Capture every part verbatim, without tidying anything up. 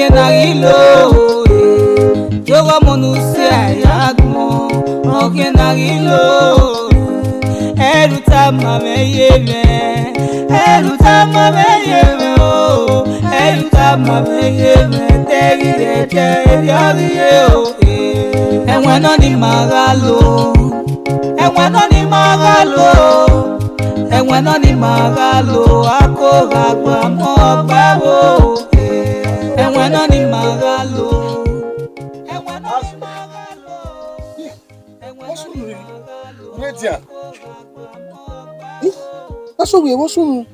Ọkhiẹn na ghi lo, eh, yoghe ọmọ ne u si a ya gbọn. Ọkhiẹn na ghi lo, eh, ẹrhu tama mwẹ ye mwẹ, ẹrhu tama mwẹ ye mwẹ o, ẹrhu tama mwẹ ye mwẹ, te ghi rre ẹdẹ, erriọ ghi re o, eh. Ẹwẹn nọ ni ma gha lo, ẹwẹn nọ ni ma gha lo, ẹwẹn nọ ni ma gha lo, a ko gha gba mọ ọgba ẹvbo. Ẹwẹn nọ ni ma gha lo. Ẹwẹn nọ ni ma gha lo. Ẹwẹn nọ ni ma gha lo. Wẹ dia? Asọ wẹ vbọ sunu?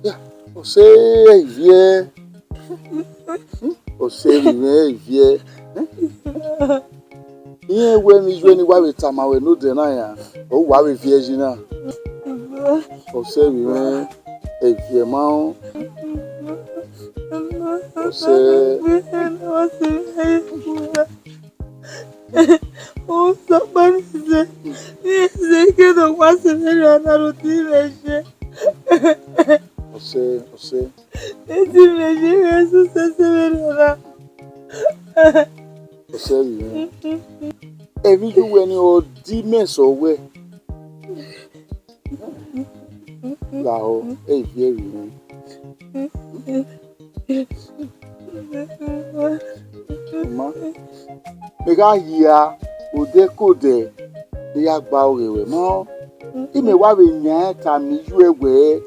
Ya, ọse ivie. Ọse vbe mwẹ ivie. Irẹn wẹ ne iye ne wa vbe tama wẹ ne odẹ na ya, ọ wa vbe viẹ yi na. Ọse vbe mwẹ ivie ma rẹn. Ọse. Osanobua ne eze, ne eze ke ne ọ wa sẹ mwẹ rre ọna, ne oti mwẹ ye. Ọse, ọse. Oti mwẹ ye, Jesu sẹ sẹ mwẹ rre ọna. Ọse vbe mwẹ. Emwi ye uwẹ ni ọ di mẹ sẹ wẹ. Lahọ, e ivie vbe mwẹ. Ma, mẹ gha hia odẹ ke odẹ ne I ya gba aro ghe ruẹ. Ma, imẹ wa vbe yan ẹn tama iye uẹ wẹẹ,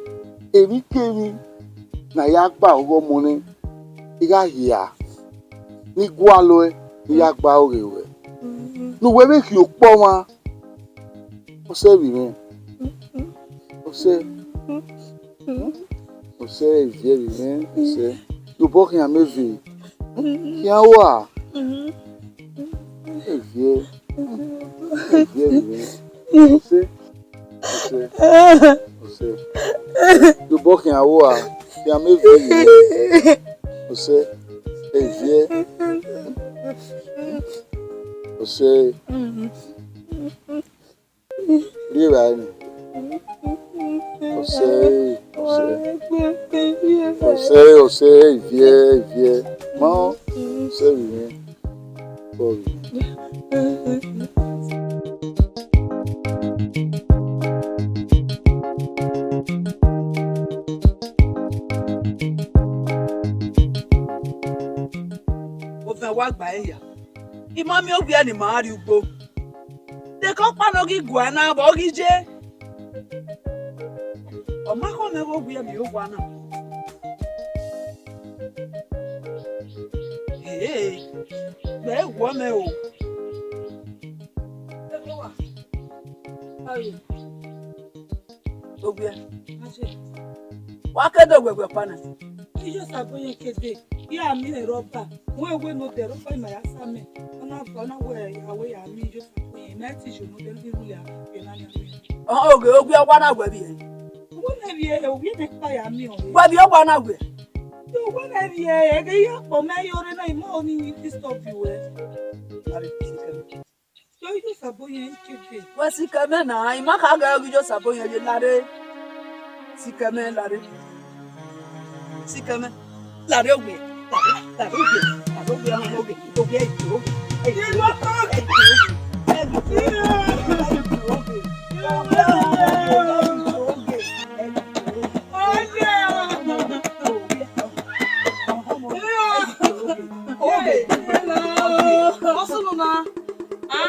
emwikemwi ne a ya gba aro ghe ọmọ nẹ, I gha hia ne I gualọ ẹe ne I ya gba aro ghe ruẹ. Ne uwẹ vbe khian okpọ ọmwa, ọse vbe mwẹ. Ọse. Ọse, ivie vbe mwẹ, ọse. Yobọ khian mẹ ve. Khian ua. Ivie. Ivie vbe mwẹ. Ọse. Ọse. Ọse. Yobọ khian ua. Khian mẹ ve. Ọse. Ivie. Ọse. Rhie evbare nẹ. Ọse, ọse. Ọse, ọse, ivie, ivie. Ma, ọse vbe mwẹ. Bọ vbe mwẹ. Ovẹn wa gba ẹre hia. I ma miẹn owiẹ ne ima rrie ugbo. Dekọ ọkpa ne ọ ghi guẹ na vbe ọ ghi ye. Ọ ma khọ mwẹ vbe owiẹ miẹn owa na. Ee, vbe ẹ guọ mẹ o. Owiẹ. Wa ke do wẹwẹ ọkpa na. Iye Osaboyẹn ke dee, I ra miẹn rọba, wẹ wẹ ne odẹ rọba ima ya sa mẹ, ọ na va, ọ na wẹ a wẹ ya miẹn iye Osaboyẹn, ima i ti yo ne odẹ ne I rhulẹ a, na ya miẹn. Ọ, oge, owiẹ wa na wẹ vbiẹ. Wẹ na vbiẹ, owiẹ ne kpa ya miẹn ọre. Wẹ vbiẹ wa na wẹ. Yo, wẹ na vbiẹ, ẹghẹ I ya kpọ mẹ, I ọre na, I ma ọni disturb wẹ. Are, sikẹ mẹ. Yo, iye Osaboyẹn ke dee. Wẹ sikẹ mẹ na, I ma kha ghe iye Osaboyẹn ye lare. Sikẹ mẹ lare. Sikẹ mẹ. Lare owiẹ, lare, lare owiẹ, lare owiẹ, ọmọ owiẹ, owiẹ, owiẹ, owiẹ.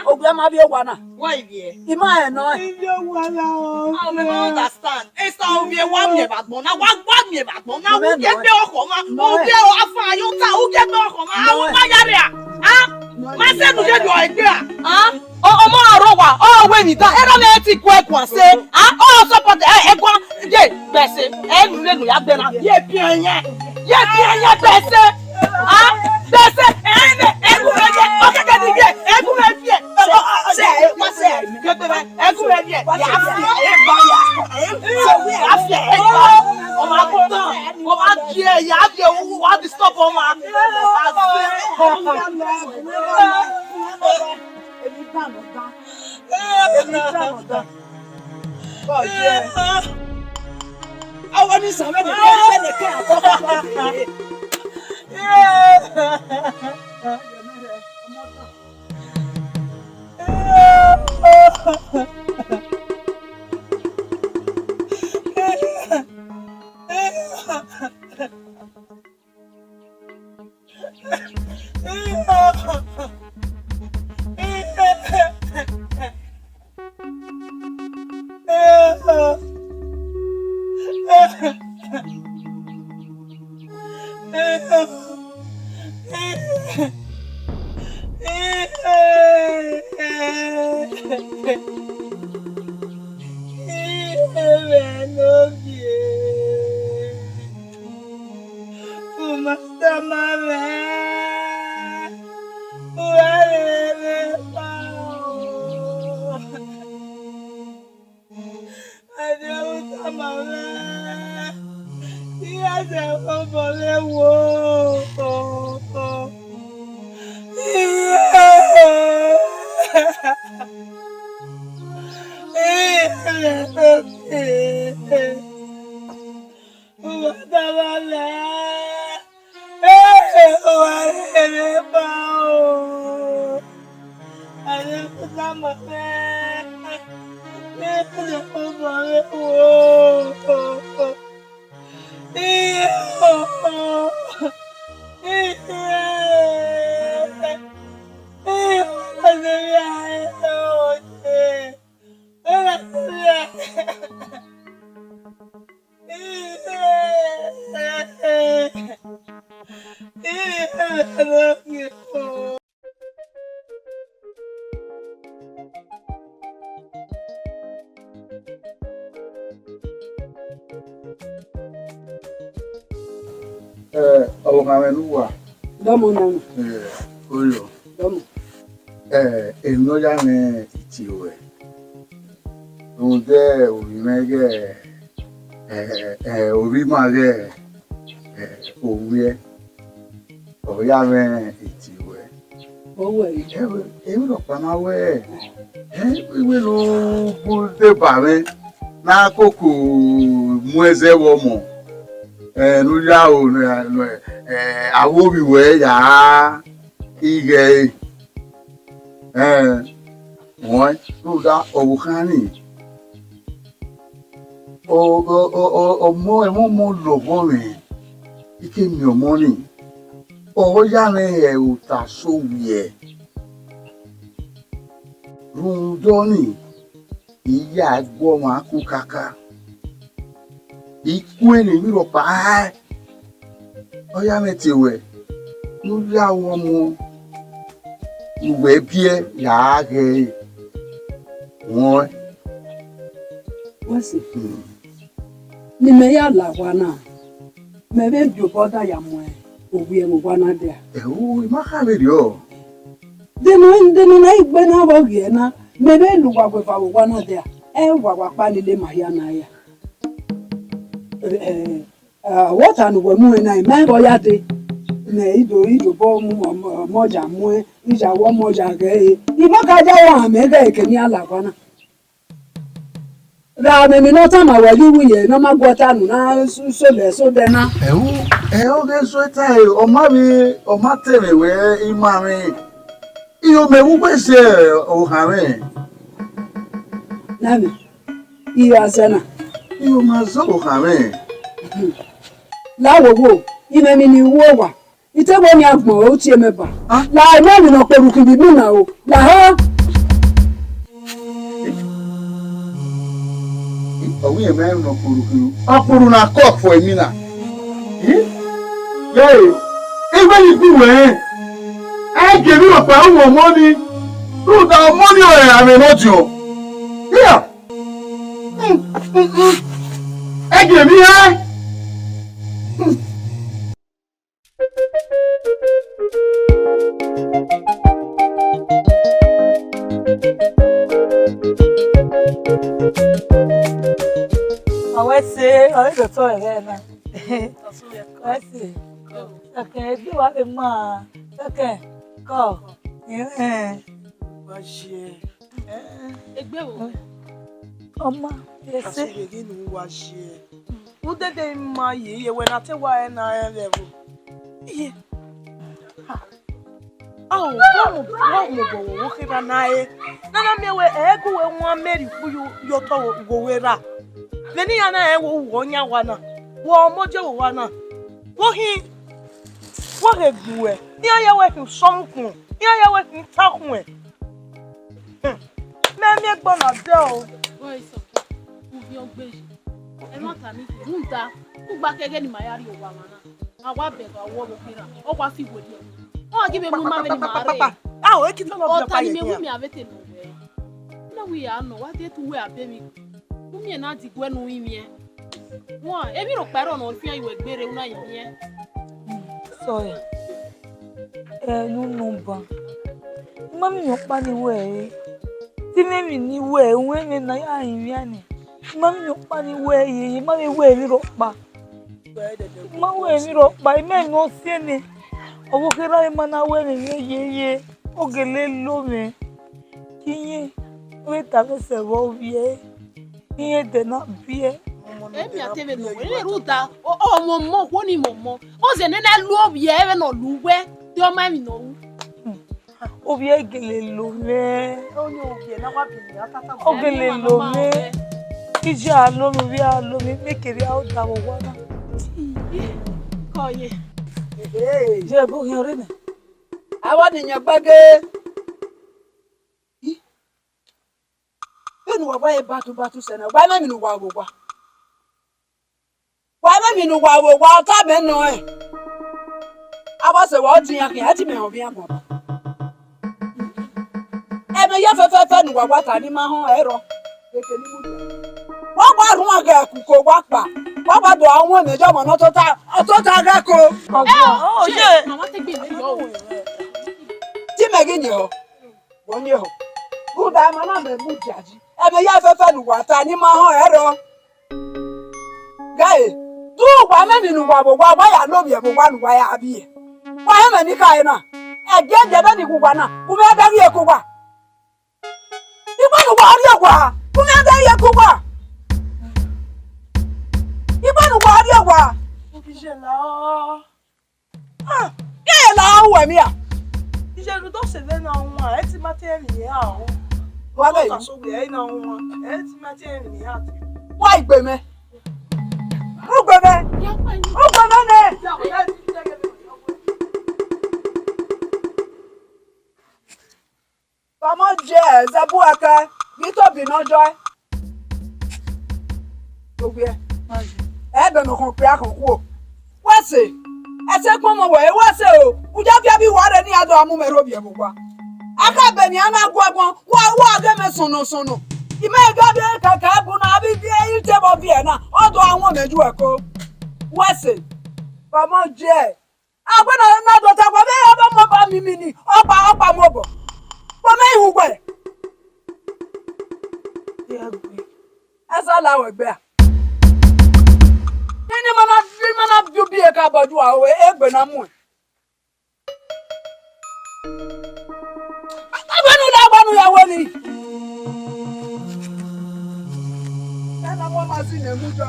Owiẹ ma vbiẹ owa na. Wa ivbiẹ. I ma rẹn nọ. Ivbiẹ owa na o. I don't understand. Esa, ovbi e wa miẹn vbe agbọn na, wa, wa miẹn vbe agbọn na, u gie egbe ọkhọ mwa, ovbi e afa yo ta, u gie egbe ọkhọ mwa, a wa ya rria, a? Ma sẹ ne u ye do egbe ra, a? Ọ, ọmọ aro wa, ọ wẹ ni da, erha ne ti ku ẹguan sẹ, a? Ọ support, ẹ, ẹguan, ye, bẹsẹ, ẹ nu ne nu ya gbẹ na, ye biẹ yẹn, ye biẹ yẹn bẹsẹ, a? Bẹsẹ, ẹ, ẹ, ẹ gu mẹ ye, ọ kẹkẹ ni ye, ẹ gu mẹ ye, ọ, ọ, ọ, sẹ, ẹ, wa sẹ, ẹ, kẹkẹ bẹ. Ẹgún rẹ viẹ, ya fi ẹgba ya. Ya fi ẹgba. Ọmọ agbọn, ọmọ agbọn, ya fi ẹgba, wa disturb ọmọ. Èmi bá lọ bá. Èmi bá lọ bá. Bọ́ọ̀ jẹ́. Àwọn Uma tama mwẹ, uwa rere kpa o. Ẹdẹ u tama mwẹ, I ya zẹ obọ vbe wo. Uwa tama mwẹ, uwa rere kpa o. Ẹdẹ u tama mwẹ, I ya zẹ obọ vbe wo. Eh, ọvbokhan mwẹ ne uwa. Dọmọ nana. Eh, Oyo. Dọmọ. Eh, emwi ne ọ ya mwẹ itie ruẹ, rhunmwuda ovbi mwẹ ghẹ, eh, eh, ovbi ima ghẹ, eh, owiẹ, ọ ya mwẹ itie ruẹ. Ọ wẹ emwi rhọkpa na wẹ, eh, iwẹ ne u bu deba mwẹ ne a koko mu ẹzẹ vbe ọmọ, eh, ne u ya ro ne, eh, avbe ovbi ruẹ ya ighẹ ẹre, eh, rẹn rhunmwuda ọvbokhan nii, ọ, ọ, ọ, ọ, ọmọ, ẹmwẹ ọmọ lọghọ mwẹ, I ke miẹn ọmọ nii, ọ ya mwẹ hẹ ota so wiẹ. Rhunmwuda ọnii, I ya gu ọmwa ku kaka. I ku ẹre ne emwi rhọkpa hae. Ọ ya mwẹ tie ruẹ, ne u ya ru ọmọ ne uwẹ biẹ ya ghẹ ẹre. Wẹ sẹ, ne imẹ ya la owa na, mẹ vbe biẹ obọ da ya mu owiẹ vbe owa na dia. Ẹo, I ma kha vberriọ. De ne, de ne ọ na gbe na vbe ọ ghiẹ na, mẹ vbe la uwa gueva vbe owa na dia, ẹ wa wa kpa lele ma hia na ya. Eh, eh, ọta ne uwẹ mu ẹre na, I ma vbe ọ ya dee. Mẹ I do, I do obọ mu ọmọ, ọmọ ya muẹn, I ya ru ọmọ ya ghẹ ẹre. I ma ka ya ru ohan mẹ ghẹ ẹre ke ne I a la owa na. Ra mẹ emwi ne ọ tama ruẹ ye uwu ye ne ọ ma gu ọta unu na, so, so lẹ, so dẹ na. Ẹo, ẹo, ọghe eso ta ẹre, ọ ma vbe, ọ ma ta ẹmwẹ wẹ ima mwẹ. Iyo mẹ vbe uwẹ zẹ ohan mwẹ. Nana, iyo a zẹ na. Iyo ma zẹ ohan mwẹ. La wo wo, imẹ emwi ne I ru owa. I te wẹ ne I a gbọn ọre, u tie mẹ ba. Ah. La emọ emwi ne ọ kpe rhukhi vbe imina o. La ha. Ọ wẹ irẹn ma rẹn ne ọ kpe rhukhi o. Ọ kpe rhu na kọ fo imina. Ẹ, iwẹ ni gu wẹ rẹn. Ẹ gie emwi rhọkpa ru ọmọ ni. Rhunmwuda ọmọ ni ọre a mwẹ ne ọ diọn. Iya. Ẹ gie emwi hẹ. Ọ wẹ se, ọ i do tọ ẹghẹ na. Ọ wẹ se. Ẹkẹn, egbe wa vbe ma, ẹkẹn, kọ, ẹhẹn. Wa ye. Egbe wo? Ọ ma, ese. Asughe ghe ne uwa ye. Udede ima ye, iye wẹ na te wa ẹre na rẹn vbe ẹvbo. Iye. Ha. Ao, wa mu, wa mu obọ vbe okherha na re. Na na miẹn wẹ, ẹ gu wẹ wan Meri kpu yo, yo otọ vbe okherha. Vbene iran na rẹn wẹ, wẹ ọ yan owa na. Wẹ ọmọ Jihova na. Vbe ọ khin, wẹ ghe gbe uẹ. Iran ya wẹ khin usọmukhuẹn. Iran ya wẹ khin itakhunmwu. Hmm. Mẹ miẹn ẹgbẹe na dẹ o. Boys, uvie ọgbeje. Ẹ ma ta mi rhunmwuda, ugba ke ẹghẹ ne ima ya rrie owa mwa na, a wa bẹghe ọwọ vbe okherha, ọ wa fi werriẹ. Ọ ghi vbe mu ima vbene ima rre. Ao, ekita nọ biẹ ọta ọkpa ni ye mẹ wu hian. Miẹn avbe te ne wẹ. Ne uwẹ ya nọ, wa de te uwẹ a be emwi. U miẹn na diguẹ ne u rinmwian. Wan, emwi rhọkpa i rrọọ ne ọ fian ye uwẹ gberra, u na rinmwian. Sorry. Ẹ, ne u nọ ban. I ma miẹn ọkpa ni wẹ ẹre. Te imẹ emwi ne I wẹ, uwẹ mwẹ ne a ya rinmwian nẹ. I ma miẹn ọkpa ni wẹ ẹre, I ma vbe wẹ emwi rhọkpa. I ma wẹ emwi rhọkpa, imẹ ne ọ siẹn nẹ. Ọvbokherha ma na wẹ mwẹ yeye, ọ gele lo mwẹ. Iye, wẹ tama sẹ vbe ovbi ẹre, iye dẹ na biẹ. Emi a te vbe nọ wẹ, rhunmwuda, ọ, ọ, ọmọ ọmọ, okhuo ni mọ ọmọ. Ọ zẹ nene lu ovbi ẹre vbene ọ lu uwẹ, te ọ ma emwi ne ọ ru. Ovbi ẹre gele lo mwẹ. Ọ gele lo mwẹ. Ije a lo mwẹ, ovbi a lo mwẹ, mẹ kevbe a da vbe owa na. Kọ ye. Ye bu khian rre nẹ. Avbe ọnii yan gbẹghe. Vbene uwa wa ye batu batu sẹ na, wa mwẹ emwi ne uwa vbe owa. Wa mwẹ emwi ne uwa vbe owa, ọ tama nọ rẹn. Avbe ọse wa ọ dian khian, ẹ te mẹ họn vbe iran guan. Ẹmwẹ ya fẹfẹfẹ ne uwa wa ta ne ima họn ẹrọ. Wa wa rhuan ghẹ kuko wa kpa. Wa wa do a wọn mẹ jọ mọ ne ọ tota, ọ tota ghẹ ko. Ẹ o, ọ ye. Mama te gbe mẹ yọ o. Te imẹ ghi niẹn họ. Wọ niẹn họ. Rhunmwuda ma na mẹ mu dia yi. Ẹmwẹ ya fẹfẹ ne uwa ta ne ima họn ẹrọ. Ghẹ, te uwa mwẹ emwi ne uwa vbe owa, wa ya lovbiẹ vbe owa ne uwa ya viẹ. Wa họn mwẹ ne I khare na. Ẹgiẹgiẹ vbene I wu uwa na, u mwẹ ẹdẹ rhie ke uwa. Igbe ne uwa rrie owa, u mwẹ ẹdẹ rhie ke uwa. Igbe ne uwa rrie owa. Iye la o. Ah, ke la uwẹ mia. Iye lu do se vbe na wan, ẹ ti ma te emwi hia o. Wa vbe ka so wẹ ẹ na wan, ẹ ti ma te emwi hia. Wa igbe mẹ. Ugbe mẹ. Ugbe mẹ nẹ. Ọmọ jẹ zẹbuẹkẹ, ghi tobi ne ọ jọe. Owiẹ. Ẹdẹ ne ọ khọn okpia khọn khuo. Wẹ sẹ, ẹsẹ kpọnmọ wẹ, wẹ sẹ o. U ya viọ vbe uwa rre ne iran do a mu mwẹ rre ovbiẹ vbe owa. A ka bẹ ne iran na gu ẹguọn, wa, wa ghe mẹ sọnnọ sọnnọ. I ma ga viọ kẹkẹ bu na, avbe ivbi ẹre i te vbe ọ viẹ na, ọ do a wọn mẹ ju ẹko. Wẹ sẹ, ọmọ jẹ. Agbẹnọ na do ta wẹ vbe ọmọ ba mimi ni, ọkpa, ọkpa mu obọ. Kpọmẹ ihu wẹ. Ẹsa la wẹ gbe a. Ini mana, ini mana biu bi eka bọdu a, egbe na mu. Agbenu la gbanu ya wẹ ni. Ẹna wọ ma si nẹ mu jọ.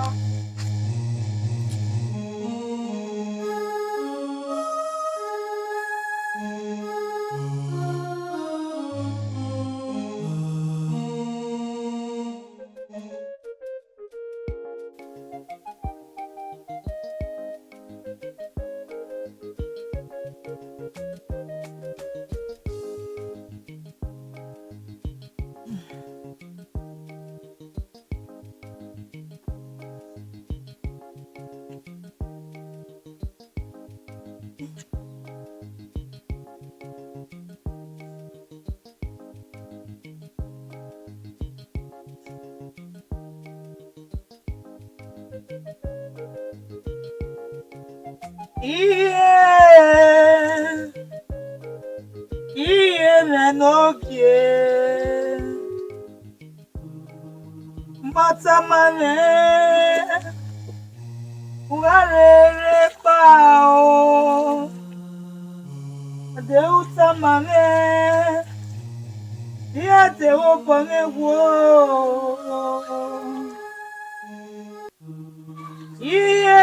Iye, iye mwẹ ne ogie. Ma tama mwẹ, u gha rherhe kpa o. Ade u tama mwẹ, iran te vbe obọ mwẹ wo. Iye,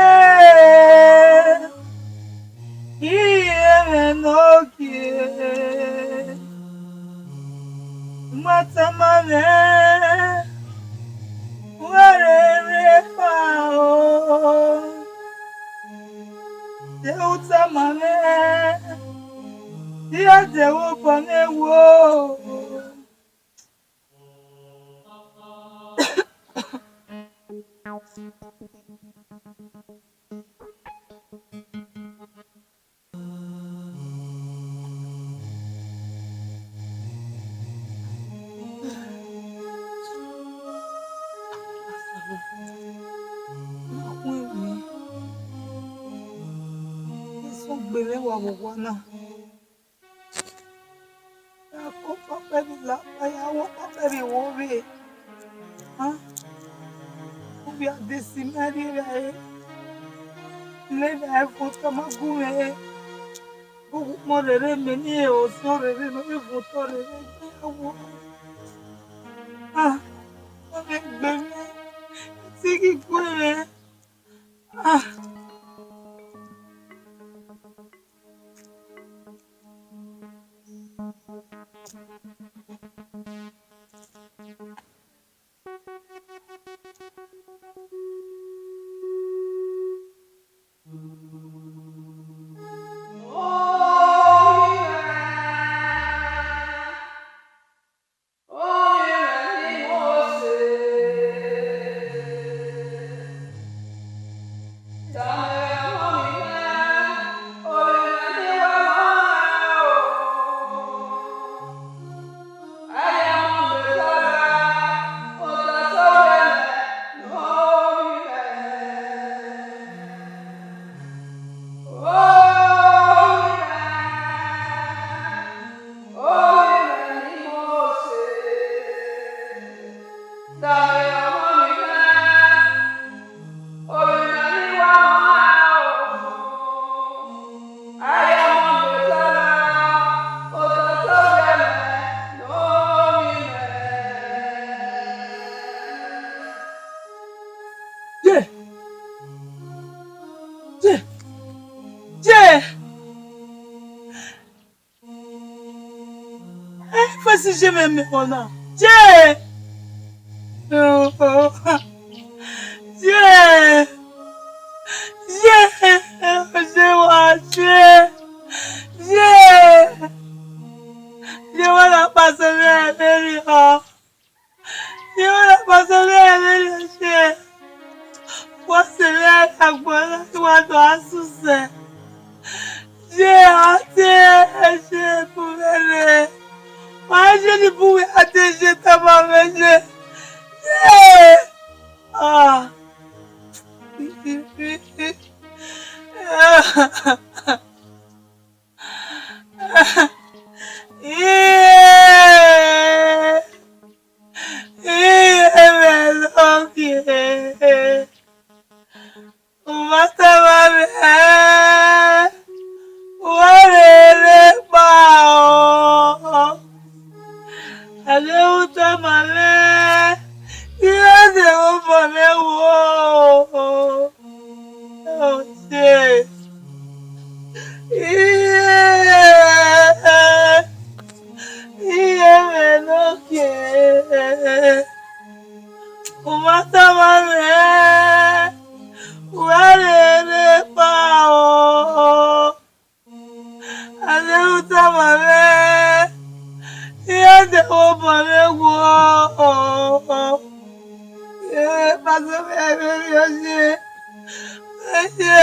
iye mwẹ ne ọ gie, ma tama mwẹ, wẹ rere kpa o. De u tama mwẹ, iye de vbe obọ mwẹ wo. Sokpan ẹmwẹ, Jesu gbele wa vbe owa na. Ya ko kpakpa vbe la, ya wo kpakpa vbe wo vbe. Ah, ovbi a de si mẹ rrie evbare. Lele a vbe otọ ma gu mwẹ. Gu ukpọn rere mẹ ni, ọse rere mẹ vbe vbe otọ rere mẹ ya wo. Ah, ọ vbe gbe mwẹ, I te ghi gue mwẹ. Ah. Ye! Ye! Ye! Eh, fesi je mẹ mẹ ọna. Ye! Ye! Ye! Je wa je! Ye! Je wa la pase mẹ ẹmwẹ rriọ. Ye wa la pase mẹ ẹmwẹ rriọ je. Wa sẹ mẹ agbọn na, wa do a susẹ. Ye a te ẹse bu mwẹ rre. Wa je ni bu mwẹ a te ẹse tama mwẹ ye. Ye! Ah. Iye! Iye mwẹ ne ọ gie, u ma tama mwẹ, u wa rere kpa o. A de u tama mwẹ, iye de vbe obọ mwẹ wo. Ọ ye. Iye, iye mwẹ ne ọ gie. U ma tama mwẹ, u wa rere kpa o. A de u tama mwẹ, iye de vbe obọ mwẹ wo. Ye, pase mẹ ẹmwẹ rriọ ye. Ye,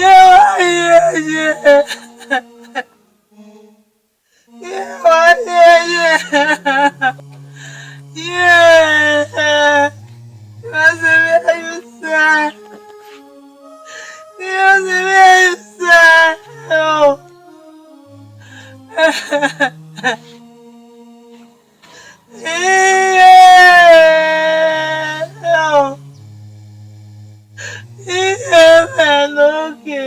ye, wa ye, ye. Ye, wa ye, ye. Ye, pase mẹ ẹmwẹ sa. Ye, pase mẹ ẹmwẹ sa. Oh. Iye, iye mwẹ ne ọ gie,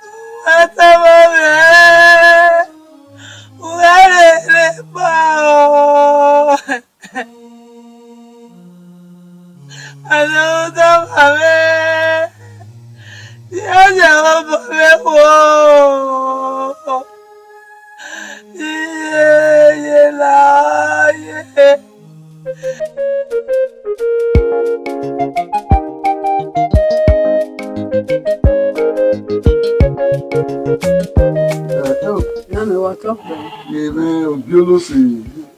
u ma tama mwẹ, u wa rere kpa o. Emẹ ogiolose.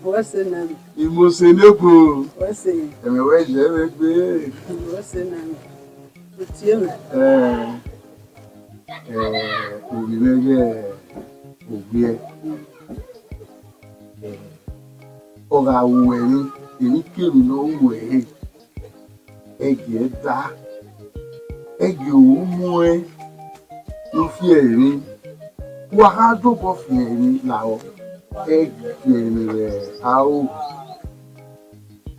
Wẹ sẹ na. Imose ne ebo. Wẹ sẹ. Ẹmwẹ wẹ yẹ vbe gbe. Wẹ sẹ na. Otiemẹ. Ẹ, ẹ, ovbi mwẹ ghẹ Owiẹ. Ẹ, ọ gha ru ẹre, emwikemwi ne ọ ru ẹre, ẹgie da, ẹgie ru muẹn ne u fi ẹre emwi. Wa gha dobọ fi ẹre emwi lahọ, ẹgie emwi vbe aro.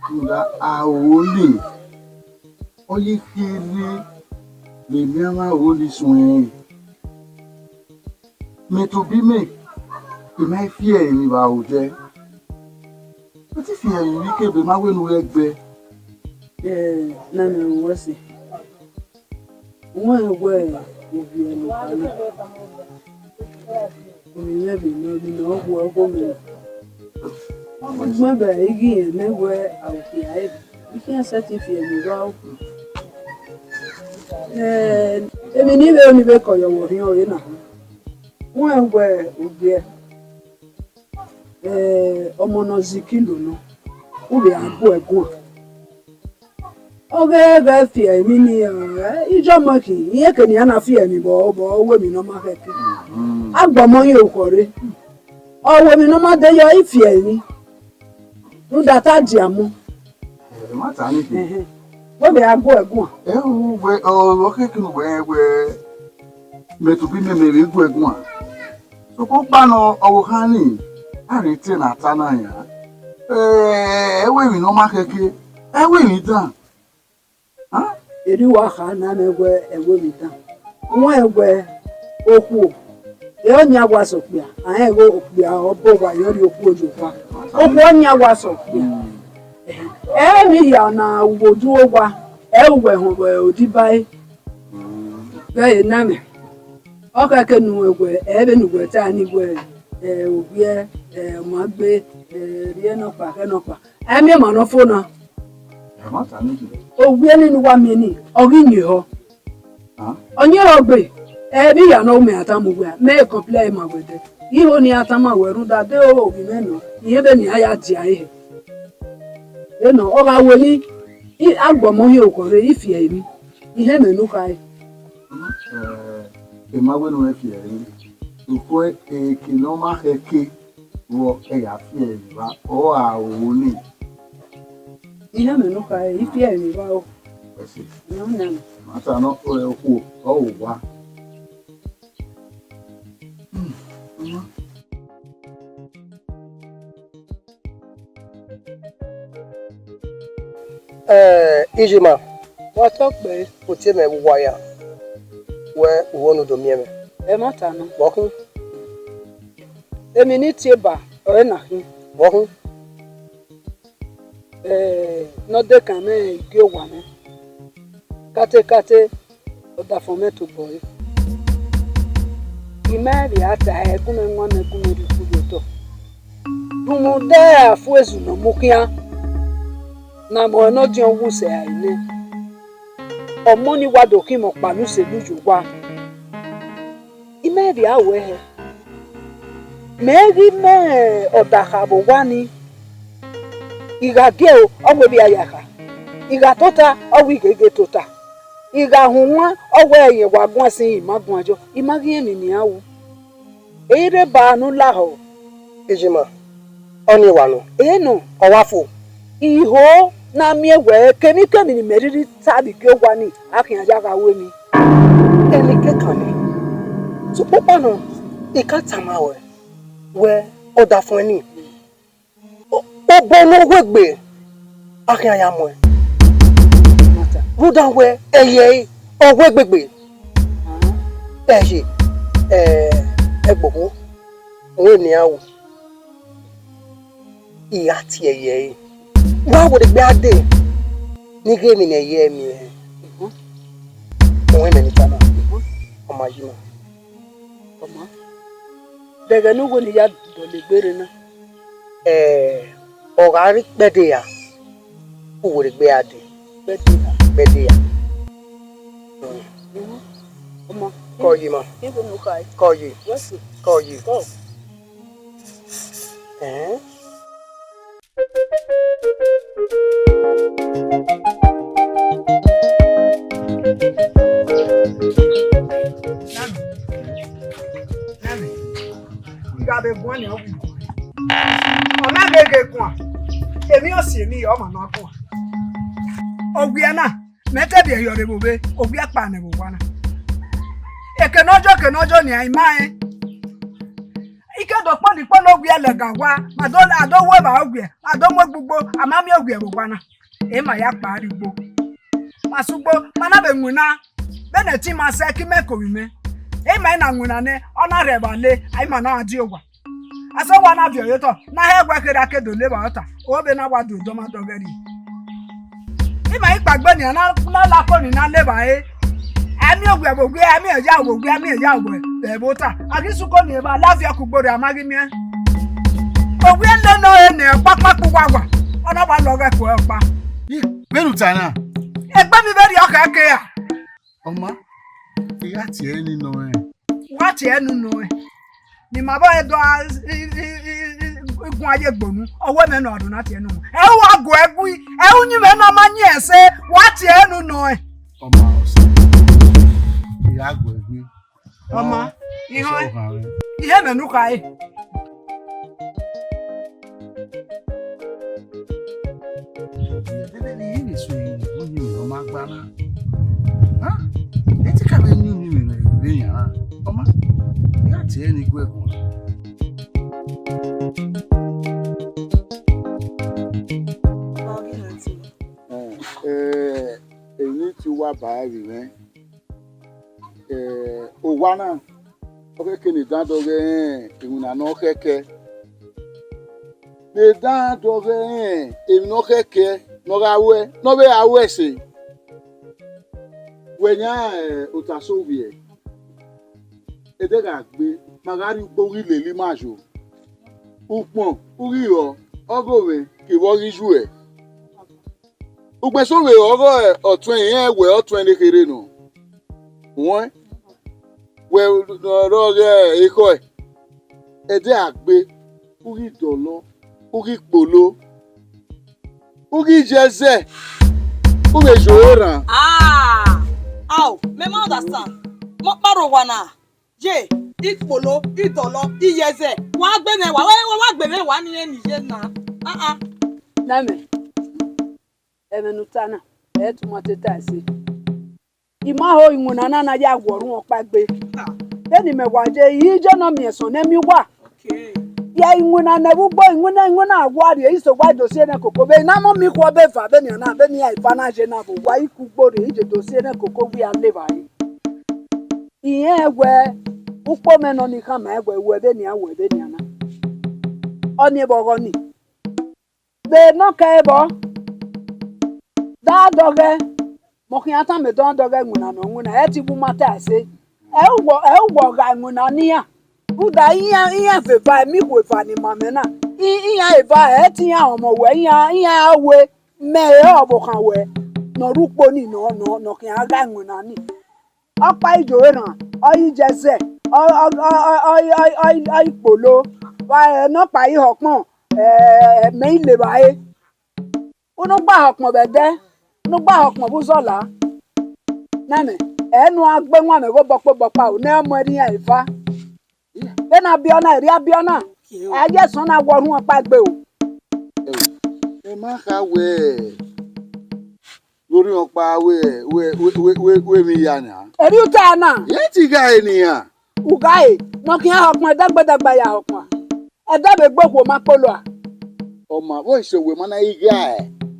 Rhunmwuda aro nii, ọ ye khian rre vbe emianmwẹ aro nii suẹn. Mẹ tobọ imẹ, I ma fi ẹre emwi vbe aro dẹ. I te fi ẹre emwi kebe ma wẹ ne u ghẹ gbe. Ẹ, na mẹ ruẹ sẹ. Wẹ wẹ ovbi ẹre nokpa na, ovbi mwẹ vbe nọ, vbe nọ, ọ wu ẹghẹ mẹ. Ugbẹn vbe I ghi rẹn nẹ wẹ a ru okpia ẹre, I khian sẹtin fi ẹre emwi vbe aro. Ẹ, emwi ne I vbe ru ne I vbe kọ yọ vbe orhiọn ọre na. Wẹ wẹ ovbi ẹre, ẹ, ọmọ ne ọ zẹ ikilo nọ, u vbe a gu ẹre guan. Ọ ghẹ ghẹ fi ẹre emwi ni, ẹ, iye ọmọ khin, irẹn ke ne iran na fi ẹre emwi vbe ọ, vbe ọ ru emwi ne ọ ma khẹke. Agbọmọ hin orukhọ rre, ọ ru emwi ne ọ ma de yọ, I fi ẹre emwi. Rhunmwuda te a dia mu. Ẹ, ma ta ni khin. Ẹhẹn. Wẹ vbe a gu ẹre guan. Ẹ, u wẹ, ọ, ọ khẹke ne wẹ, wẹ, mẹ tobọ imẹ, mẹ vbe gu ẹre guan. Sokpan ọkpa nọ, ọvbokhan ni, a rhie te ne a ta na yan. Ẹ, ẹ ru emwi ne ọ ma khẹke, ẹ ru emwi dan. Erriọ uwa kha na mẹ wẹ ẹ ru emwi dan. Wẹ wẹ okhuo, ẹ ọ yan wa sẹ okpia, a rẹn wẹ okpia ọ bọ owa, ẹ ọ rhie okhuo ye owa. Okhuo ọ yan wa sẹ okpia. Ẹ emwi hia na ru vbe odu owa, ẹ ru wẹ họn vbe odibo ẹre. Vbe ẹre na mẹ, ọ khẹke ne uwẹ wẹ, ẹ vbene uwẹ ta ni wẹ, ẹ, Owiẹ, ẹ, ọmagbe, ẹ, rhie nọkpa, khẹ nọkpa. Ẹ miẹn ọmwa ne ọ fo na. Ẹ ma ta ni khin. Owiẹ nii ne uwa miẹn nii, ọ ghi yin ehọ. Ọ yin ehọ gbe, ẹ vbe hia ne ọ ru mẹ a tama uwẹ, mẹ e complain ma wẹ dẹ. Iho ne iran tama wẹ rhunmwuda de ovbi mwẹ nọ, irẹn vbene iran ya dia ẹre hẹ. Vbene ọ gha wẹ ne I, agbọmọ hin orukhọ rre, I fi ẹre emwi, I họn ẹmwẹ ne u khare. Ẹ, I ma wẹ ne u fi ẹre emwi, sokpan eke ne ọ ma khẹke vbọ, ẹ ya fi ẹre emwi vba, ọ gha ru nii. I họn ẹmwẹ ne u khare, I fi ẹre emwi vba o. Ẹse. Nọ nẹ. Ma ta nọ, ẹ, okhuo, ọ ru owa. Ẹ, Iyima, wa tọ kpẹre. Otiemẹ vbe uwa ya, wẹ uwẹ ne u do miẹn mwẹ. Ẹmwata nọ. Vbe ọ khin? Emwi ne I tie ba ọre na khin. Vbe ọ khin? Ẹ, ne ọ dekan mwẹ igie owa mwẹ. Katekate, ọdafẹn mwẹ tobọ ẹre. I ma vbe a ta ẹre, gu mwẹ wan mẹ, gu mwẹ rhie ukhu ye otọ. Rhunmwuda afuezu ne ọ mu khian, ne a mẹ ọre ne ọdiọn wu sẹ a nẹ. Ọmọ ni wa do khin mwẹ ọkpa ne u sẹ elu ye owa. I ma vbe a ru ẹre. Mẹ ghi mẹ ọdakha vbe owa ni. I gha gie o, ọ wẹ vbe a ya kha. I gha tota, ọ wẹ I gheghe tota. I gha hunwan, ọ wẹ ẹyẹn wa guan sin, I ma guan yọ. I ma ghi rẹn emwi ne iran ru. Ẹ i rre ba ne u lahọ. Iyima, ọnii wa nọ. Ẹ nọ. Ọ wa fo. I ho ne a miẹn wẹ kemwikemwi ne imẹ rhirhi ta vbe igie owa ni, a khian ya gha ru emwi. Emwi kekan nẹ. Sokpan ọkpa nọ, I ka tama ruẹ, wẹ ọdafẹn ni, o-, obọ ne ọ wegbe, a khian ya muẹn. Rhunmwuda wẹ ẹyẹ ẹre, ọ wegbe gbe. Ẹ ye, ẹ, ẹgbokho, ọẹn ne iran ru. I gha tie ẹyẹ ẹre. Wa werriegbe a dee, ne I ghe emwi ne ẹyẹ ẹre miẹn. Ọẹn mẹ ne I ta na, ọ ma yi na. Ọ ma. Dẹghẹ ne u wẹ ne I ya dọlegbe rre na. Ẹ, ọ gha rre ikpẹdẹ ra, u werriegbe a dee. Ikpẹdẹ ra. Ikpẹdẹ ra. Ọ ma. Kọ yi ma. Kọ yi. Wẹ sẹ. Kọ yi. Kọ. Eh? Nami, nami, I gha vbe guan nian, ọ wẹ, ọ ma gheghe guan, emwi osi emwi ọmwa na guan. Owiẹ na, mẹ te biẹ yọ rre vbe ovbe, owiẹ kpa nẹ vbe owa na. Eke ne ọ jọ, eke ne ọ jọ nian, I ma rẹn. I ke do kpọlọ ikpọlọ owiẹ lẹga owa, ma do, a do wu evba owiẹ, a do mu egbugbo, a ma miẹn owiẹ vbe owa na. Emwa ya kpa rrie ugbo. Ma sẹ ugbo, ma na vbe winna, vbene ẹtin ma sẹ ke imẹ ke ovbi mwẹ. Emwa i na winna nẹ, ọ na rhie evba le, a i ma na die owa. Asẹ owa na viọ ye otọ, na hẹ wẹ kherhe a ke do le evba ọta, ovbe na wa do dọmwadọghẹ rrie. Ima i kpaegbe nian na, na la ko ni na le evba re. A miẹn owiẹ vbe owiẹ, a miẹn ya vbe owiẹ, a miẹn ya vbe ẹvbo ota. A ghi sẹ uko ni evba, la viọ kugbo rre, a ma ghi miẹn. Owiẹ nene ọre nẹ ọkpakpa kpe uwawa, ọ na wa lọghọ ẹko ọkpa. Vbene u ta na? Egbe mi vberriọ khẹ ke ra. Ọ ma, I gha tie ẹre unu nọ rẹn. Wa tie ẹre unu nọ rẹn. Ne ima vbe do a, i, i, i, i, i guan ye egbe unu, ọ wẹ mẹ nọ aro na tie ẹre unu. Ẹ u wa gu ẹgui, ẹ u yin mwẹ ne ọ ma yin ẹse, wa tie ẹre unu nọ rẹn. Ọ ma, ọsa, I gha gu ẹgui. Ọ ma, ihọn, ọsa ọghan rẹn. Ihe mẹ ne u khare. Ẹdẹdẹ ne I rhie so ye unu, ọ yin mwẹ ne ọ ma gba na. Hàn? Ẹ te ka vbe yin unu mwẹ vbe yan. Ọ ma, I gha tie ẹre ne I gu ẹre guan. Eh, eh, emwi ne I tie uwa ba ẹre vbe mwẹ. Eh, owa na, ọ khẹke ne dan dọghe rẹn iwinna ne ọ khẹke. Ne dan dọghe rẹn emwi ne ọ khẹke ne ọ gha ruẹ, ne ọ vbe gha ruẹ ẹse. Wẹ yan, eh, otaso vbiẹ, ẹdẹ gha gbe, ma gha rrie ugbo ghi lele ima yo. Ukpọn, u ghi rrọọ, ọghe ovẹn kevbe ọ ghi yuẹ. Ugbẹn eso vbe ọghe ọtuẹn, irẹn wẹ ọtuẹn ne kherhe nọ. Wẹ, wẹ rrọọ ghe ekhọe, ẹdẹ a gbe, u ghi dọlọ, u ghi kpolo, u ghi ye ẹzẹ, u vbe yo ore rran. Ah, ao, mẹ ma understand. Mẹ ọkpa rre owa na. Ye, ikpolo, idọlọ, iyẹzẹ, wa gbe mwẹ wa, wa, wa gbe mwẹ wa ni rẹn ni ye na. Ah, ah. Nẹmẹ, ẹmwẹ ne u ta na, ẹ i tuma te ta ẹse. I ma ho iwinna na na ya wọ ọre ọkpa gbe. Ah. Vbene imẹ wa ye, I je nọ miẹn ẹsọn ne miẹn uwa. Okay. Ya iwinna ne vbe ugbo, iwinna, iwinna wa rrie, iso wa do si ẹnrẹn koko vbe, na mọ mi khuọ be eva vbene a na, vbene iran eva na ye na vbe owa, I ku ugbo rrie, I je do si ẹnrẹn koko wẹ a le evbare. Irẹn wẹ, ukpo mwẹ nọ ni khama ẹn wẹ, wẹ vbenian, wẹ vbenian na. Ọnii vbe ọghọ nii. Vbe ne ọ kẹ vbọ, da dọghẹ, mẹ ọ khian tama dọndọghẹ iwinna ne ọ winna, ẹ i te wu ma ta ẹse. Ẹ i wọ, ẹ i wọ gha iwinna ne iran. Rhunmwuda iran, iran vbe eva, emọ ikhuo eva ni ma mwẹ na. I, iran eva, ẹ i te iran ọmọ wẹ, iran, iran a wẹ, mẹ ọre ọvbokhan wẹ, ne ọ rre ukpo nii, ne ọ, ne ọ, ne ọ khian gha iwinna nii. Ọkpa i yo erhan, ọ i ye ẹzẹ, ọ, ọ, ọ i kpolo, wa, ẹ, ne ọkpa i họkpọn, ẹ, mẹ i le evbare. Unu gba họkpọn vbe ẹdẹ, unu gba họkpọn vbe uzọla. Nẹmẹ, ẹ ne a gbe wan mwẹ ghe obọkpa obọkpa o, ne ọ mu ẹre iran eva. Vbene a biẹ ọna, erriọ a biẹ ọna. A ye ẹsọn na wọ orhunmwu ọkpa gbe o. Ẹ ma kha wẹ, vbe orhiọn ọkpa wẹ, wẹ, wẹ, wẹ, wẹ, wẹ emwi ya na. Erriọ u ta na. Irẹn te gha re ne iran. U gha re, ne ọ khian họkpọn, ẹdẹgbẹdẹgba ya họkpọn. Ẹdẹ vbe gbe okhuo ma kpolo a. Ọ ma vbe ọse wẹ ma na ghi gha,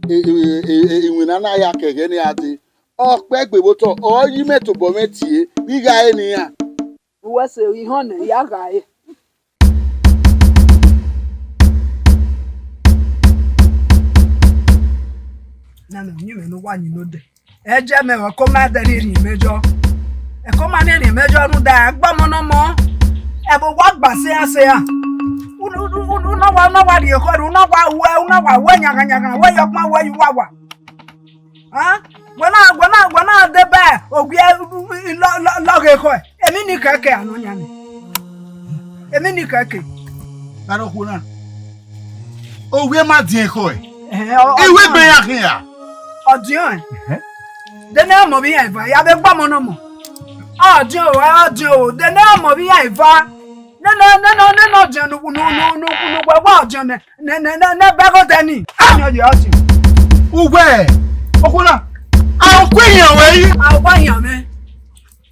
e, e, e, e, iwinna na ya kẹghẹ ne a dee. Ọ kpẹ gbe vbe otọ, ọ yi mẹ tobọ mwẹ tie, ne I gha re ne iran. Uwẹ sẹ ihọn nẹ, I ya gha re. Nana, uyinmwẹ ne uwa yin nodẹ. Ẹ jẹ mẹ, ẹko ma dẹ rhie rhie mẹ jọ. Ẹko ma rhie rhie mẹ jọ rhunmwuda, ẹgbọmọ ne ọmọ. Ẹvbo wa gba sean sean. Unu, unu, unu, unu wa, unu wa rhie ekhọe, unu wa wẹ, unu wa wẹ yanghan yanghan, wẹ yọkpan, wẹ yuwawa. Hẹn? Wẹ na, wẹ na, wẹ na deba ogie lọ, lọ, lọghe ekhọe. Emini kẹkẹ anọ yan ni. Emini kẹkẹ. Gha rọ okhuo na. Ovbi e ma diẹn ekhọe. Ẹhẹn, ọ, ọ Iwe diọn. Gbe ya khian. Ọ diọn ẹn. Ẹhẹn. De ne ọmọ vbe iran eva, ya vbe gba ọmọ ne ọmọ. Ọ diọn o, ọ diọn o, de ne ọmọ vbe iran eva. Nene, nene, nene ọ diọn nu, nu, nu, nu, nu, wẹ, wẹ ọ diọn nẹ, nẹ, nẹ, nẹ, nẹ, bẹghe odẹ ni. Ọ diọn ye, ọ diọn. Uwẹ, okhuo na, a okhuo iyan wẹ yi. A okhuo iyan mwẹ.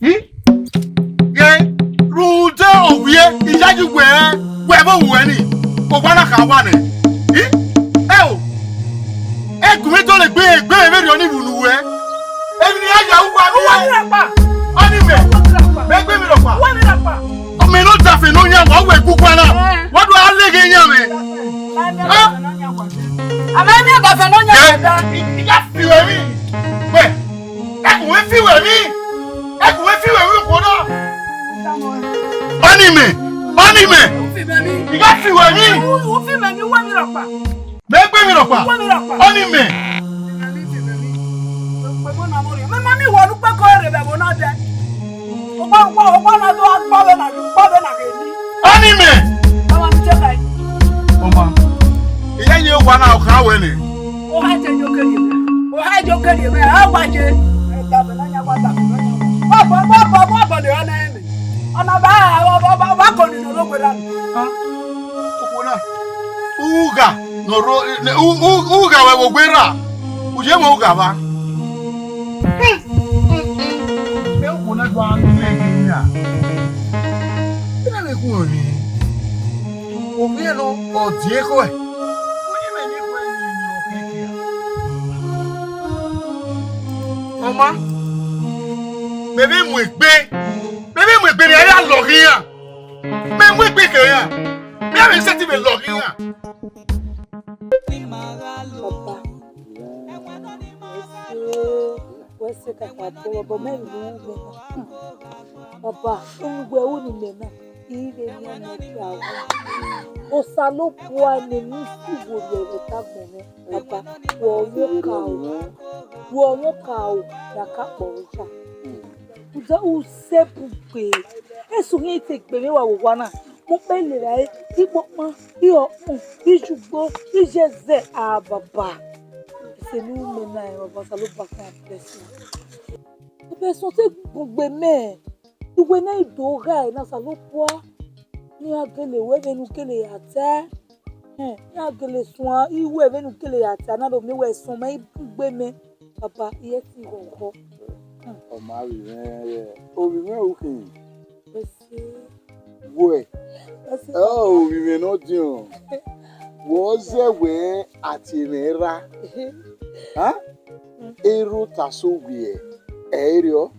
Hmm? Ye, rhunmwuda ovbi e, iyayi wẹ, wẹ vbe owa ni, owa na kha wa nẹ. Hmm? Ẹ o, ẹgumwẹ dọlegbe egbe vberriọ ni vbe unu wẹ. Emwi ne I ya ya uwa vbe. Uwa ni rhọkpa. Ọni mẹ. Uwa ni rhọkpa. Mẹ gbe emwi rhọkpa. Uwa ni rhọkpa. Ọ mẹ ne ọ dafe ne ọ yan wa, wẹ gu uwa na. Ẹ. Wa do a lege yan mwẹ. Ẹ. A ma ne ọ dafe ne ọ yan wa. Ẹ. I, I ya fi wẹ emwi. Wẹ. Ẹkun wẹ fi wẹ emwi. Ẹkun wẹ fi wẹ emwi okhuo na. Ọni mẹ. Ọni mẹ. U fi mẹ ni. I ya fi wẹ emwi. U, u fi mẹ ni, uwa ni rhọkpa. Mẹ gbe emwi rhọkpa. Ọni mẹ. Mẹ ma ni wọ ne ukpẹkọ rre vbe ẹvbo na dẹ. Ọkpa, ọkpa, ọkpa na do gba vbe na, gba vbe na ghe ni. Ọni mẹ. Ọmọ mi che kai. Ọma. Iyayi owa na ọ kha wẹ nẹ. Oha je yo kere mẹ. Oha je kere mẹ. A wa je. Ẹ da vbe na ya wa da vbe na ya. Wa bọ, wa bọ, wa bọ le ra na ẹmẹ. Ọna ba, ba, ba, ba, ba kọ ni no lo gbe ra. Okhuo na. Ugha ne ọ rro, ne, u, u, ugha wẹ vbe ogbe rra, u ye vbe ugha vba. Mẹ okhuo na do a miẹn ghe na. Ena vbe khuẹn ni, ovbi ẹre nọ, ọ die ekhọe. Uyi mwẹ ne ekhọe ni, ọ kẹkia. Ọma, mẹ vbe mu egbe, mẹ vbe mu egbe ne a ya lọghe iran. Mẹ mu egbe ke iran, mẹ vbe sẹtin vbe lọghe iran. Papa, wẹ se, wẹ se kaka bọ, bọ mẹ vbe uwu mwẹ na. Papa, uwu wẹ ru ni mẹ na, I vbe yan ne ọ tia wẹ. Osanobua ne ne usi wo ye ẹghẹ ta gbọn mwẹ, Papa, wẹ ọmọ ka o, wẹ ọmọ ka o, ya ka kpọ vbe osa. Uda u sẹ bun gbe, eso khian te gbe mwẹ wa vbe owa na. Mo kpe lele ẹre, ikpokpan, irọkpọn, iyugbo, iyẹzẹ, a Baba. Ese ne u mẹ na, Baba, Osanobua can bless you. Ẹbẹ sẹ ọtẹn gbọgbe mẹ, iwẹ na i do ghae na, Osanobua, ne iran gele wẹ vbene u gele ya tae. Ẹn, iran gele suẹn iwẹ vbene u gele ya tae na, do miẹn wẹ sẹ ọmọ i bun gbe mẹ. Baba, I ẹ ti ghọghọ. Ọ ma vbe mwẹ, ovbi mwẹ ru khin. Wẹ, ọ, ovbi mwẹ ne ọ diọn. Wẹ ọ zẹ wẹ a tie mwẹ erha. Ha? Erha ota so wiẹ, ẹ i rriọ.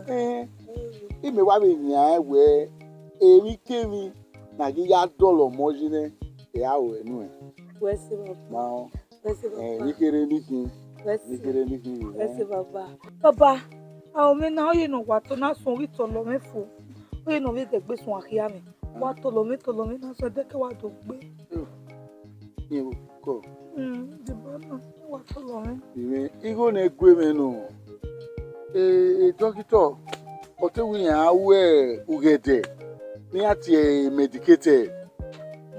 Ẹn, imẹ wa vbe yan wẹ emwikemwi ne a ghi ya dọlọ ọmọ yi nẹ, ẹ i ra ru ẹre nuẹn. Wẹ se, Baba. Ma họn. Wẹ se, Baba. Ni kherhe ni khin. Wẹ se. Ni kherhe ni khin. Wẹ se, Baba. Baba, a, ọ mwẹ na, ọ ye ne ọ wa to na suẹn, ọ ghi tọlọ mwẹ fo. Ọ ye ne ọ vbe dẹgbe suẹn akhia mwẹ. Wa tọlọ mwẹ, tọlọ mwẹ na suẹn, dẹke wa do gbe. Iyẹn vbe kọ. Mm, deba na, wa tọlọ mwẹ. Imẹ, igho ne gu mwẹ nọ. E, e dọkitọ, ọ te wẹ iran ru ugẹdẹ, ne iran tie medicated.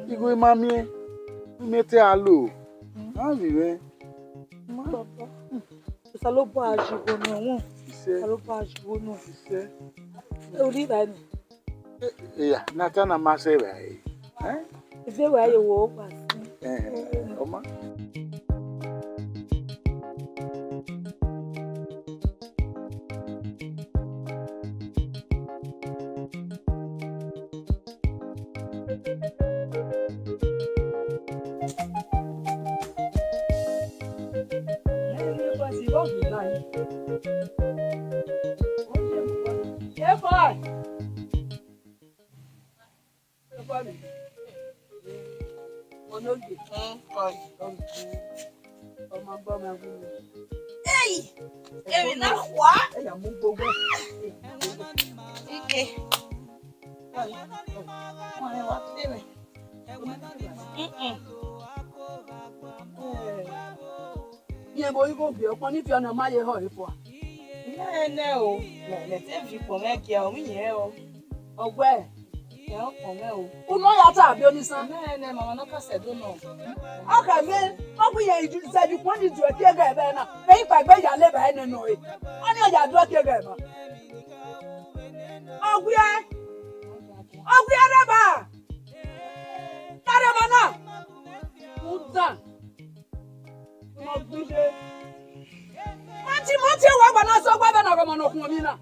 Igho ima miẹn, imẹ te a lo. A vbe mwẹ. Baba, Osanobua a zẹ igho ne ẹmwẹ. Isẹ. Osanobua a zẹ igho ne. Isẹ. Ẹ, u rri evbare nẹ? Eya, ne a ta na ma sẹ evbare. Ẹn? Ivbi evbare ye wo gba sin. Ẹn, ọ ma. Hey! Emwi na khua. Ike. Wọn wa te mwẹ. Mm-mm. Rẹn vbe igho biẹ, ọkpọn ni fi ọna ma ye họ efua. Nẹ, nẹ o, mẹ, mẹ te fi kpọ mwẹ gie ọ, ọ mwẹ iyẹn o. Ọ wẹ, Ẹ, ọkọ mwẹ o. Unu ya ta abi onisan. Mẹ ne mama na ka sẹ do nọ. Ọkọ mwẹ, ọ bu yẹn zẹdẹ ukpọn ni du ẹki ẹghẹ ẹvbo na. Vbe ikpa egbe ya leba ẹnẹ nọ re. Ọni ọ ya du ẹki ẹghẹ ẹvbo. Ọghiẹ, ọghiẹ rẹ ba. Tare mama na. Udan. Mọti, mọti, wa gba na sẹ ọgba vbe na ọghọmọ ne okhuo emwi na.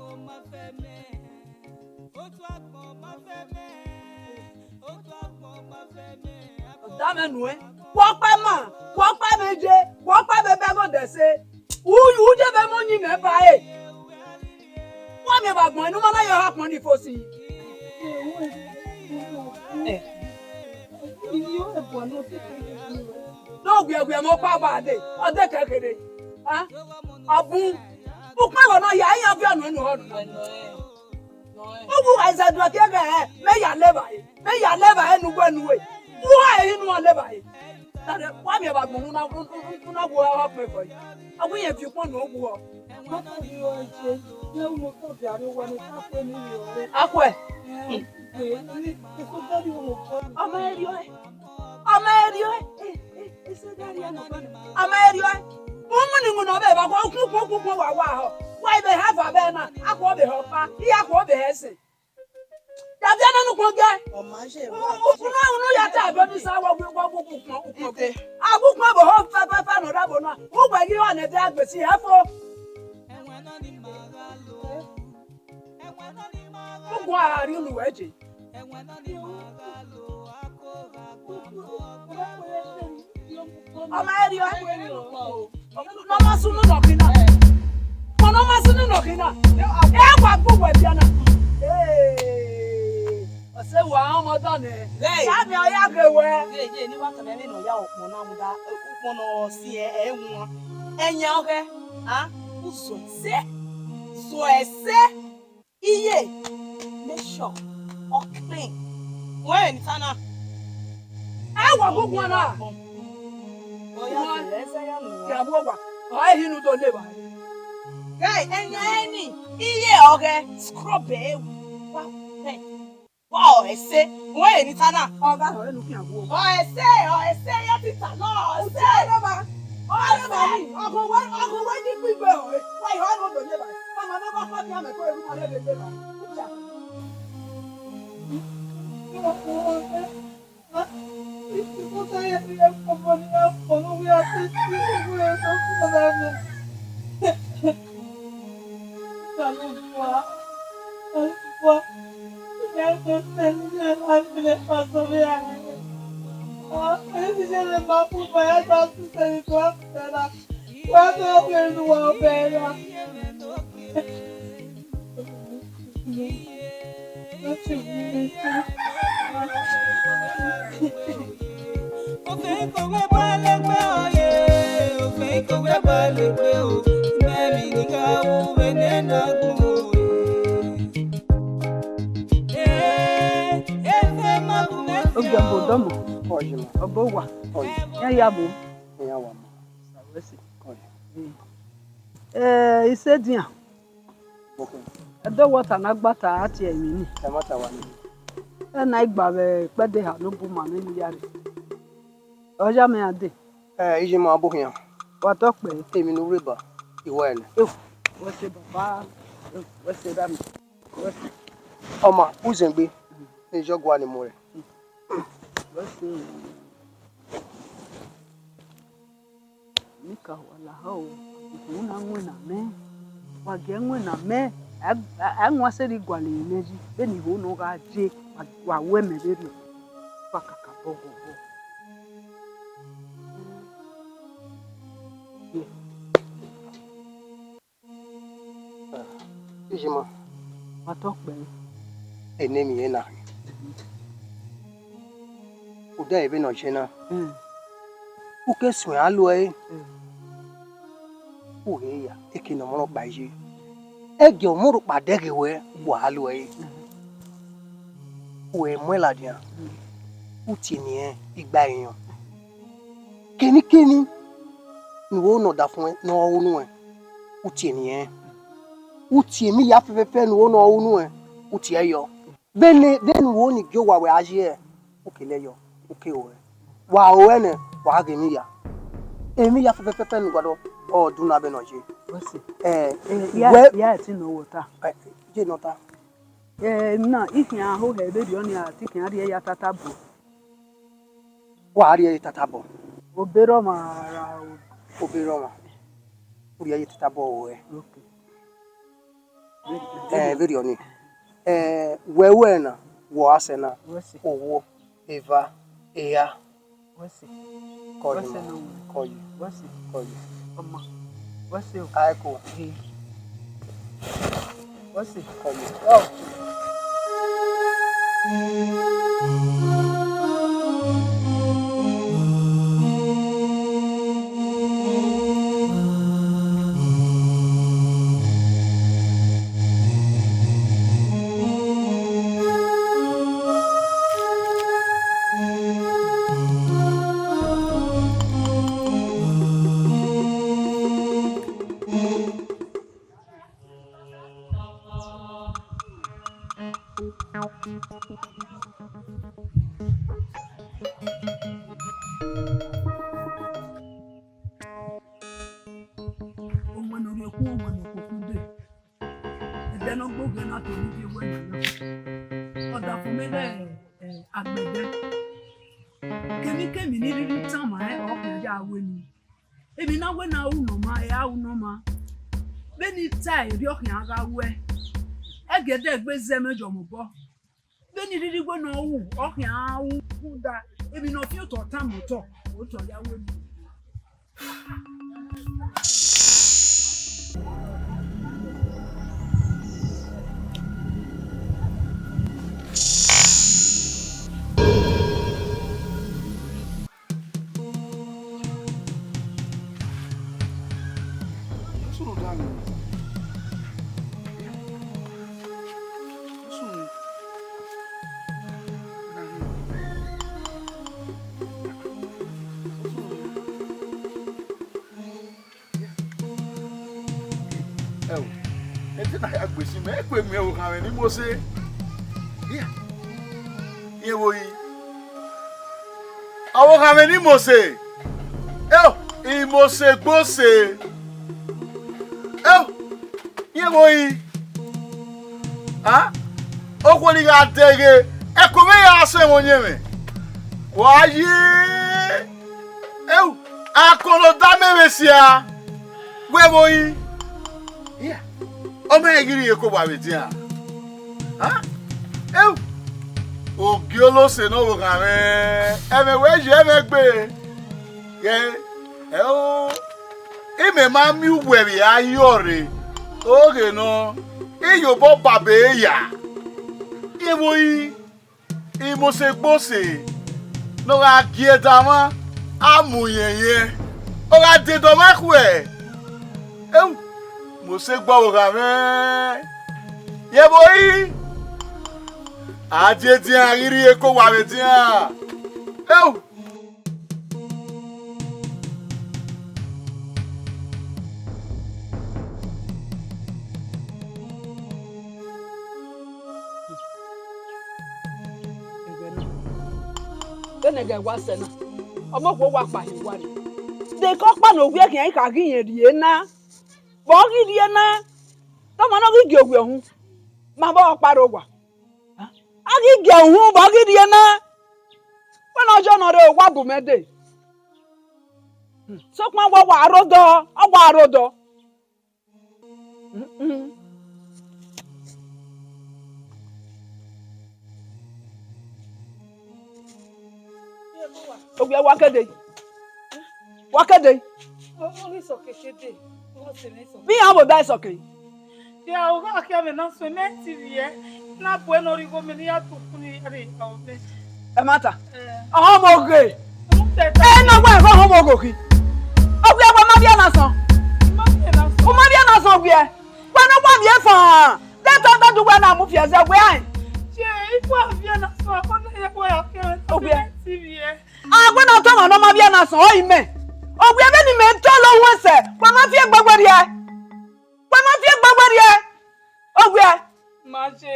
Ọda mwẹ nuẹn, wẹ ọkpa ima, wẹ ọkpa mwẹ je, wẹ ọkpa mwẹ bẹghe odẹ ẹse. U, u je vbe mu ọyẹn mwẹ ba ẹre. Wa miẹn vbe agbọn, enu ma na ye ọha kpọn ni fo si. Ne ọ wiẹwiẹ mwẹ ọkpa gba dee, ọ dekẹe kherhe. A? Ọ bun. Ukpọn ẹvbo nọ ya, iran viọ nuẹn nuẹn ọnọ. Uwu Aizẹdua ke ghẹ, mẹ ya levba ẹre, mẹ ya levba ẹre ne uwẹ nuẹn. Uwa ẹre ne uwa levba ẹre. Tare, wa miẹn vbe agbọn, u na, u na, u na wu ọkpẹn vọ yi. A wu yẹn viọ ukpọn ne ọ wuọ. Akhuẹ. Ọmọ ẹriọ ẹ. Ọmọ ẹriọ ẹ. Ọmọ ẹriọ ẹ. Uwinna iwinna ọvbehe vbe akhọ, ukpọn ukpọn ukpọn ukpọn wa wa họ. Wa vbe hẹ eva vbe na, akhuẹ vbe hẹ ọkpa, iye akhuẹ vbe hẹ ẹse. Ya viọ nene ukpọn giẹ. Ọ ma ye. Unu, unu ya ta ẹbọ ni sa wa gu, wa gu ukpọn, ukpọn. Ite. A gu ukpọn vbe hẹ fẹfẹfẹ ne ọ rre ẹvbo na. Uwẹ ghi họ ne ẹdẹ agbesi hẹ fo. Ugun a rri unu wẹ je. Ọmọ ẹriọ ẹ. Ne ọ ma sunu nọ khin na. Ọmọ ne ọ ma sunu nọ khin na. Ẹ wa gbe uwẹ dia na. Ee, ọ sẹ wa ọmọ dọ nẹ. Hey. Sami ọ ya ghe wẹ. Ye, ye, ne wa tama ẹmwẹ ne ọ ya ukpọn na muda, ukpọn ne ọ si ẹ, ẹ wan. Ẹyan ọghẹ, a, u zọ ẹse, zọ ẹse. Iye, make sure ọ clean. Wẹ ne ta na. Ẹ wa gu uguan na. Ọ ya sẹ ẹsẹ ya nọ. Ya bu wa. Ọ ẹ hinu do levba. Guy, ẹyan ẹni, iye ọghẹ, scrub ẹ, wa, ẹ. Wa ọ ẹse, wẹ ne ta na. Ọ gha rhọre ne u khian wu. Ọ ẹse, ọ ẹse, ya ti ta nọ, ọ ẹse. Ọ ẹse, ọgọ wẹ, ọgọ wẹ ni kpigbe ọre. Wa ihọ ne ọ do levba. Mama, ne ọ gha kpa dia mẹ ko eru ma rre levba. Ogiọbo dọmọ. Ọyọ. Ọbọ wa. Ọyọ. Iran ya vbo? Iran wa ma. Ọyọ. Eh, isedian. Okay. Ẹdẹ wọta ne a gba ta a tie emwi ni. Ẹ ma ta wa ni. Ẹ na i gba vbe ikpẹdẹ eha ne obọ ma mwẹ ni ya rre. Ọ ya mẹ a dee. Ẹ, Ijima, ọ bọ khian. Wa tọ kpẹ. Emwi ne u rre ba, I wa ẹre nẹ. Wẹ se baba, wẹ se ra mi. Wẹ se. Ọma, u zẹn egbe, ne I zẹ ọgua ne I mu rẹ. Wẹ se. Mika, wa lahọ o, uwẹ na winna mẹ, wa gie winna mẹ, a, a, a wan sẹrriọ gualọ emwi mwẹ yi, vbene I ho ne ọ gha ye, wa, wa ru ẹmwẹ vberriọ, wa kakabọ ghọghọ. Ijima. Wa tọ kpẹ. Ene emwi ẹre na khin. Uda vbene ọ ye na. Mm. U ke suẹn a lu ẹre. Mm. U ghe ya, eke ne ọ mwẹ ọkpa ye. Ẹghẹ ọ mwẹ rhọkpa dẹghe wẹ, wa lu ẹre. Mm. Wẹ mu ẹn ladian. Mm. U tie eni igba irẹn. Kenikeni ne u ho ne ọdafẹn ne ọ ru nuẹn, u tie eni ẹnrẹn. U tie emwi hia fẹfẹfẹ ne u ho ne ọ ru nuẹn, u tie ẹre yọ. Vbene, vbene uwo ni gie owa wẹ a ye, u ke lẹ yọ, u ke ru ẹre. Wa ru ẹre nẹ, wa ghe emwi hia. Emwi hia fẹfẹfẹfẹ ne u gua dọ, ọ dun na vbene ọ ye. Wẹ sẹ. Eh, eh, ya, wẹ ya ẹtin ne ọ wẹ ota. Eh, je ne ọ ta. Eh, na, I khian hohe vberriọ nia, te I khian rhie ya tata bọ. Wa rhie ẹre tata bọ. Obere ọmwa ra o. Obere ọmwa. U rhie ẹre tata bọ ruẹ. Okay. Eh, vberriọ ni. Eh, wẹ ru ẹre na, wẹ ọre a sẹ na. Wẹ sẹ. Owo, eva, eha. Wẹ sẹ. Kọ yi. Wẹ sẹ ma. Na wẹ. Kọ yi. Wẹ sẹ. Kọ yi. Ọma. Wẹ sẹ o. Aiko. Ee. What's it called? Oh. Ọmọ ne ọ rhie okhuo, ọmọ ne ọ koko de. Ẹdẹ ne ọ gbe ogie na to ne ivie wẹ nana. Ọdafẹn mwẹ ghẹ, eh, agbẹdẹ. Kemikemi ne I rhirhi tama ẹn, ọ khian ya wẹ nii. Emwi ne a wẹ ne a ru ne ọ ma, ẹre a ru ne ọ ma. Vbene I tae, erriọ khian gha ruẹ. Ẹgiẹdẹgbe zẹ mwẹ yọ mẹ obọ. Vbene I rhirhi wẹ ne ọ ru, ọ khian ru, rhunmwuda emwi ne ọ fi otọ tama otọ, otọ ya wẹ nii. Ẹo, ẹdẹ na ya gbe sin mẹ, e kue miẹn ọvbokhanmwẹ ne Mose. Iya, irẹn vbo yi? Ọvbokhanmwẹ ne Mose. Ẹo, Mose Gbose. Ẹo, irẹn vbo yi? A? Okhuo ni gha dẹghe, ẹko mwẹ ya sẹ ẹmwẹ ọyẹnmwẹ. Wa ye. Ẹu, akọnọ da mẹ vbe sia, wẹ vbo yi? Iya, ọ ma ghi rhie eko wa vbe dian. A? Ẹu, ogie olose ne ọvbokhanmwẹ, ẹmwẹ wẹ ye ẹmwẹ gbe. Ghẹ, ẹo, imẹ ma miẹn uwẹ vbe a yọ rre, oghe nọ, I ye obọ ba be ya. Irẹn vbo yi? Mose Gbose ne ọ gha gie ẹdamwa, a mu yẹnyẹn, ọ gha de dọmwa khuẹ. Ẹu, Mose gbe ọvbokhanmwẹ, yẹ vbo yi? A die edian ghi rhie eko wa vbe edian. Ẹu. Vbene ẹghẹ wa sẹ na, ọmọ okhuo wa kpa hin owa rre. De ke ọkpa ne owiẹ khian kha ghi rẹn rrie na, vbe ọ ghi rrie na, te ọmọ ne ọ ghi gie owiẹ uhunmwu, ma vbe ọkpa rre owa. A ghi gie uhunmwu vbe ọ ghi rrie na, wẹ ne ọ yọ nọ rre, wa bu mẹ dee. Sokpan wa wa rre odọ, ọ wa rre odọ. Owiẹ wa kede, wa kede. Vbe iran vbe odẹ Isọkẹn? Ya, u gha khian vbe na suẹn, mẹ ti vbiẹ. Na bu ẹn ne ọ rhie igho mẹ ne I ya tu ukpunu ya rrie aro mẹ. Ẹmwata. Eh. Ọhọnmwoghe. Ẹ na wa ẹghẹ ọhọnmwoghe khin. Ọ wẹ wẹ ma vbiẹ na sọn. Ma vbiẹ na sọn. U ma vbiẹ na sọn wẹ. Wẹ ne ọ wa vbiẹ fan. De tọ dọdẹ wẹ na mu fiẹ zẹ wẹ ain. Che, I wa vbiẹ na sọn, ọ na ya wẹ a khian vbe na suẹn, mẹ ti vbiẹ. A wẹ na tọ ọmwa ne ọ ma vbiẹ na sọn, ọ i mẹ. Ọ wẹ vbene imẹ tọ lọ hu ẹsẹ, wẹ ma fi egbe werriẹ. Wẹ ma fi egbe werriẹ. Ọ wẹ. Ma je.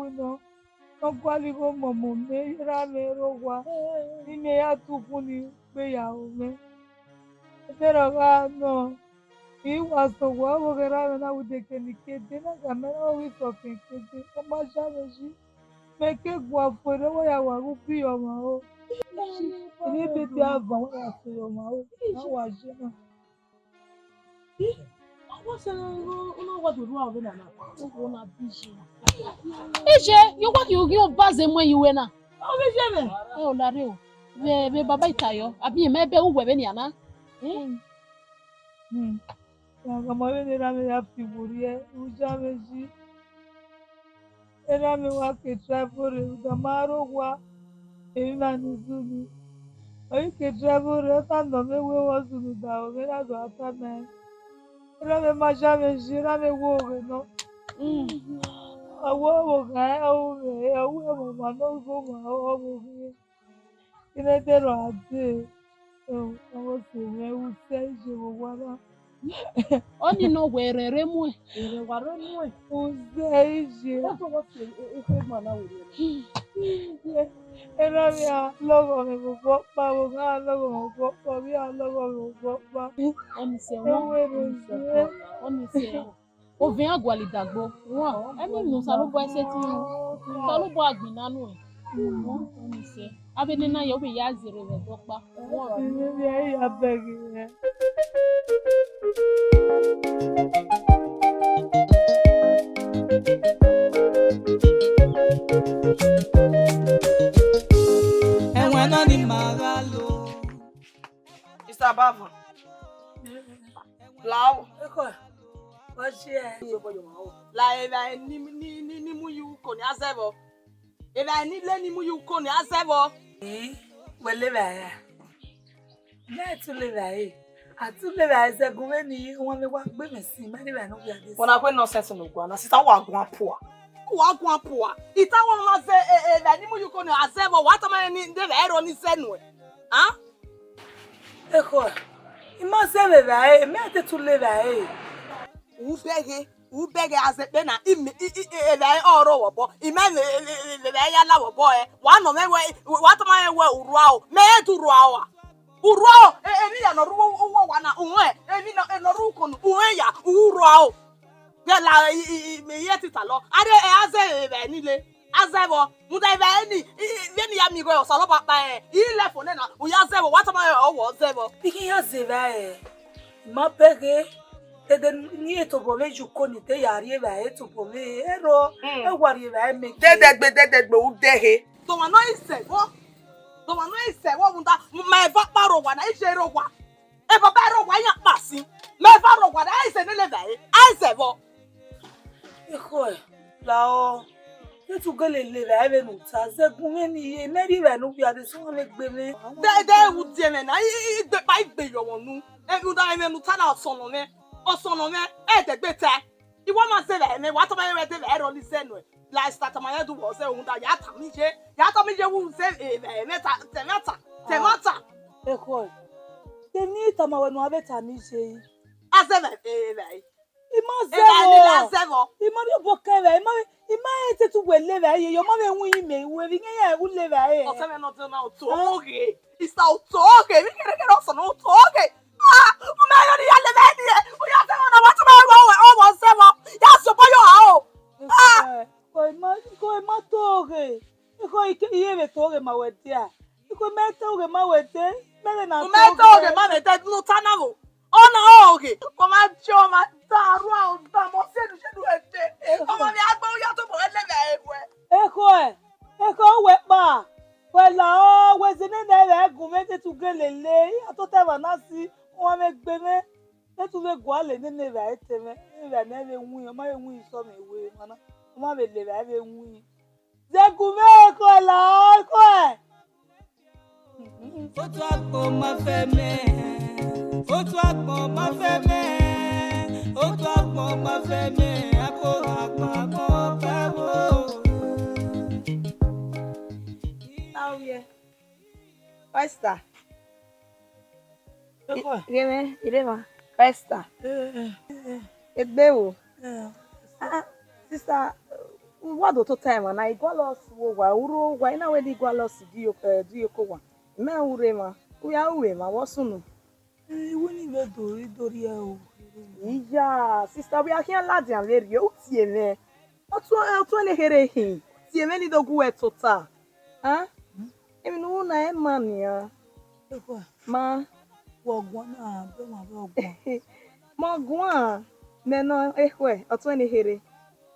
winọ, ne ọ gualọ igho mọmọ mẹ, erha mwẹ rre owa, ne imẹ ya tu ukhunmwu ni gbe ya ro mwẹ. Ẹdẹrriọ gha nọ, I wa sẹ owa ọvbokhan erha mwẹ na, vbe odeke ne I ke dee na, ga mẹ na ghi sẹ ọkẹn ke dee, ọ ma zẹ mwẹ yi. Mẹ ke gua fo erriọ, wa ya wa ghe ubi ọmwa ro. Emwi ebe te a van, wa ya sẹ ọmwa ro, a wa ye na. Ih, ọ wa sẹ ne ọ, ọ na wa do rua vbe nana. Ọ na bi ye. Iye, ye wa khin ughian ọba zẹ muẹn ye uwẹ na. Ọ vbe ye mwẹ. Ẹ o, larre o. Vbe, vbe baba ita yọ, abi mẹ bẹ uwẹ vbenian na. Hmm. Ọmọ vbene erha mwẹ ya fi werriẹ, u zẹ mwẹ yi. Erha mwẹ wa ke travel rre, rhunmwuda ma rre owa, emwi na ni zunu. Ọ ghi ke travel rre, ọ na nọ mwẹ wẹ ọ zunu da, ọ mwẹ na do a tama ẹn. Erha mwẹ ma zẹ mwẹ yi, erha mwẹ wo ghe nọ. Ọ wo vbe gha ẹre, ọ ru mwẹ, ọ ru ẹmwẹ ọmwa ne ọ ghi vbe ma ọ vbe ghe. Ine ẹdẹrriọ a dee, ọ, ọ sẹ mwẹ, u sẹ iye vbe owa na. Ọni nọ wẹ erhẹn rre muẹn. Erhẹn wa rre muẹn. Uzẹ iye. Ọ tọ wọ fi e- e- ekhe ma na wẹ erhẹn. Iye. Erha vbe a lọghọ mwẹ vbe obọ ọkpa, vbe ogha lọghọ mwẹ vbe obọ ọkpa, ovbi a lọghọ mwẹ vbe obọ ọkpa. Ọni sẹ wọn. Ewe rẹ ọni sẹ wọn. Ovẹn a gualọ idagbo. Wọn, ẹmwẹ ne Osanobua sẹtin ru. Osanobua gbinna nuẹn. Wọn, ọni sẹ. Avbe nena ya, ọ vbe ya zerre vbe ẹdẹ ọkpa. Wọn. Ivbi a ya bẹghe rẹ. Ẹwẹn na ni ma gha lo. Mister Bavon. Lao. Eko. Wa share. La evba ni ni ni ni mu ye uko ni a zẹ vbọ. Evba ni le ni mu ye uko ni a zẹ vbọ. Ii, wẹ le evba ra? Mẹ tu le evba re. A tu le evba re, zẹ gun vbene ọmwa mwẹ wa gbe mwẹ sin, mẹ le evba ne ọ wia de. Wọ na kue nonsense ne u gua na, sister, wa guan pua. Wa guan pua. I ta wẹ ma zẹ evba ni mu ye uko ni a zẹ vbọ, wa tama rẹn ne evba rrọọ ni zẹ nuẹn. A? Ekhọe, I ma zẹ vbe evbare, mẹ te tu le evbare. U bẹghe, u bẹghe a zẹ kpe na, I mẹ, I, I, evbare ọ rrọọ vbe obọ, I mẹ vbe, vbe, vbe, vbe evbare ya la vbe obọ ẹre. Wa nọ mwẹ wẹ, wa tama mwẹ wẹ u rrua o, mẹ i re te u rrua o a. U rrua o, e, emwi hia ne ọ rre uwu owa na, u rẹn, emwi ne ọ rre uko nu, u rẹn ya, u rrua o. Vbe la, I, I, I, I, I re te talọ, a rre, a zẹ vbe evbare ni le. A zẹ vbọ, rhunmwuda evbare ni, I, I, vbene I ya miẹn igho Osanobua kpa rẹn, I lẹ fo nẹ na, u ya zẹ vbọ, wa tama mwẹ wẹ ọ zẹ vbọ. I khian ya zẹ evbare, I ma bẹghe, dede ne I tobọ mwẹ ye uko ni te ya rri evbare tobọ mwẹ, ẹro, Mm. ẹ wa rri evbare mẹ. Dẹdẹgbe, dẹdẹgbe, u dẹghe. Dọmwa ne ọ i zẹ vbọ, dọmwa ne ọ i zẹ vbọ, rhunmwuda, ma eva ọkpa rre owa na, I ye rre owa. E baba ẹre owa iran kpa sin, mẹ eva rre owa na, a i zẹ ne levba ẹre, a i zẹ vbọ. Ekhọe, lahọ, te u gele levba ẹre vbene u ta, zẹ gun mwẹ ne I ye, mẹ rri evbare ne u wia de, sunu mwẹ gbe mwẹ. De, de u die mwẹ na, I, I, I gbe kpa, I gbe yọ vbọ nu. Rhunmwuda emwi ne u ta na, ọ sọnnọ mwẹ, ọ sọnnọ mwẹ, ẹdẹgbe tae. I wa ma zẹ vbe ẹmwẹ, wa tama mwẹ wẹ de vbe ẹrọ ni zẹ nuẹn. La esta tama mwẹ du wẹ ọ zẹ rhunmwuda, ya tama iye, ya tama iye vbe u zẹ vbe ẹmwẹ ta, tẹ mwẹ ta, tẹ mwẹ ta. Ekhọe, de emwi ne I tama wẹ ne u a vbe tama iye yi? A zẹ vbe, vbe, vbe. I ma zẹ Evba ni vbọ. La zẹ vbọ. I ma rhie obọ kan evba, I ma, I ma rẹn te tu wẹ levba ẹre, ọ ma vbe winna mẹ, wẹ vbe iyan ya wu levba ẹre. Ọtẹn mwẹ nọ dẹ na, ọ toghe. Ista, ọ toghe. Vbe kẹrẹkẹrẹ ọsọ na, ọ toghe. Ah, u ma rẹn ne I ya levba ẹre, u ya zẹ vbọ na, wa tama mwẹ wẹ ọ zẹ vbọ. Ya zobọ yo ha o. Ah. Ko ima, ko ima toghe. Ko i ke, I ye vbe toghe ma wẹ dia. Ko ima toghe ma wẹ de. Mẹ vbe na U mẹ toghe. Toghe ma vbe de, ne u ta na vbo. Ọ na oghe, ọ ma jọ, ọ ma da, rua, ọ da, mẹ ọ sẹ ne u sẹ ne u ẹdẹ. Ọ ma vbe a gbe u ya tobọ ẹlẹ vbe ẹruẹ. Ekhọe, ekhọe, wẹ kpa, wẹ la ọ, wẹ zẹ nene evba gun mwẹ te tu gele le, I ya tota evba na si, u ma vbe gbe mwẹ, te tu vbe gualọ nene evba te mwẹ, evba ne vbe win, ọ ma vbe win isọ mwẹ wẹ emwa na, ọ ma vbe le evba vbe win. Zẹ gu mwẹ ekhọe la ọ ekhọe. Otu agbọn ma fẹ mẹ, otu agbọn ma fẹ mẹ, otu agbọn ma fẹ mẹ, akpo agbọn agbọn fẹ wo. Awiẹ. Esther. Ekhọe. Ghe mwẹ, I re emwa. Esther. Eh, eh, eh, eh. Egbe wo? Eh. Ah, sister, wa do tota emwa na, I gualọ si vbe owa, u rre owa, I na wẹ ne I gualọ si di yo, eh, di yo ko owa. Mẹ u rre emwa, u ya ru emwa, wẹ ọ sunu. Eh, I wẹ ne I vbe do, I do rhie o. Iya, sister, wẹ a khian ladian vberriọ, u tie mwẹ. Ọ tuẹn, ọ tuẹn ne kherhe hin, tie mwẹ ne I do gu wẹ tota. Ah? Emwi ne u ru na ẹ ma nian. Ekhọe. Ma. Wẹ ọ guan na, bẹ ọmwa vbe ọ guan. Ma guan, mẹ nọ ekhọe, ọ tuẹn ne kherhe.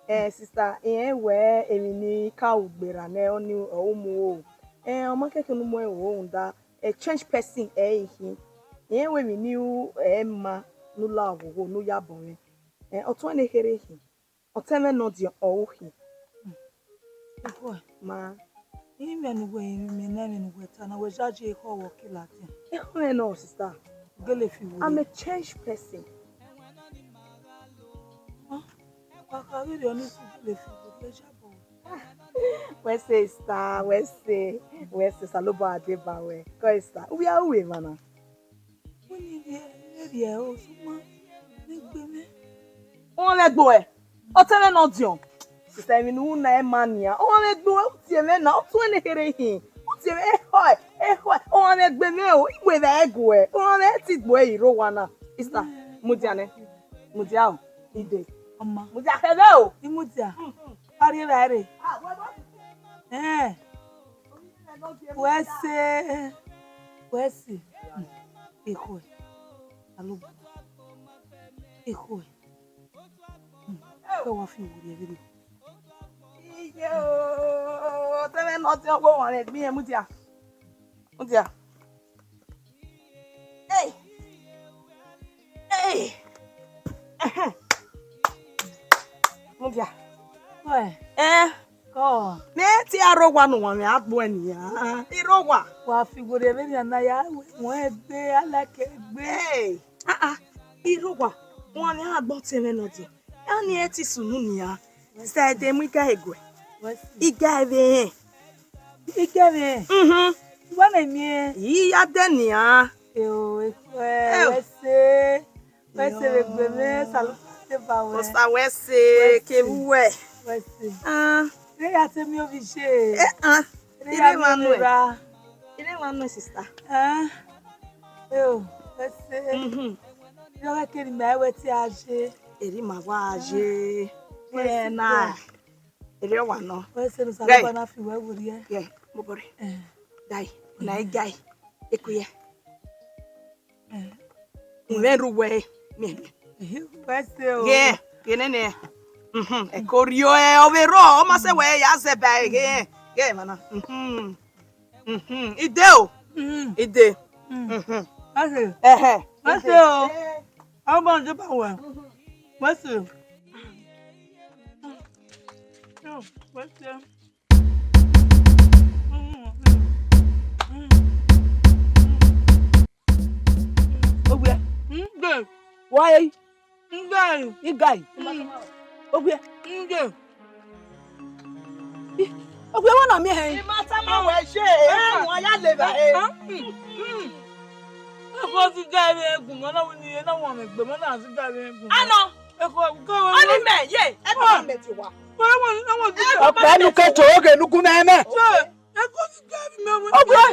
Eh, sister, irẹn wẹ emwi ne I ka ru gberra nẹ, ọni ọ ru mu ro. Eh, ọ ma kẹkan ne u mu ẹn ro rhunmwuda, eh, change person ẹ i re khin. Irẹn wẹ emwi ne I ru ẹ ma ne u la oghogho, ne u ya bọ mwẹ. Eh, ọ tuẹn ne kherhe khin. Ọtẹn mwẹ nọ diọn ọ ru khin. Ekhọe. Ma. Imẹ ne uwẹ, imẹ ne ẹmwẹ ne uwẹ ta na, wẹ ya je ekhọe wẹ ọ ke ladian. Ekhọe nọ, sister. Gele fi were. I'm a changed person. Ah, wa kha ghi rhie ọnii su gele fi were, ẹ ya bọ wẹ. Wẹ sẹ, sister, wẹ sẹ, wẹ sẹ, Osanobua deba wẹ. Kọ, sister, u ya ru emwa na. Wẹ ne I rhie, I rhie o, sokpan Egbe mwẹ. Ọmwa mwẹ gbe ruẹ. Ọtẹn mwẹ ne ọ diọn. Sista, emwi ne u ru na, ẹ ma nian. Ọmwa mwẹ gbe ruẹ, u tie mwẹ na, u tuẹn ne kherhe hin. U tie mwẹ, ehọ, ehọ, ọmwa mwẹ gbe mwẹ o, I wẹ vbe ẹguẹ. Ọmwa mwẹ ti gbe ruẹ, I rre owa na. Sista, mudia nẹ. Mudia o, I dee. Ọma. Mudia khẹ vbe o. I mudia. A rhie evbare. Ẹn. Wẹ se, wẹ se. Ekhọe. Alo. Ekhọe. Wẹ wa fi wurriẹ vberriọ. Iye o, ọtẹn mwẹ ne ọ diọn, wẹ ọmwa mwẹ gbe ruẹ, mudia. Mudia. Hey. Hey. Mudia. Wẹ. Eh. Kọ. Mẹ te a rre owa ne uwa mwẹ a gbe ruẹ nian. I rre owa. Wa fi wurriẹ vberriọ na ya, wẹ egbe, a like egbe. Hey. Ah, ah. I rre owa. Uwa mwẹ a gbe ọtẹn mwẹ ne ọ diọn. Ani ẹ ti sunu nian. Sẹ ẹdẹ mu iga eguẹ. Wẹ se. Iga ẹvbe rẹn. Iga ẹvbe rẹn. Mhm. Wa na miẹn. I ya dẹ nian. Eo, ekhọe, wẹ se. Wẹ se vbe egbe mwẹ, Osa ne ọ ba wẹ. Osa wẹ se, kevbe uwẹ. Wẹ se. Ah. Rre ya te miẹn ovbi iye. Eh, ah. Rre ya miẹn ovbi ra. I rre emwa nuẹn, sista. Ah. Eo, wẹ se. Mhm. Rre ọghẹ ke ne ima wẹ te a ye. Erriọ ima wa ye. Wẹ se. Ẹna. Erriọ wa nọ. Wẹ se ne Osanobua na fi wẹ werriẹ. Ghẹ, mobọ rre. Eh. Gai, na i gai. Eku ye. Eh. Mwẹ rre uwẹ, miẹn. Wẹ se o. Ghẹ, ghẹ nene. Mhm, ẹko rriọ ẹ, ọ vbe rrọọ, ọ ma sẹ wẹ ya zẹ ba ẹre, ghẹ, ghẹ emwa na. Mhm. Mhm. I dee o. Mhm. I dee. Mhm. Mhm. Wẹ se. Ẹhẹ. Wẹ se o. Ọ ma je ba wẹ. Wẹ se. Wẹ se. Owiẹ. Nde. Why? Nde. Igai. Mm. Owiẹ. Nde. Ih, owiẹ, wa na miẹn hẹ. I ma tama wẹ ye, eh, wọn ya leva, eh. Ẹkọ ti ga vbe gun mọ na, wẹ ni na wọn mẹ gbe mọ na, ti ga vbe gun. Anọ. Ẹkọ ga vbe. Ọni mẹ ye, ẹkọ mẹ ti wa. Ọkpẹ nu ke to oge nugun mẹ mẹ. Ọgua.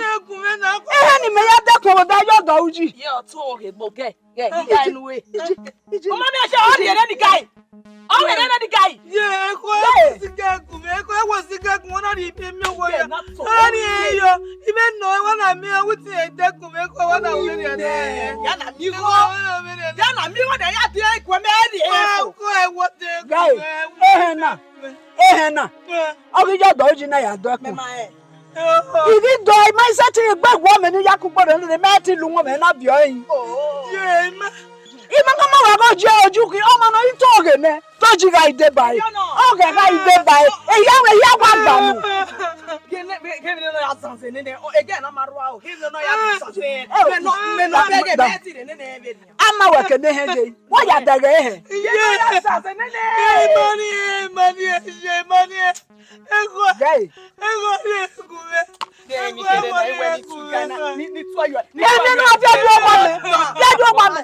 Ehe ni mẹ ya dẹkun vbe odẹ ye ọdọ uji. Ye ọtẹn ọghe gbe gẹ, gẹ, gẹ, inu re. Ọmọ mi ẹsẹ, ọ rhie nene guy. Ọ rhie nene guy. Ye, eko, eko si gẹ gun, eko, eko si gẹ gun, ọ na rhie ibe mi owo ya. Ọ na rhie yo, ibe nọ, ẹ wa na mi, ọ wi ti ẹdẹkun, eko, ọ na wẹ rhie na. Ya na mi igho. Ya na mi igho, ya di eko, mẹ rhie eko. Eko, eko, eko. Guy, ehe na. Ehe na. Ọ ghi ye ọdọ uji na ya dọ ẹkun. Mẹ ma hẹ. I ghi do, I ma sẹtin gbe wọ mẹ ne I ya kugbo rre ne mẹ ti lu wọn mẹ na biẹ ọre. Ye ma. I ma ma wa gho je oju ki, ọmọ nọ i to ghe nẹ, to ji gha ide ba ẹre. Ọ ghẹ gha ide ba ẹre. Eya wẹ, eya wa gba nu. Ghe ne, ghe ne nọ ya zanzẹ nene, o, ege na ma rua o, ghe ne nọ ya zanzẹ. Mẹ nọ, mẹ nọ bẹgẹ bẹ ti rre nene vbe. A ma wẹ ke ne hẹ ye, wọ ya dẹghe hẹ. Ghe ne nọ ya zanzẹ nene. Ẹ, mani, ẹ, mani, ẹ, ye, mani, ẹ. Ego. Gay. Ego ye gu mẹ. Gay, mi kere na, iwe ni tu gana, ni, ni tu ayo. Ni tu ayo. Ẹ, nene, a fi ẹdun ọgba mẹ. Fi ẹdun ọgba mẹ.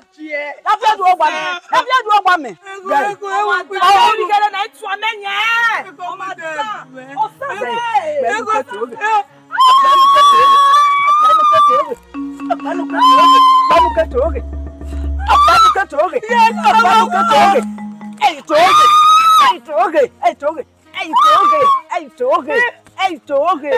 A fi ẹdun ọgba mẹ. A fi ẹdun ọgba mẹ. Ego, gay. Ego, ego, ego. Ọmọ mi kere na, i tu amẹ yẹn. Ego, ọmọ da. Ọsẹ. Ego, ego. Ọgbanuke to oghe. Ọgbanuke to oghe. Ọgbanuke to oghe. Ọgbanuke to oghe. Ẹ to oghe. Ẹ to oghe. Ẹ to oghe. Ẹ to oghe. Ẹ to oghe. Ẹ to oghe.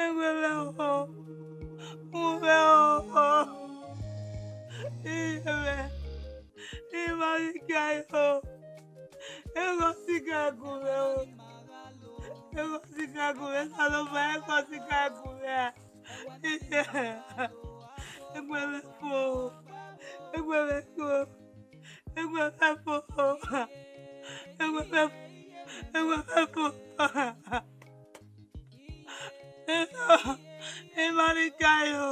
Ẹwẹ vbe o, u vbe o, iye mwẹ, I ma ghi gai o, eghọ sika gun mwẹ o, eghọ sika gun mwẹ, Osanobua, eghọ sika gun mwẹ. Egbe mwẹ fo, egbe mwẹ fo, egbe mwẹ fo, egbe mwẹ, egbe mwẹ fo. Emwa ni ka yo.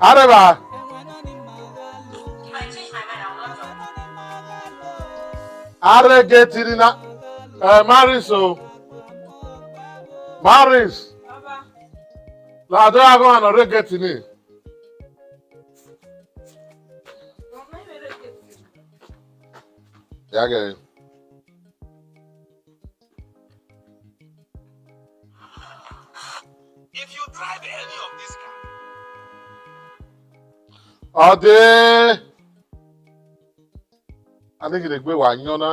Arẹvba. Arre gate ni na. Eh, Maris o. Maris. Lado ya gọ na rre gate ni. Ya gẹ. If you drive any of this car, ọ dee. A ni ghi gbe wa yan na.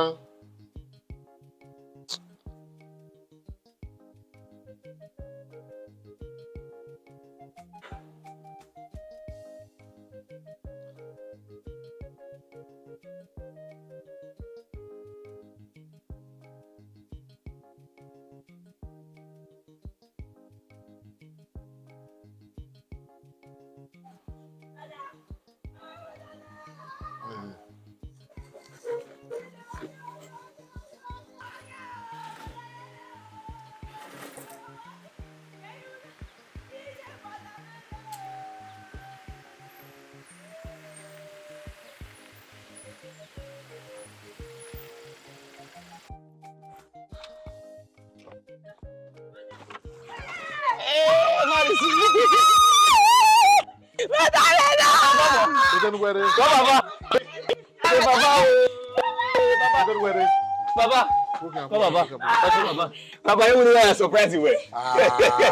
Baba, baba, baba, baba, baba, baba, you really wanna surprise you, eh? Ah,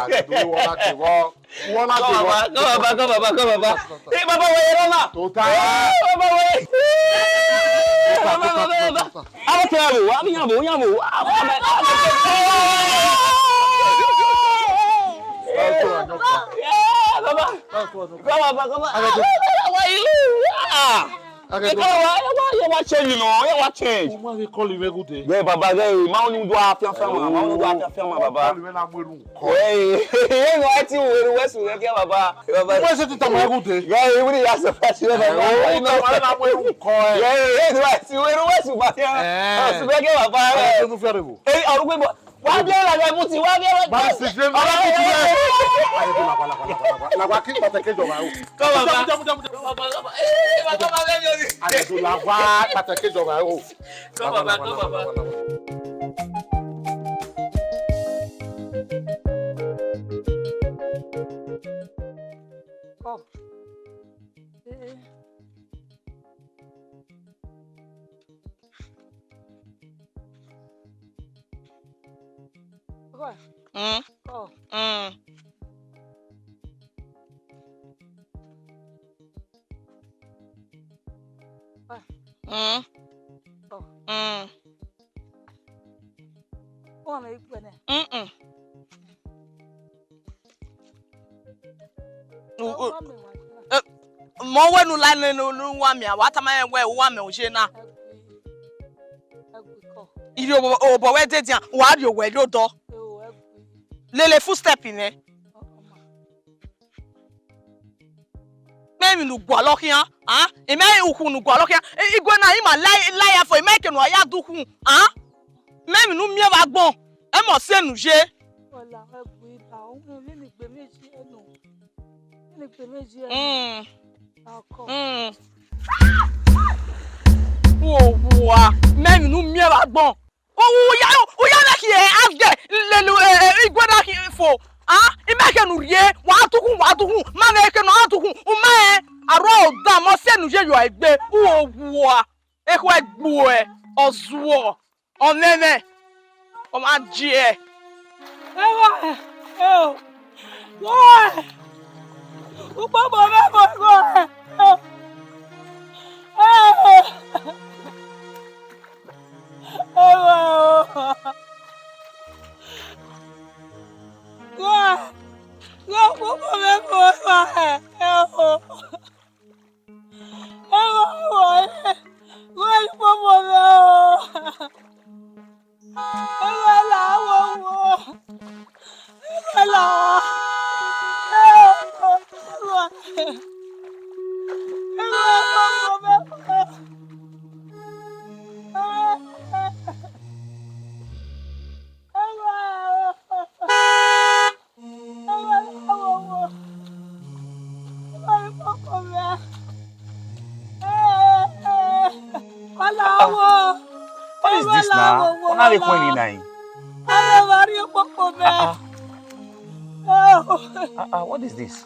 do you wanna give up? Come, Baba, come, Baba, come, Baba, come, Baba. Hey, Baba, where you, Baba? Total. Hey, Baba, where? Hey, Baba, Baba, Baba. I'm a terrible. I'm a terrible. I'm a terrible. Yeah, Baba. Come, Baba, come, Baba. Where you? Ah. Eke wa, eke wa, eke wa change nọ, eke wa change. Uma ghi call mwẹ ghude. Ghẹ Baba, ghẹ, ma unu do afianfian ma, ma unu do afianfian ma, Baba. Call mwẹ na mu erhunmwu kọ. Ghẹ, ghẹ, ghẹ, ghẹ, ti wẹ erhunmwu ẹsu ghẹ, Baba. Baba. Uma sẹ ti tama ghude. Ghẹ, ghẹ, wẹ ya surprise wẹ, Baba. Ghẹ, ghẹ, ti wẹ erhunmwu ẹsu, Baba. Eh. Ọsùn ghẹ, Baba. Ghẹ, ghẹ, ti unu fian rre vbo. Eh, ọrugbe bọ. Wa biẹ lagha ẹbuti, wa biẹ lagha. Ba si je ma ẹbuti rẹ. Aye, lagha, lagha, lagha, lagha. Lagha ki kpatẹ ke jọba o. Come on, come on, come on, come on, come on. Eh, come on, come on. Aye, lagha kpatẹ ke jọba o. Come on, come on, come on. Come. Eh. Mm. Mm. Mm. Mm. Mm-mm. U-, u-, eh, mẹ wẹ ne u la nene ne u wa miẹn, wa tama rẹn wẹ u wa miẹn oje na. Irhi obọ, obọ wẹ de dian, wa rhie owẹ rre odọ. Lele footstep nẹ. Mẹ emwi ne u gualọ khian, a? I mẹ ukhu ne u gualọ khian. I, igue na, ima la, la ya fo, I mẹ ke ne u ya da ukhu, a? Mẹ emwi ne u miẹn vbe agbọn, ẹ mẹ ọ sẹ ne u ye. Wala, ẹ gbe iba, ọ wẹ vbene egbe mwẹ ye nọ. Vbene egbe mwẹ ye nọ. Mm. Akọ. Mm. Wo wa, mẹ emwi ne u miẹn vbe agbọn. U, u ya, u ya vbe khian avgẹ lele, eh, eh, igue na khian fo. A, I mẹ ke ne u rhie, wa da ukhu, wa da ukhu, ma vbe ke ne ọ da ukhu, u ma rẹn, arua odama, ọ sẹ ne u ye yọ egbe, u wo wa, ekhọe gbuẹ, ọ zuọ, ọ mwẹ mwẹ, ọ ma jiẹ. Ewa, eh, oh. Ewa, ukpọkpọ mwẹ, ewa, ewa, eh, oh. Eh. Ewa o. Gua, gua, kpokpo mwẹ fo, ewa, ẹ o. Ewa, ewa, ẹ, gua, kpokpo mwẹ o. Ewa, la wo wo. Ewa, la. Ewa, ewa, kpokpo mwẹ fo. What is this now? Ọna vbe khuẹn ni na yi. Ọmọ wa rhie okpokpo mẹ. Ah, ah. Ah, ah, what is this?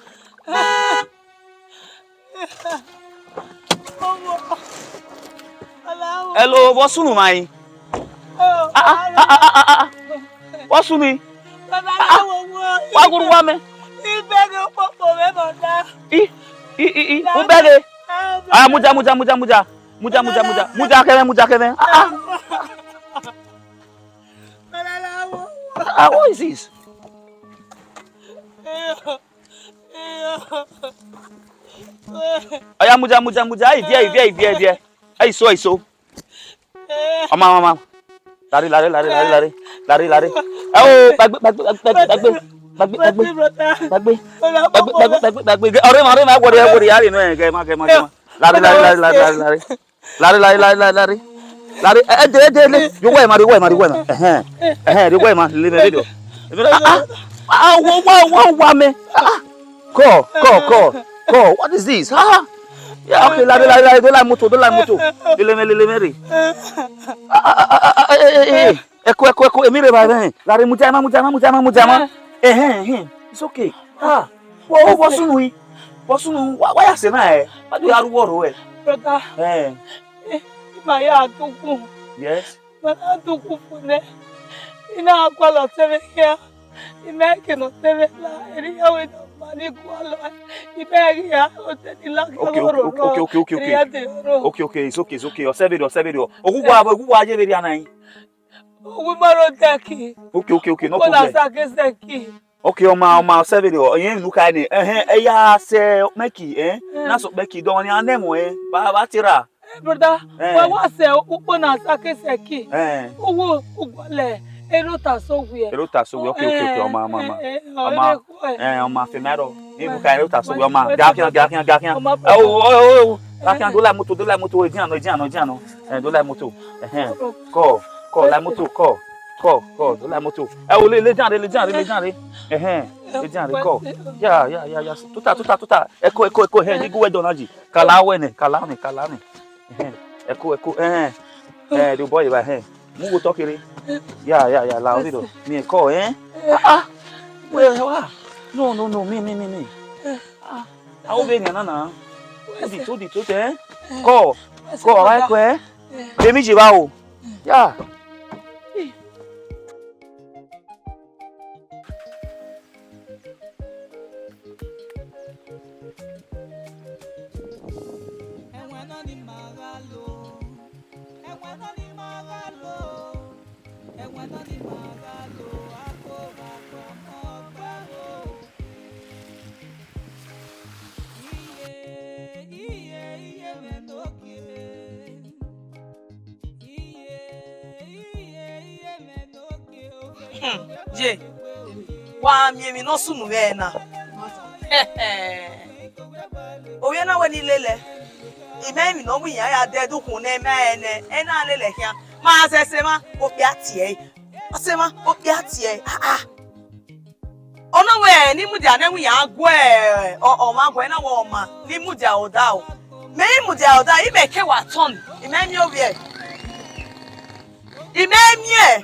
Hello, vbọ sunu ma yi? Ah, ah, ah, ah, ah, ah. Vbọ sunu yi? Ah, wa guru wa mẹ. I, i, i, i, u bẹghe. Ah, mudia, mudia, mudia, mudia. Mudia, mudia, mudia. Mudia kẹmwẹ, mudia kẹmwẹ. Ah, ah. Ah, what is this? Ọya, mudia, mudia, mudia. Ai, viẹ, ai, viẹ, ai, viẹ, ai, viẹ. Ai, so, ai, so. Ọma, ọma, ọma. Lare, lare, lare, lare, lare. Lare, lare. Ẹ o, gbagbe, gbagbe, gbagbe, gbagbe. Gbagbe, gbagbe, gbagbe, gbagbe. Ọrẹ ma, ọrẹ ma, ẹwọrẹ, ẹwọrẹ, ya rre nọ, ẹ, gẹ ma, gẹ ma, gẹ ma. Lare, lare, lare, lare, lare, lare. Lare, lare, lare, lare, lare. Lare, ẹ, ẹ, de, de, de. Rhie uwu ẹre ma, rhie uwu ẹre ma, rhie uwu ẹre ma. Ẹhẹn. Ẹhẹn, rhie uwu ẹre ma, lele mẹ vberriọ. Ah, ah, ah, wa, wa, wa, wa mẹ. Ah, ah. Call, call, call, call. What is this? Ah, ah. Yeah, okay, lare, lare, lare, do la imoto, do la imoto. Lele mẹ, lele mẹ rre. Ah, ah, ah, ah, ah, eh, eh, eh, eh. Ẹko, ẹko, ẹko, emwi rre evbare. Lare, mudia ma, mudia ma, mudia ma, mudia ma. Ẹhẹn, ẹhẹn. It's okay. Ah, wo, wo, vbọ sunu yi? Vbọ sunu, wa, wa ya sẹ na ẹ? Wa do ya ru uwọ rro ẹ? Brother. Eh. Eh, ima ya dukhu. Yes. Ima na dukhu fo nẹ. I na gualọ ọtẹn mwẹ khian. I ma ke ne ọtẹn mwẹ la, erriọ iran wẹ ne ọ ma ni gualọ. I ma ghi ya, ọtẹn ni la khian. Okay, okay, okay, okay, okay, okay. Erriọ de oro. Okay, okay, it's okay, it's okay. Ọsẹ vberriọ, ọsẹ vberriọ. Oghugha, oghugha ye vberriọ na yi. Uwu ma rre odẹ ki. Okay, okay, okay, no problem. Uwu na sa ke sẹ ki. Okay, ọma, ọma, ọsẹ vberriọ, ọ yẹn emwi ne u kha nẹ. Ẹhẹn, ẹ ya sẹ ọkpẹn ki, eh? Eh. Na sẹ ọkpẹn ki, dọmwẹ nian nẹ ẹmwẹ, ba, ba te ra. Eh, brother, eh, wa, wa sẹ ukpo na sa ke sẹ ki. Eh. Uwu, u gualọ, erha ota sẹ owiẹ. Erha ota sẹ owiẹ, okay, okay, okay, ọma, ọma, ọma. Eh, eh, ọma, eh, ọma, fe mẹ rọ. Ni bu ka erha ota sẹ owiẹ, ọma. Ga khian, ga khian, ga khian. Ọma, eh, o, o, o, o. Ga khian, do la imoto, do la imoto, edian nọ, edian nọ, edian nọ. Eh, do la imoto. Ẹhẹn. Kọ, kọ, la imoto, kọ, kọ, kọ, do la imoto. Ẹ o, le, le jan rre, le jan rre, le jan rre. Ẹhẹn, le jan rre, kọ. Ya, ya, ya, ya. Tota, tota, tota. Ẹko, ẹko, ẹko, ẹhẹn, ni gu wẹ dọ na ji. Kala wẹ nẹ, kala nẹ, kala nẹ. Ẹhẹn, ẹko, ẹko, ẹhẹn. Ẹ, do bọ eva, ẹhẹn. Mu wo tọ kere. Ya, ya, ya, la, o do. Mi kọ, eh? Ah, ah. Wẹ wa. No, no, no, mi, mi, mi, mi. Ah, a wo vbe nian na na. Odi to, odi to, eh? Kọ, kọ, wa kọ, eh? Bemi je ba o. Ya. Ẹwẹn nọ ni ma gha lo, ẹwẹn nọ ni ma gha lo, ẹwẹn nọ ni ma gha lo, a ko gha kpọmọ gbe o. Iye, iye, iye mwẹ ne ogie. Hmm, ye, wa miẹn emwi ne ọ sunu vbe ẹre na. Ovbi ẹre na wẹ ne I lele ẹe. I ma emwi ne ọ mu iran ya dẹ ẹdẹ ukhunmwu ne I ma rẹn nẹ, ẹre na lele ẹe khian. Ma zẹ sẹ emwa, okpia tie ẹre. Ọ sẹ emwa, okpia tie ẹre. Ah, ah. Ọ na wẹ ne I mudia ne ẹwẹn iran gu ọ, ọmwa gu ẹre na wẹ ọmwa ne I mudia ọdaro. Mẹ I mudia ọdaro, I mẹ ke wa tọn, I ma miẹn ovbi ẹre. I ma miẹn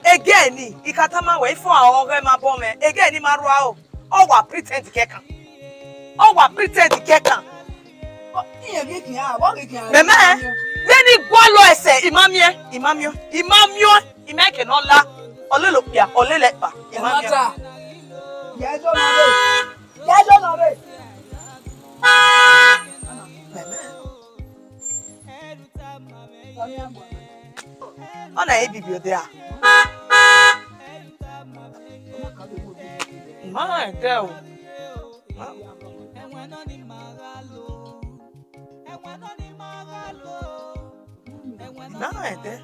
ẹgẹ ni, I ka tama wẹ, ifo a ọghe ma bọ mwẹ, ẹgẹ ni ma rua o, ọ wa pretend kẹkan. Ọ wa pretend kẹkan. Mẹmẹ, vbene I gualọ ẹsẹ, I ma miẹn, I ma miẹn, I ma miẹn, I ma ke ne ọ la, ọ lele okpia, ọ lele ẹkpa, I ma miẹn. Ya ẹzọ nọ rre. Ya ẹzọ nọ rre. Mẹmẹ. Ọ na ibibi odẹ a? Ma rẹn ẹdẹ o. Na rẹn ẹdẹ.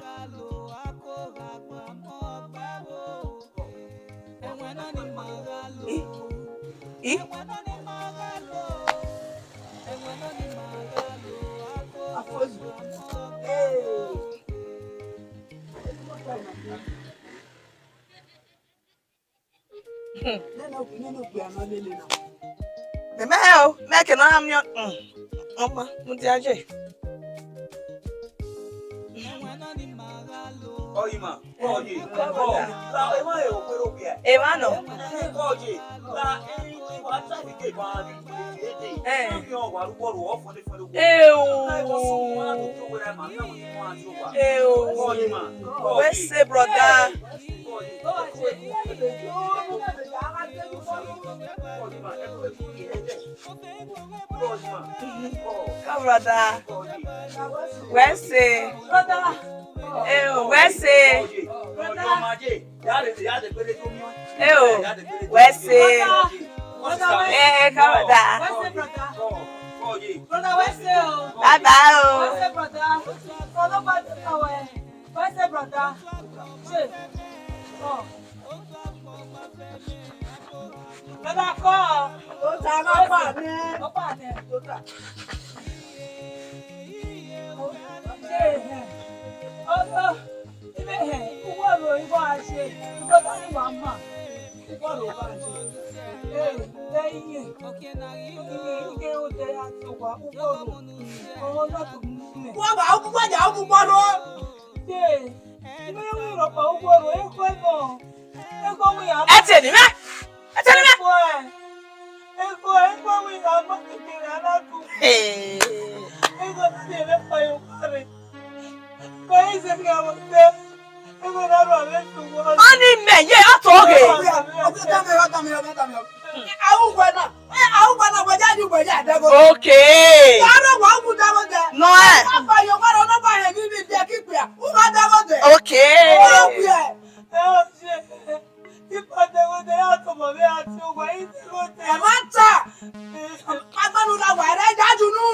I, i. Mẹ, mẹ o, mẹ ke ne ọ ra miẹn, mm, ọkpa, mudia ye. Ọyima, ọye, ọ, la emwa ẹre okpẹrẹ okpia. Emwa nọ. Ọye, la, eh, wa ta ibi ke ba ni. Eh. Eo. Eo. Wẹ se, brother. Come, brother. Wẹ se. Eo, wẹ se. Eo, wẹ se. Eh, come, brother. Bye bye o. What's up, brother? Say, oh. Brother, call. Ó ta, má pa mí. Ó pa mí. Ó ta. Say, eh. Ó, ó. Ibe, eh, uwẹ ro, iwẹ a ṣe. Iwẹ ta ni wàá mà. Iwẹ ro wàá ṣe. Eh, lẹ́yìn. Iye, iye, ó tẹ ya tó wá. Uwẹ ro. Ọmọ náà tó mú sílẹ̀. Wọ́n bá ó kú wájà, ó kú pọ́nrọ́. Ye, ime yo ghi rhọkpa ugboro, ekhọe nọ, ekhọe wẹ ya. Ẹ tie ni mẹ, ẹ tie ni mẹ. Ekhọe, ekhọe, ekhọe wẹ ya ma kekere a na tu. Ee. Ekhọe tie vbe kpa yo kare. Kọ ise gha vbe te, ekhọe na rua vbe tu wọ. Ọni mẹ ye, ọ to ghe. Ọtọ mẹ, ọtọ mẹ, ọtọ mẹ. Awuwẹ na, eh, awuwẹ na, wẹ ya yu, wẹ ya dẹgho. Okay. Aro wa ugu dẹgho dẹ. Nọ ẹ. Wa fa yo wa ro na ba he ni ni de ki kpia. U wa dẹgho dẹ. Okay. Wa kpia. Ẹ o ṣe. Ipa dẹgho dẹ ya tọmọ vbe a ti owa i dẹgho dẹ. Ẹ ma ta. Agbẹnu la wa rẹ ya junu.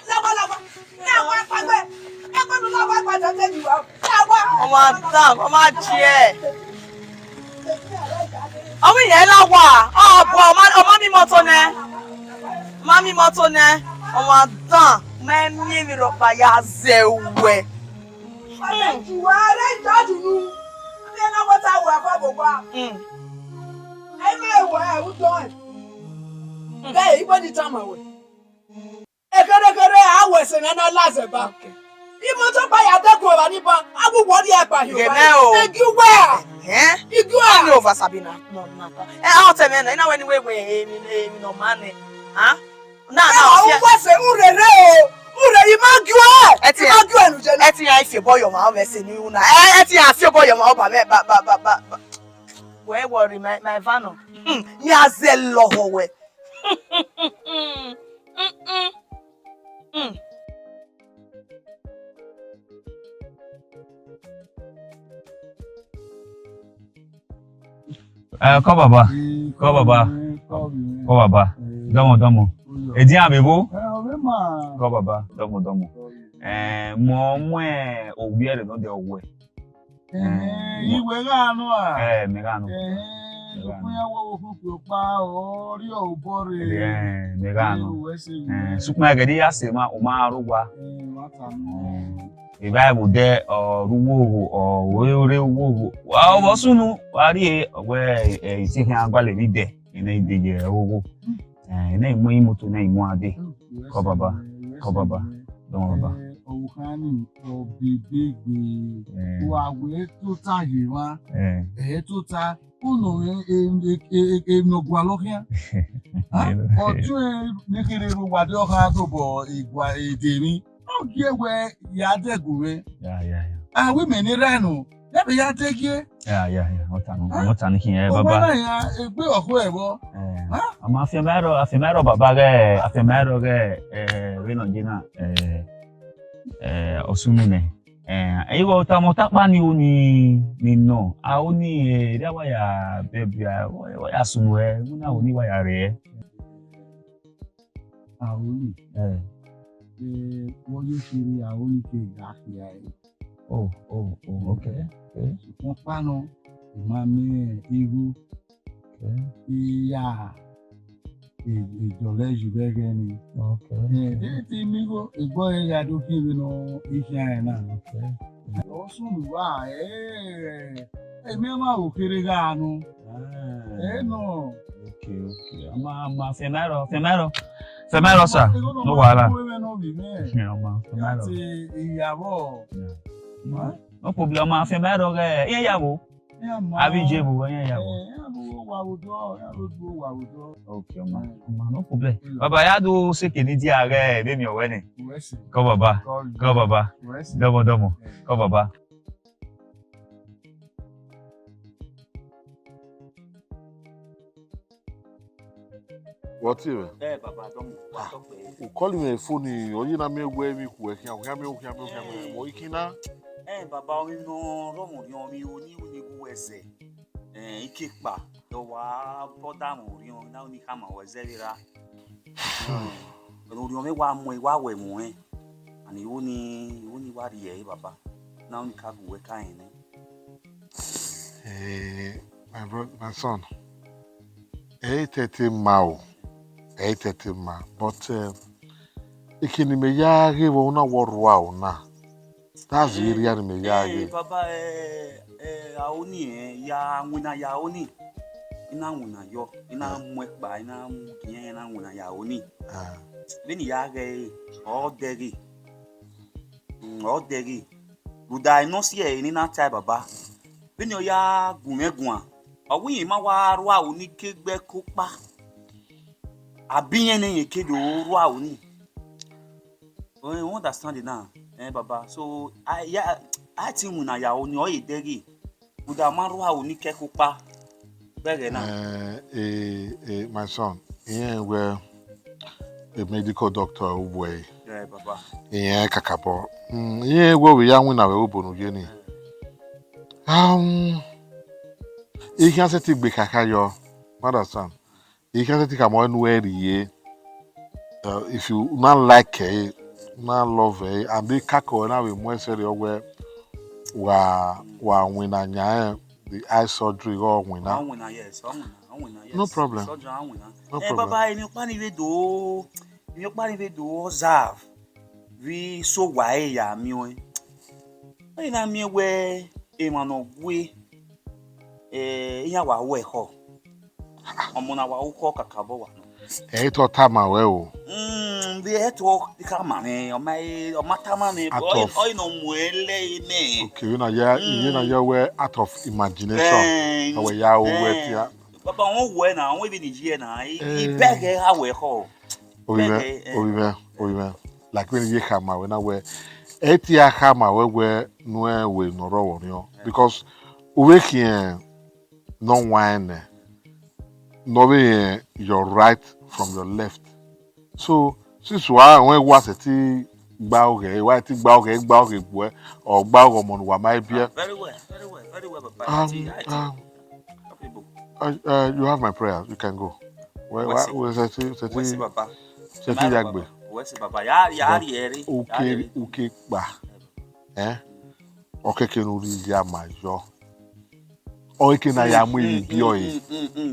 Lawa, lawa. Lawa pagbe. Agbẹnu la wa gba tẹtẹ ni wa. Lawa. Ọmọ ta, ọmọ jiẹ. Ọmọ yẹn la wa. Ọ bọ, ọmọ, ọmọ mi mọto nẹ. Ọmọ mi mọto nẹ. Ọmọ dan, mẹ miẹn emwi rhọkpa ya zẹ uwẹ. Ọmọ ju wa rẹ judge nu. Ẹ na wọta wa fa bọ wa. Mm. Ẹ ma wa ẹ u dọn ẹ. Bẹ igbo ni tama wẹ. Ekherekhere a wẹ ẹse ne a na la zẹ ba. Okay. Imoto ba ya dẹkun evba ni ba, a wu wọ rhie ẹkpa hin. Ghe mẹ o. Egi uwa. Ẹhẹn. Igi uwa. Ọni ova Sabina. No, no, no. Ẹ, a ọtẹ mẹ na, I na wẹ ni wẹ wẹ, eh, emwi, eh, emwi nọ ma nẹ. Ah? Na, na, ẹ, ọfia. Uwa ẹse, u rere o. U rere, I ma gie uẹ. Ẹ ti I ma gie uẹ nu je na. Ẹ ti ya fi obọ yọ ọmwa, ọ vbe ẹse ni u na. Ẹ, ẹ ti ya fi obọ yọ ọmwa, ọba mẹ, ba, ba, ba, ba, ba. Wẹ worry, my, my vanọ. Hmm, mi a zẹ lọhọ wẹ. Mm, mm, mm. Eh, kọ baba, kọ baba, kọ baba, dọmọ dọmọ. Edian vbe vbo? Kọ baba, dọmọ dọmọ. Eh, mọ mu owiẹ rẹ nọ de ọwẹ. Ẹhẹn, iwẹ gha nọ a? Eh, mẹ gha nọ. Ẹhẹn, mẹ gha nọ. Sokpan ya wẹ okhuo okpa, ọ rrie obọ rre. Eh, mẹ gha nọ. Eh, uwẹ sẹ. Eh, sokpan ẹghẹ ne I ya sẹ ma, u ma rre owa. Eh, wa ta nọ. Eh, evba ẹvbo dẹ, ọ rre uwu ogho, ọ rre uwu ogho. Wa, ọ vbe sunu, wa rrie, ọ wẹ, eh, ite khian gualọ emwi dẹ, ene I de ye ogho. Eh, ene I mu imoto, ene I mu ade. Kọ baba, kọ baba, dọmọ baba. Eh, ọvbokhan ni, ọ bebe gbe. Eh. Wa wẹ tota ye mwa. Eh. Ẹ tota, unu e, e, e, e, e, nọ gualọ khian. Ha? Ọtẹn ne kherhe ru wa de ọkhan dobọ igua ede emwi. Ọ gie wẹ ya dẹgu mwẹ. Ya, ya, ya. A wẹ imẹ ne erha nọ. Ya vbe ya dẹgie. Ya, ya, ya. Ọ ta nọ, ọ ta nọ khian, eh, baba. Ọ wa na ya egbe ọkhọ ẹvbo. Eh. Ha? Ama afianma rọ, afianma rọ baba ghẹ, afianma rọ ghẹ, eh, vbe nọ je na, eh, eh, ọ sunu nẹ. Eh, igho tama ọta ọkpa ni o ni, ni nọ. A o ni, eh, erha wa ya bẹbẹ, wa ya sunu ẹ, wẹ na o ni wa ya rre. Aoli. Eh. Eh, wọ yo kherhe aoli ke gha khia ẹre. Oh, oh, oh, okay, okay. Sokpan ọkpa nọ, I ma miẹn igho. Okay. I ya, e, e dọlẹ yi vbe ẹghẹ ni. Okay. Eh, de te I miẹn igho, egbọ ẹre ya do khin vbene I khian ẹre na. Okay. Ọ sunu wa, eh, emwi ọmwa vbe kherhe gha nọ. Ah. Eh, nọ. Okay, okay. Ama, ama, fianma rọ, fianma rọ. Fianma rọ, sir. No wahala. Ọmọ, fianma rọ. Yeah. No problem, ọ ma fian ma rrọọ ghe, iran ya vbo? Iran ma. Avbe Ijebu, iran ya vbo? Eh, iran do wa vbo dọ, iran do do wa vbo dọ. Okay, ọ ma, ọ ma, no problem. Mm. Baba, ya do seke ni dia ghe vbene ọ wẹ nẹ. Wẹ sẹ. Kọ baba, kọ baba. Wẹ sẹ. Dọmọ, dọmọ, kọ baba. Wọ tie mwẹ? Eh, baba, dọmọ, wa tọ kpẹ. U call mwẹ phone, ọ ye na miẹn wẹ emwi khuẹ khian, u khian miẹn, u khian miẹn, u khian miẹn, mẹ ikina. Eh, baba, ọmwi nọ rọmọ rhiọn, ọmwi oni uni gu wẹ zẹ. Eh, ike kpa, dọ wa bọda mwẹ orhiọn, na uni khama wẹ zẹ vbe ra. Orhiọn mwẹ wa mu, wa wẹ mu ẹn. And iwu ni, iwu ni wa rhie ẹre, baba. Na uni ka gu wẹ ka rẹn nẹ. Eh, my brother, my son, ẹ i tẹte ma o, ẹ i tẹte ma, but, eh, eke ne imẹ ya ghe vbe ọna wọ rua o na, that's the area ne imẹ ya ghe. Eh, baba, eh, eh, a oni, eh, ya winna ya oni, I na winna yọ, I na mu ẹkpa, I na mu gie, I na winna ya oni. Ah. Vbene I ya ghe ẹre, ọ dẹghe. Mm, ọ dẹghe. Rhunmwuda enọ si ẹre ne I na tae baba. Vbene ọ ya gu mwẹ guan, ọ wẹ irẹn ma wa rua aro ni ke gbe ẹko kpa. Abi irẹn ne irẹn ke do rua aro ni. Eh, you understand it now? Eh, baba. So, a ya, a ti winna ya aro ni, ọ ye dẹghe. Rhunmwuda ma rua aro ni ke ẹko kpa. Vbe ẹghẹ na. Eh, eh, eh, my son, irẹn wẹ a medical doctor uwẹ. Yeah, baba. Irẹn kakabọ. Mm, irẹn wẹ ovbi ya winna vbe obo ne u ye ni. Um, I khian sẹtin gbe khakha yọ, you understand? I khian sẹtin khama ọre ne u rhie. Uh, if you na like ẹre, na love ẹre, and I kakọ ẹre na vbe mu ẹsẹ rriọ wẹ wa, wa winna yan rẹn, the eye surgery ghe ọ winna. Ọ winna, yes, ọ winna, ọ winna, yes. No problem. Surgery, ọ winna. No problem. Eh, baba, emwi ọkpa ni vbe do, emwi ọkpa ni vbe do observe vbe iso owa ẹre ya miẹn ọẹn. Ọ na miẹn wẹ emwa ne ọ gue, eh, iran wa ru ẹkhọ. Ọmọ na wa ru khọ kakabọ wa nọ. Ẹ i tọ tama ruẹ o. Mm, vbe ẹ tọ khama mwẹ, ọ ma, ọ ma tama mwẹ, but ọ, ọ i nọ mu ẹn lẹ nẹ. Okay, you know, yeah, you know, yeah, we're out of imagination. Eh, ọ wẹ ya ru ẹkhọ. Baba, wọn wẹ na, wọn vbe ni ye na, i, i bẹghe a ru ẹkhọ. Ovbi mwẹ, ovbi mwẹ, ovbi mwẹ. Like vbene I ye khama ruẹ na wẹ, ẹ i te a khama ruẹ wẹ ne u rẹn vbe ne ọ rrọọ vbe orhiọn. Because u vbe khian ne ọ wan nẹ, ne ọ vbe rẹn your right from your left. So, since wa rẹn wa sẹtin gba ọghẹ, wa sẹtin gba ọghẹ, gba ọghẹ gbuẹ, or gba ọghẹ ọmọ ne uwa ma biẹ. Very well, very well, very well, Baba. Um, I think, I think. Um, uh, uh, you have my prayers. You can go. Wẹ, wẹ, wẹ, sẹtin, sẹtin, sẹtin ya gbe. Wẹ sẹ, Baba. Ya, ya rhie ẹre. Uke, uke kpa. Eh? Ọ keke ne u rhie ya ma yọ. Ọ keke na ya mu ivbi ọe.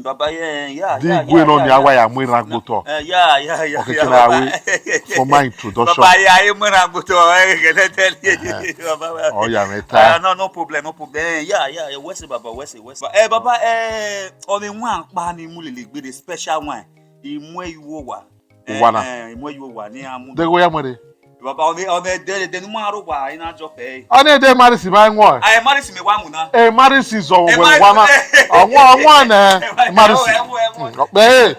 Baba, yeah, yeah, yeah. Di gue nọ ni a wa ya mu erhan gbe otọ. Eh, yeah, yeah, yeah. Ọ keke na we formal introduction. Baba, ya, e mu erhan gbe otọ, eh, gẹdẹdẹ. Ọ ya mwẹ ta. Ah, no, no problem, no problem. Eh, yeah, yeah, yeah. Wẹ sẹ, Baba, wẹ sẹ, wẹ sẹ. Eh, Baba, eh, ọ vbe wan kpa ni mu lele gbe the special one. I mu ẹre ye uwu owa. Uwa na. Eh, eh, I mu ẹre ye uwu owa ne iran mu. Deghẹ ya mu ẹre. Baba, ọ vbe, ọ vbe dẹ, dẹ ne u ma rre owa, I na jọ pẹ. Ọ ne de Marisi ma wọn. Ah, Marisi mẹ wa mu na. Eh, Marisi zọ wẹ wa na. Ọwọn, ọwọn nẹ. Marisi. Ọkpẹ.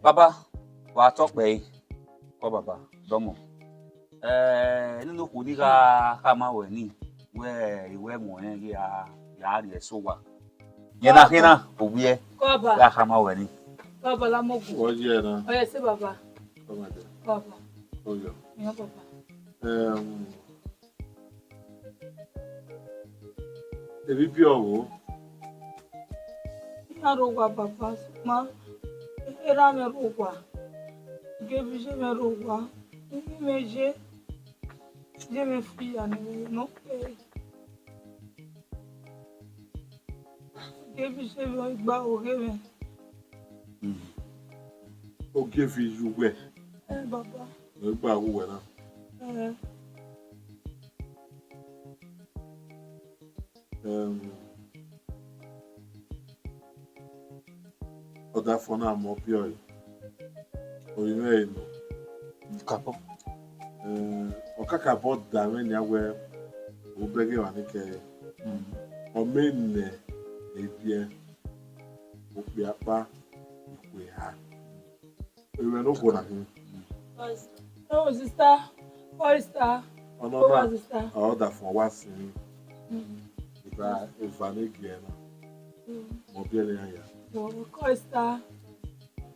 Baba, wa tọ kpẹre, kọ baba, dọmọ. Eh, nene okhuo ni gha khama ruẹ ni, wẹ I wẹ mu ẹn ghi a, ya rhie ẹse owa. Yẹn na khin na, ovbiẹ, kọ baba, gha khama ruẹ ni. Kọ baba, la mọ gu. Wọ ye na. Ọ ye sẹ baba. Come on, dear. Baba. Oyo. Yan baba. Um, Ebi biẹ ọvbo. Iran rre owa baba, sokpan erha mwẹ rre owa, Ugevi ye mwẹ rre owa, ivbi mwẹ ye, ye mwẹ fi ya ne mwẹ nọ kpẹre. Ugevi ye mwẹ, ọ i gba oghe mwẹ. Ugevi ye uwẹ. Ẹ baba. Ọ i gba oghe uwẹ na. Ẹ. Em, Ọdafẹn na mọ biẹ ọre, ovbi mwẹ ẹre nọ. Kakabọ. Eh, ọ kakabọ da mwẹ nian wẹẹ, obẹghe emwa ni kẹre, ọ mẹ nẹ ebiẹ okpia ọkpa ikhuo eha. Emwi ne okhuo na khin. Oh, sister. Oh, sister. Ọna, oh, na, sister. Ọdafẹn wa sin. Mm. Iba eva ne gie na. Mm. Mọ biẹ ne iran ya. Oh, oh, sister.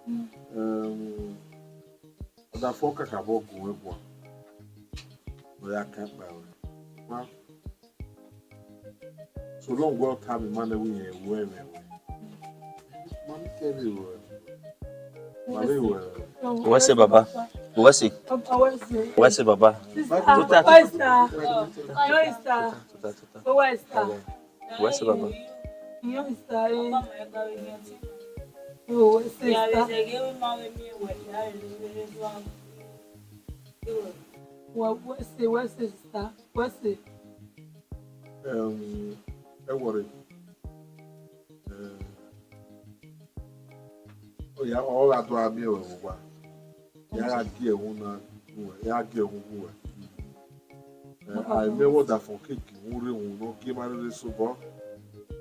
Mm. Em, Ọdafẹn kakabọ gu mwẹ guan. Ọ ya kan kpa ruẹ. Ma, so long wẹ ọ tama ima nẹ wẹ irẹn ru ẹmwẹ ruẹ. Ma, mi kẹ vbe ruẹ. Ma vbe ruẹ. Wẹ sẹ, baba. Wẹ sẹ. Wẹ sẹ, baba. Sister, sister. Sister. Sister. Wẹ sẹ, baba. Iran star, eh. Yo, wẹ sẹ, sister. Wẹ, wẹ sẹ, wẹ sẹ, sister. Wẹ sẹ. Em, ẹ wọrẹ. Eh, ọ ya, ọ gha do a miẹn ruẹ vbe owa. Ya gha gie ẹwu na gu uẹ, ya gie ẹwu gu uẹ. Eh, a i miẹn wẹ Ọdafẹn keke vbe u rre, wu ne ọ gie ma rere sobọ.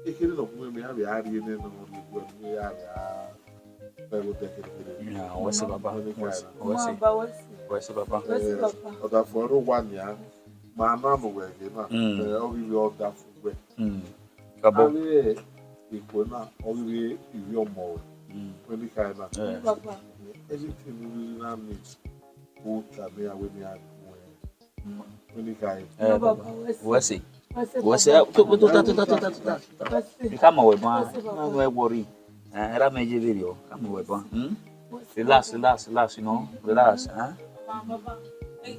Ekherhe ne ọ gu mwẹ, mẹ ya vbe a rhie nẹ ne ọ rhie gu ẹre, mẹ ya vbe a vbe ẹghẹ odẹ kherhe kherhe. Ya, wẹ sẹ, baba. Wẹ sẹ, wẹ sẹ. Wẹ sẹ, baba. Wẹ sẹ, baba. Ọdafẹn ọre owa nian, ma na ne uwẹ ẹghẹ na. Mm. Eh, ọ ghi vbe Ọdafẹn wẹ. Mm. Gabọ. Avbe ikhuo na, ọ ghi vbe ivbi ọmọ ruẹ. Mm. Wẹ ni kha na. Eh. Baba. Anything you really na need, u tama iran wẹ ne iran gu uẹ. Wẹ ni kha. Eh, baba. Wẹ sẹ. Wẹ sẹ. Wẹ sẹ. Tota, tota, tota, tota, tota. Wẹ sẹ. Ika mọ wẹ ban. Wẹ sẹ, baba. Ma wẹ worry. Eh, era mẹ ye vberriọ. Ika mọ wẹ ban. Hmm? Wẹ sẹ. Relax, relax, relax, you know. Relax, eh? Baba. Eh,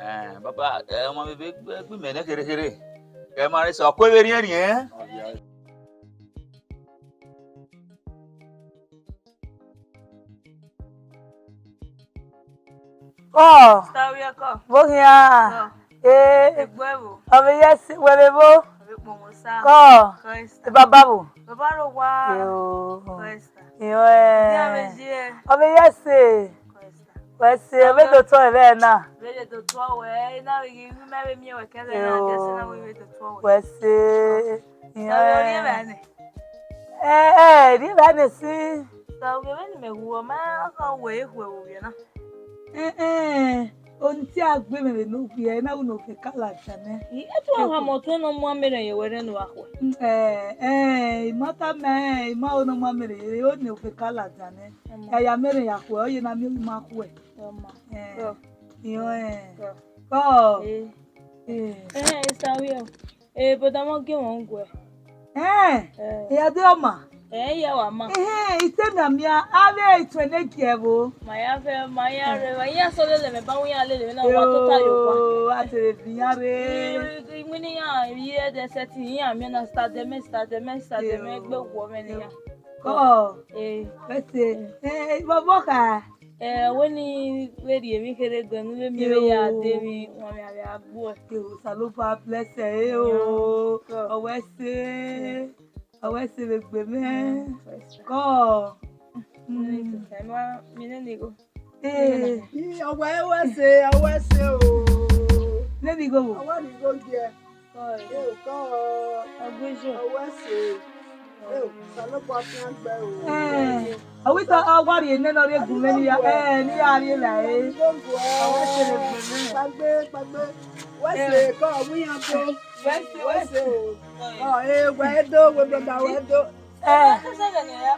eh, baba, eh, ọmọ vbe gbe, gbe imẹ nẹ kherhe kherhe. Kẹ ma rre sẹ, ọ kue vbe rhiẹnrhiẹn. Kọ. Sister, wẹ kọ. Vbo khian? Kọ. Eh, egbe ẹvbo. Ọ vbe yẹ sẹ, wẹ vbe vbo? Ọ vbe kpọnmwẹ osa. Kọ. Kọ, sister. Baba vbo? Baba rre owa. Yo. Kọ, sister. Iyo, eh. Ọ vbe yẹ sẹ. Kọ, sister. Wẹ sẹ, ọ vbe do tuẹ vbe na. Vbe do tuẹ wẹ, na vbe ghi mẹ vbe miẹn wẹ kẹrẹ na, yo, de sẹ na vbe do tuẹ wẹ. Wẹ sẹ. Sẹ vbe ọ rhie vbe nẹ? Ẹ, ẹ, rhie vbe nẹ si. Sẹ vbe vbene mẹ wu, ọ ma kha wẹ ikhuo vbe ovbi na. Ẹ, ẹ, oni te a gbe mwẹ vbe ne ovbi ẹre na, unu ovbi kala dia nẹ. I, e tu a ha mọ tuẹ ne ọ mu amẹ rẹn ye wẹ rẹn ne uwa khuẹ. Ẹ, ẹ, I ma tama, ẹ, I ma ho ne ọ mu amẹ rẹn ye, oni ovbi kala dia nẹ. Ọmọ. Ya ya mẹ rẹn ya khuẹ, ọ ye na miẹn ovbi ma khuẹ. Ọmọ. Ẹ, kọ. Iyo, ẹ. Kọ. Kọ. Ẹ. Ẹ. Ẹ, ẹ, Esther, wẹ ọ. Eh, brother, ma gie mwẹ uguẹ. Eh, eh, ya de ọma. Eh, ya wa ma. Eh, eh, I te mianmian, avbe ituẹn ne gie ẹvbo. Ma ya vẹ, ma ya rre, wa iran sẹ lele mwẹ ba, wa iran lele mwẹ na, wa tota ye owa. Yo, a te vbe viọ iran rre. I, i, iwinna iran ye ẹdẹ sẹtin, iran miẹn na, sister dẹmwẹ, sister dẹmwẹ, sister dẹmwẹ, egbe wọ mwẹ ne iran. Kọ. Eh. Wẹ sẹ. Eh, bọbọ kha. Eh, wẹ ne I vbe rhie emwi kherhe guẹ ne u vbe miẹn vbe ya de emwi, wan mwẹ avbe a gbuẹ. Ke Osanobua bless ẹre o. Ọ wẹ sẹ. Ọ wẹ sẹ vbe egbe mwẹ. Kọ. Mi nene igho. Eh. Ọ wẹ, ọ wẹ sẹ, ọ wẹ sẹ o. Nene igho wo? Ọ wẹ ne igho gie. Kọ. Eh, kọ. Ọ wẹ sẹ. Eh, Osanobua fian gbe o. Eh, ọ wẹ te ọ wa rhie nene ọ rhie gu mwẹ ne I ya, eh, ne I ya rhie vbe ẹre. Ọ wẹ sẹ vbe egbe mwẹ. Kpagbe, kpagbe. Wẹ sẹ, kọ, ọ wẹ iran do. Wẹ sẹ, wẹ sẹ o. Ọ, eh, wẹ do, wẹ brother, wẹ do. Eh. Iya,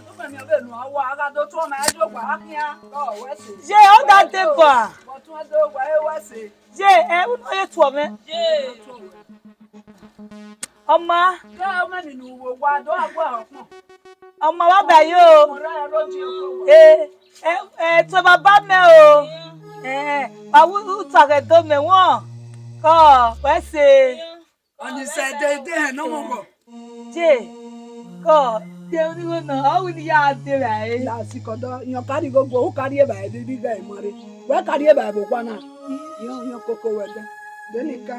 do mẹ miẹn vbene a wa, a gha do tuẹ ọmọ ẹdẹ okpia khian. Ọ, wẹ sẹ. Ye, ọ da deba. Wẹ tuẹ do, wẹ, wẹ sẹ. Ye, ẹ, unu ye tuọ mwẹ. Ye. Ọ ma. Ke ọ mẹ ni nu wo wa do a gua ọkpọn. Ọ ma wa ba yo. Ọmọ rẹ ro di ọkọ wa. Ẹ, ẹ, ẹ, tuẹ baba mẹ o. Ẹ, wa wu, u ta ghẹ do mẹ wọn. Kọ, wẹ sẹ. Ọni sẹ de, de hẹ nọ mọ wọ. Je, kọ, de onigho nọ, ọ wu ne I ya de vbe ẹre. La sikọ dọ, iyan ka rhie igho guẹ, u ka rhie vbe ẹre, bi ghe ima rre. Wẹ ka rhie vbe ẹre vbe owa na. Iyan, iyan koko wẹ dẹ. De ne I ka.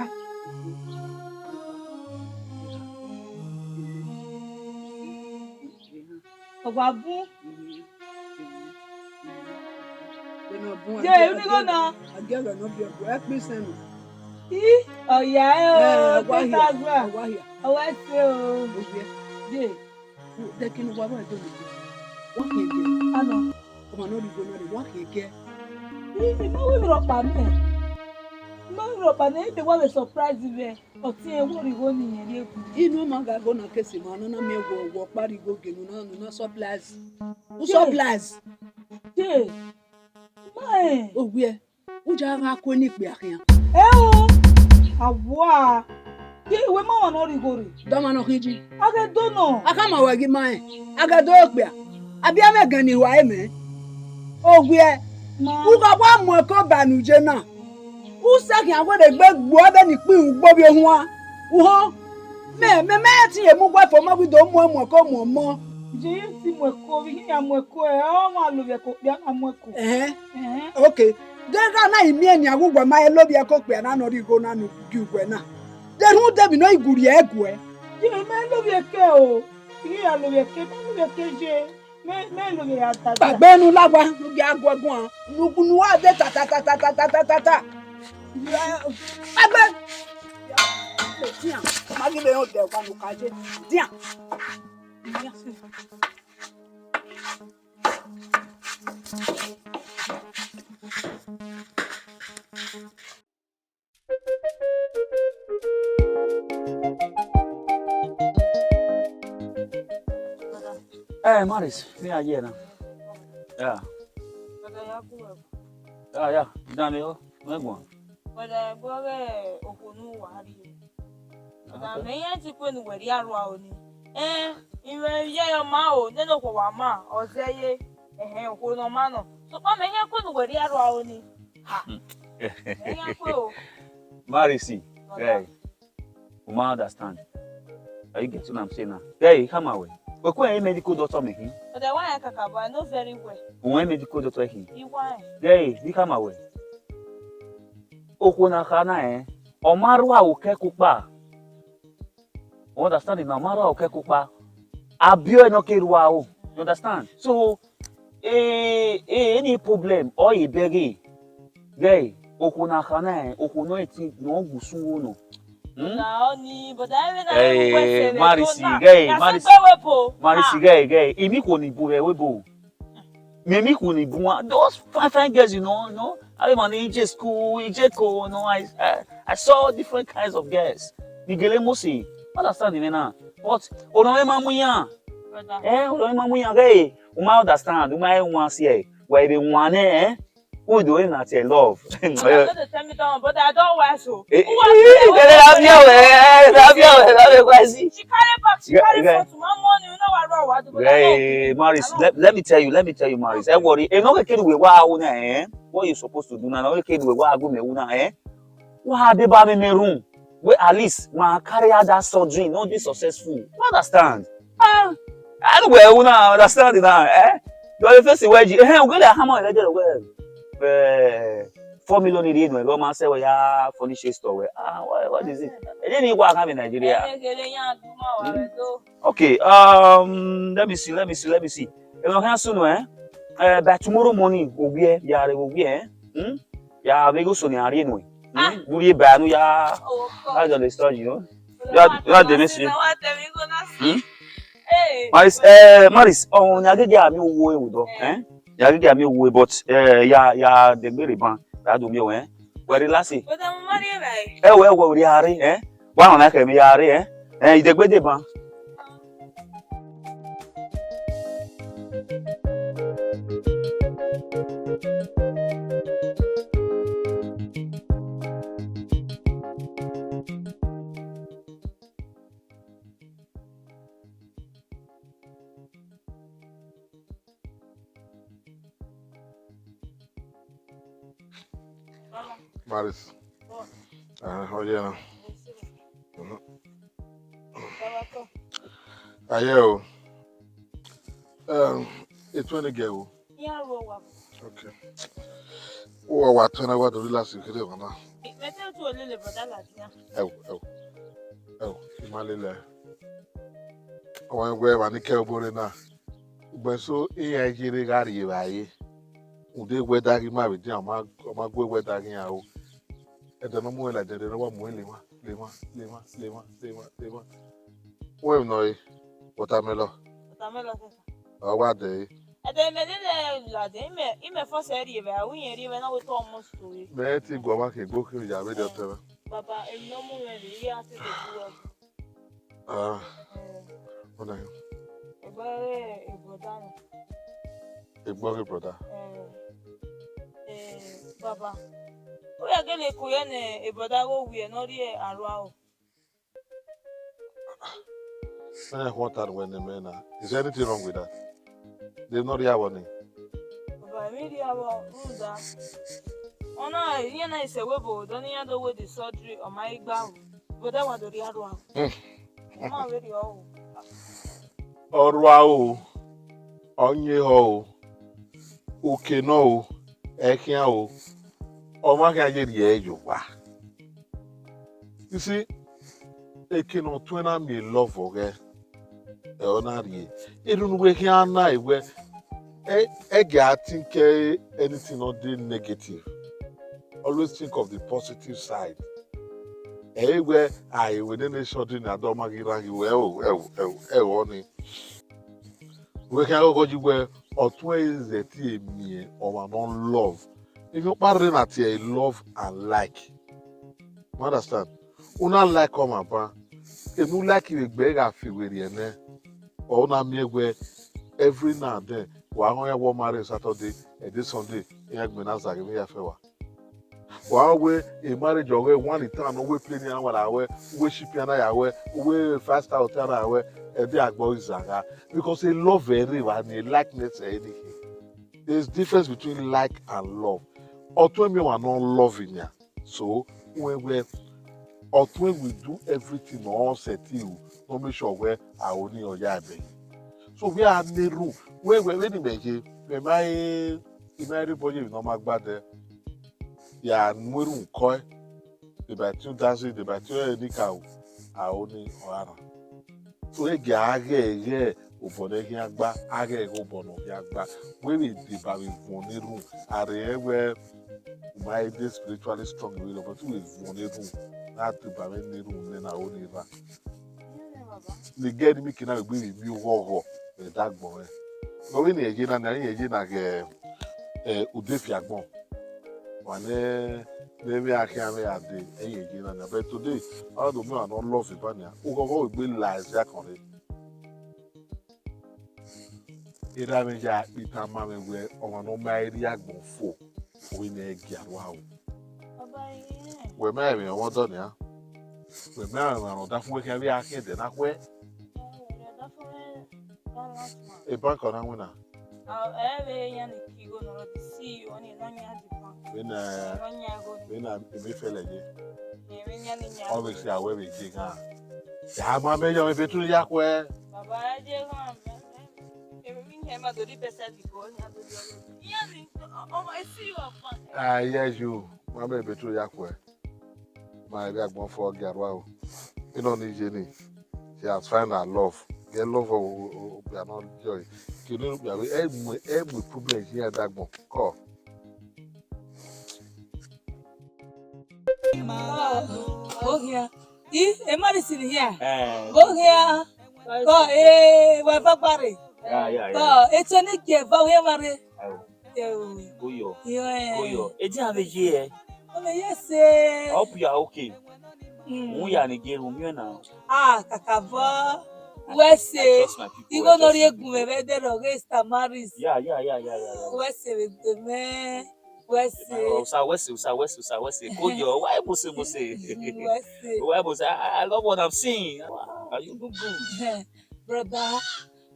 Wa bun. Vbene ọ bun, ye, a unu igho na. A gie ẹghẹ ne ọ biẹ bu, ẹ kpe isẹn nọ. I, ọ ya ẹ o, a wa hia, Peter Gua. A wa hia. Ọ wa ẹse o. Owiẹ. Ye. Dẹkẹne wa vbe do ni. Wa khian gie. Anọ. Ọmwa ne ọ rhie igho na rre, wa khian gie. I, I ma wẹ rhọkpa mẹ. I ma wẹ rhọkpa nẹ, ebe wa vbe surprise vẹ. Ọtiẹn wẹ rhie igho ne irẹn rhie gu. Inu ma gha igho na kesi ma nọ na miẹn wẹ, wẹ ọkpa rhie igho gie ne u na, ne u na surprise. U, ye, surprise. Ye. Ma ẹ. Owiẹ. U ya gha ku eni ikpia khian. Ẹ o, a wa. Ye, wẹ ma ọmwa ne ọ rhie igho rre. Dọmwa nọ khin ji. A ghẹ do nọ. A khama wẹ ghi ma rẹn. A ghẹ do okpia. A biẹ mwẹ ẹgẹn ne I wa ẹmwẹ. Owiẹ. Ma. U gha wa mu ẹko ba ne u ye na. U sẹ khian wẹ rhe gbe gbuẹ vbene ikpihun gbe ovbi ohuan. U họn. Mẹ, mẹ, mẹ te ye mu uwẹ fo, mẹ ghi do mu ẹmwẹ ko mu ọmọ. Je ye si mu ẹko, vbe ihe ya mu ẹko, ẹ, ọ ma lovbiẹ ẹko okpia na mu ẹko. Ẹhẹn. Ẹhẹn. Okay. Ghe gha na i miẹn nian ghe uwẹ ma he lovbiẹ ẹko okpia na ne ọ rhie igho na ne u gie uwẹ na. De rhunmwuda emwi ne ọ i gu rhie ẹguẹ. Ye, mẹ lovbiẹ ẹko o. Ihe ya lovbiẹ ẹko, mẹ lovbiẹ ẹko ye. Mẹ, mẹ lovbiẹ ya dada. Kpagbe ne u la owa, ne u gia gu ẹguae, ne u, ne u wa de ta, ta, ta. Kpagbe. Dian, ma ghi vbe rẹn odẹ owa ne u ka ye. Dian. Eh, Maris, me a ye na. Yeah. Yeah, yeah. Daniel, me go. Brother, ẹgbẹe ọghe okhuo ne uwa rrie. Brother, mẹ iran ti kue ne uwẹ rhie arua ro ni. Ẹn, I mwẹ iye ọma o, nene okhuo wa ma, ọ zẹ ye. Ẹhẹn, okhuo ne ọ ma nọ. Sokpan mẹ iran kue ne uwẹ rhie arua ro ni. Ha. Mẹ iran kue o. Marisi, brother. Hey. U ma understand. Are you getting what I'm saying now? Hey, come away. Wẹ kue medical doctor mẹ khin. Brother, why I kakabọ? I know very well. U wẹ medical doctor khin. I wẹ. Hey, ni come away. Okhuo na kha na, eh, ọ ma rua aro kẹkẹ ukpa. U understand na, ọ ma rua aro kẹkẹ ukpa. A biẹ ọre ne ọ ke rua aro. You understand? So, eh, eh, any problem, ọ ye bẹghe. Ghẹ, okhuo na kha na, eh, okhuo nọ eti, nọ gu usun wo nọ. Hmm? Na oni, but I mean, I Eh, wẹ sẹ vbe Marisi, to na. Ghẹ, Ya sẹ Marisi. Gbe wẹ po. Marisi, Ah. Ghẹ, ghẹ. Imi khuo ni bu vbe wẹ bo. Mẹ, mẹ ikhuo ni bun, those fine, fine girls, you know, you know, I mean, E J school, E J co, you know, I, I, I saw different kinds of girls. Ni gele Mose, understand me now. But, ọnọ mwẹ ma mu iran. Brother. Eh, ọnọ mwẹ ma mu iran, hey, u ma understand, u ma wan si, eh, wẹ ebe wan nẹ, eh? Who do you not love? Brother, no dey tell me that one, brother, I don't want so. Eh, Who wants eh, to eh, eh, eh, eh, eh, eh, eh, She carry back, she Ghẹ, carry ghẹ. Front, my money, you know what wrong, what do, but I don't. Ghẹ, Maris, I don't. Let, let me tell you, let me tell you, Maris. Ẹ worry, ẹ no kere wẹ wa wo na, eh? What you supposed to do now? No kere wẹ wa go me wo na, eh? Wa de ba me me room. Well, at least, ma carry out that surgery, not be successful. You understand? Ah, anyway, you know, understand it now, eh? You are the first way, eh, we get a hammer, eh, well, eh, four million in the end, we go, man, say, we are furniture store, we, ah, what, what is it? Ẹ didn't work in Nigeria. Ẹ, ẹ, ẹ, ẹ, ẹ, ẹ, ẹ, ẹ, ẹ, ẹ, Okay, um, let me see, let me see, let me see. Ẹ lọ hẹn sunu, eh? Eh, by tomorrow morning, we will, yeah, we will, eh? Hmm? Ya vbe igho so ne a rhie nuẹn. Hmm? Ah. Vbe u rhie ba ne u ya, oh, God, that's on the story, you know. Brother, ya, wa ya tell de me me si. Say, na wa tell me go na si. Hmm? Hey, Maris, brother, eh, Maris, oh, na gege a miẹn uwu ẹre do, eh? Eh? Ya gege a miẹn uwu ẹre, but, eh, ya, ya degbe rre ban, ya do miẹn uwu, eh? Wẹ relax. Brother, mo ma rhie rae. Ẹ wẹ, ẹ wẹ, u rhie a rre, eh? Wa nọ na khẹ emwi ya rre, eh? Eh, idegbe de ban. Maris. Ah, oh yeah, no. Mhm. Ah, yeah, oh. Um, it's when the girl. Okay. Uwa wa tọ na wa do relax kede ghọna. Mẹ te tu olele brother la dia. Ẹ wo, ẹ wo. Ẹ wo, I ma lele. Ọmọ ẹgbẹ wa ni kẹ obọ rẹ na. U But so iran ye rre gha rrie evbare. Ude wẹ da ghi ma vbe dian, ọ ma, ọ ma gu wẹ da ghi iran ro. Ẹdẹ ne ọ mu ẹn la, ẹdẹ ne ọ wa mu ẹn lema, lema, lema, lema, lema, lema. Wẹ emwi nọ re, watermelon. Watermelon sẹsa. Ọ wa dẹ re. Ẹdẹ mẹ de lẹ ladian, imẹ, imẹ first rrie vbe, a ru irẹn rrie vbe na wẹ te almost to re. Mẹ te gu ọmwa ke egbe okhian ya vbe de ọtẹn mwẹ. Baba, emwi ne ọ mu mwẹ rre, I ya te de gu wẹ. Ah, Eh, ọna ya. Egbe e brother na. Egbe ọghe brother. Eh, eh, baba. U ya gele ku ye ne e brother gho wiẹ ne ọ rrie arua o. Ẹ, what are we ne mẹ na? Is there anything wrong with that? They not rhie avọ ni. Baba, emwi rhie avọ rhunmwuda. Ọna, iran na i sẹ wẹ ebo dọ ne iran do wẹ the surgery, ọ ma i gba o. Brother wa do rrie arua o. Hmm. Ọ ma vberriọ o. Ọ rua o, ọ yẹn ehọ o, uke nọ o, ẹkhian o, ọ ma khian ye rhie ẹre ye owa. You see, eke ne ọ tuẹn na miẹn love ọghẹ, ẹ ọ na rhie. Erhunmwu wẹ khian na wẹ, ẹ, ẹ gẹ a think anything nọ de negative. Always think of the positive side. Ẹ i wẹ, a, ewe nene sọdi ne a dọ ma ghi rhan ghi wẹ, ẹo, ẹo, ẹo, ẹo ni. Wẹ khian ghọghọ yi wẹ, ọ tuẹn zẹ tie miẹn ọmwa ne ọ love. Emwi ọkpa rre na tie love and like. You understand? Una like ọmwa ban, enu like vbe egbe gha fi werriẹ nẹ, ọ na miẹn wẹ every now and then, wa họn iran wẹ ọ ma rre Saturday, ẹdẹ Sunday, iran gbẹn na zaghe vbe ya fẹ wa. Wa wẹ e marriage ọghe one in town, uwẹ plane iran wa ra wẹ, uwẹ ship iran na ya wẹ, uwẹ five star hotel na ya wẹ, ẹdẹ agbọ i zagha. Because e love ẹre vba ni, e likeness ẹre ni khin. There is difference between like and love. Ọ tuẹn miẹn ọmwa ne ọ love nian. So, wẹ wẹ, ọ tuẹn will do everything ne ọ sẹtin ru, ne ọ make sure wẹ aro ni ọ ya ẹbẹ. So, wẹ a na erhunmwu, wẹ wẹ, vbene imẹ ye, mẹ ma he, I ma rhie obọ ye emwi ne ọ ma gba dẹ. Ya mu erhunmwu kọe, de ba tie dancing, de ba tie enikaro, aro ni ọ gha rran. So, e gie a ghẹ ghẹ obọ ne khian gba, a ghẹ ghẹ obọ ne ọ khian gba. Wẹ vbe deba vbe vuọn ne erhunmwu, a rhe rẹn wẹ u ma i de spiritually strong vberriọ, but u vbe vuọn ne erhunmwu, na deba vbe ne erhunmwu nẹ ne aro ni rran. Ne gẹ ne imiki na vbe gbe vbe miẹn oghọghọ vbe ẹdagbọn mwẹ. Ọ vbe ne irẹn ye na, ne irẹn ye na ghẹ, eh, ude fi agbọn. Wa nẹ, ne emwi a khian mwẹ a dee, ẹ i ye na nia. But today, a do miẹn ọmwa ne ọ love eba nia. Oghọghọ egbe la ẹzia kan rre. Erha mwẹ ya kpe tama mwẹ wẹ ọmwa ne ọ ma rrie agbọn fo, ọ i nẹ gie arua o. Baba, yeah. Wẹ ma emwi ọmwa ọdọ nia. Wẹ ma emwi ọmwa ne ọ da fun wẹ khian vbe a khian ẹdẹ na khuẹ. Yeah, yeah, da fun wẹ balance man. E bank ọ na winna. Ah, ẹ vbe iran ni ke igho ne ọ rre the C E O ni ne ọ yan demand. Vbe na, ọ yan igho ni. Vbe na, emwi fẹlẹ ye. Emwi yan ni yan. Ọ vbe si awẹ vbe je ghan. Ya ma mẹ yọ, emwi betru ya khuẹ. Baba, ẹ je ghan, mẹ, mẹ, emwi yan ma do di bẹsẹ di ko, yan do di ọghe. Iran ni, ọ, ọ, ẹ si you are fine. Ah, yes, you. Ma mẹ betru ya khuẹ. Ma vbe agbọn fo gie arua o. Inọ ni ye ni, she has find her love. Ghẹ love o, o, o, okpia nọ yọ e. Kene okpia vbe, ẹ mu, ẹ mu problem yi ẹdagbọn. Kọ. Ohia. I, e ma risi ni hia. Eh. Ohia. Kọ, eh, wa va gbare. Ya, ya, ya. Kọ, e te ni gie va ohia ma re. Ayo. Yo. Koyo. Yo, eh. Koyo. Eji ave ye. Ome ye se. I hope you are okay. Mm. Who ya ni ge room you now? Ah, kakabọ. Wẹ se. I trust my people. Igho nọ rhie gun vbe ẹdẹ rọ ghe Samaris. Yeah, yeah, yeah, yeah, yeah, yeah. Wẹ se vbe gbe mẹ. Wẹ se. Usa, wẹ se, usa, wẹ se, usa, wẹ se. Koyo. Why mose, mose? Wẹ se. Why mose? I, I love what I'm seeing. Wow, you look good. Brother,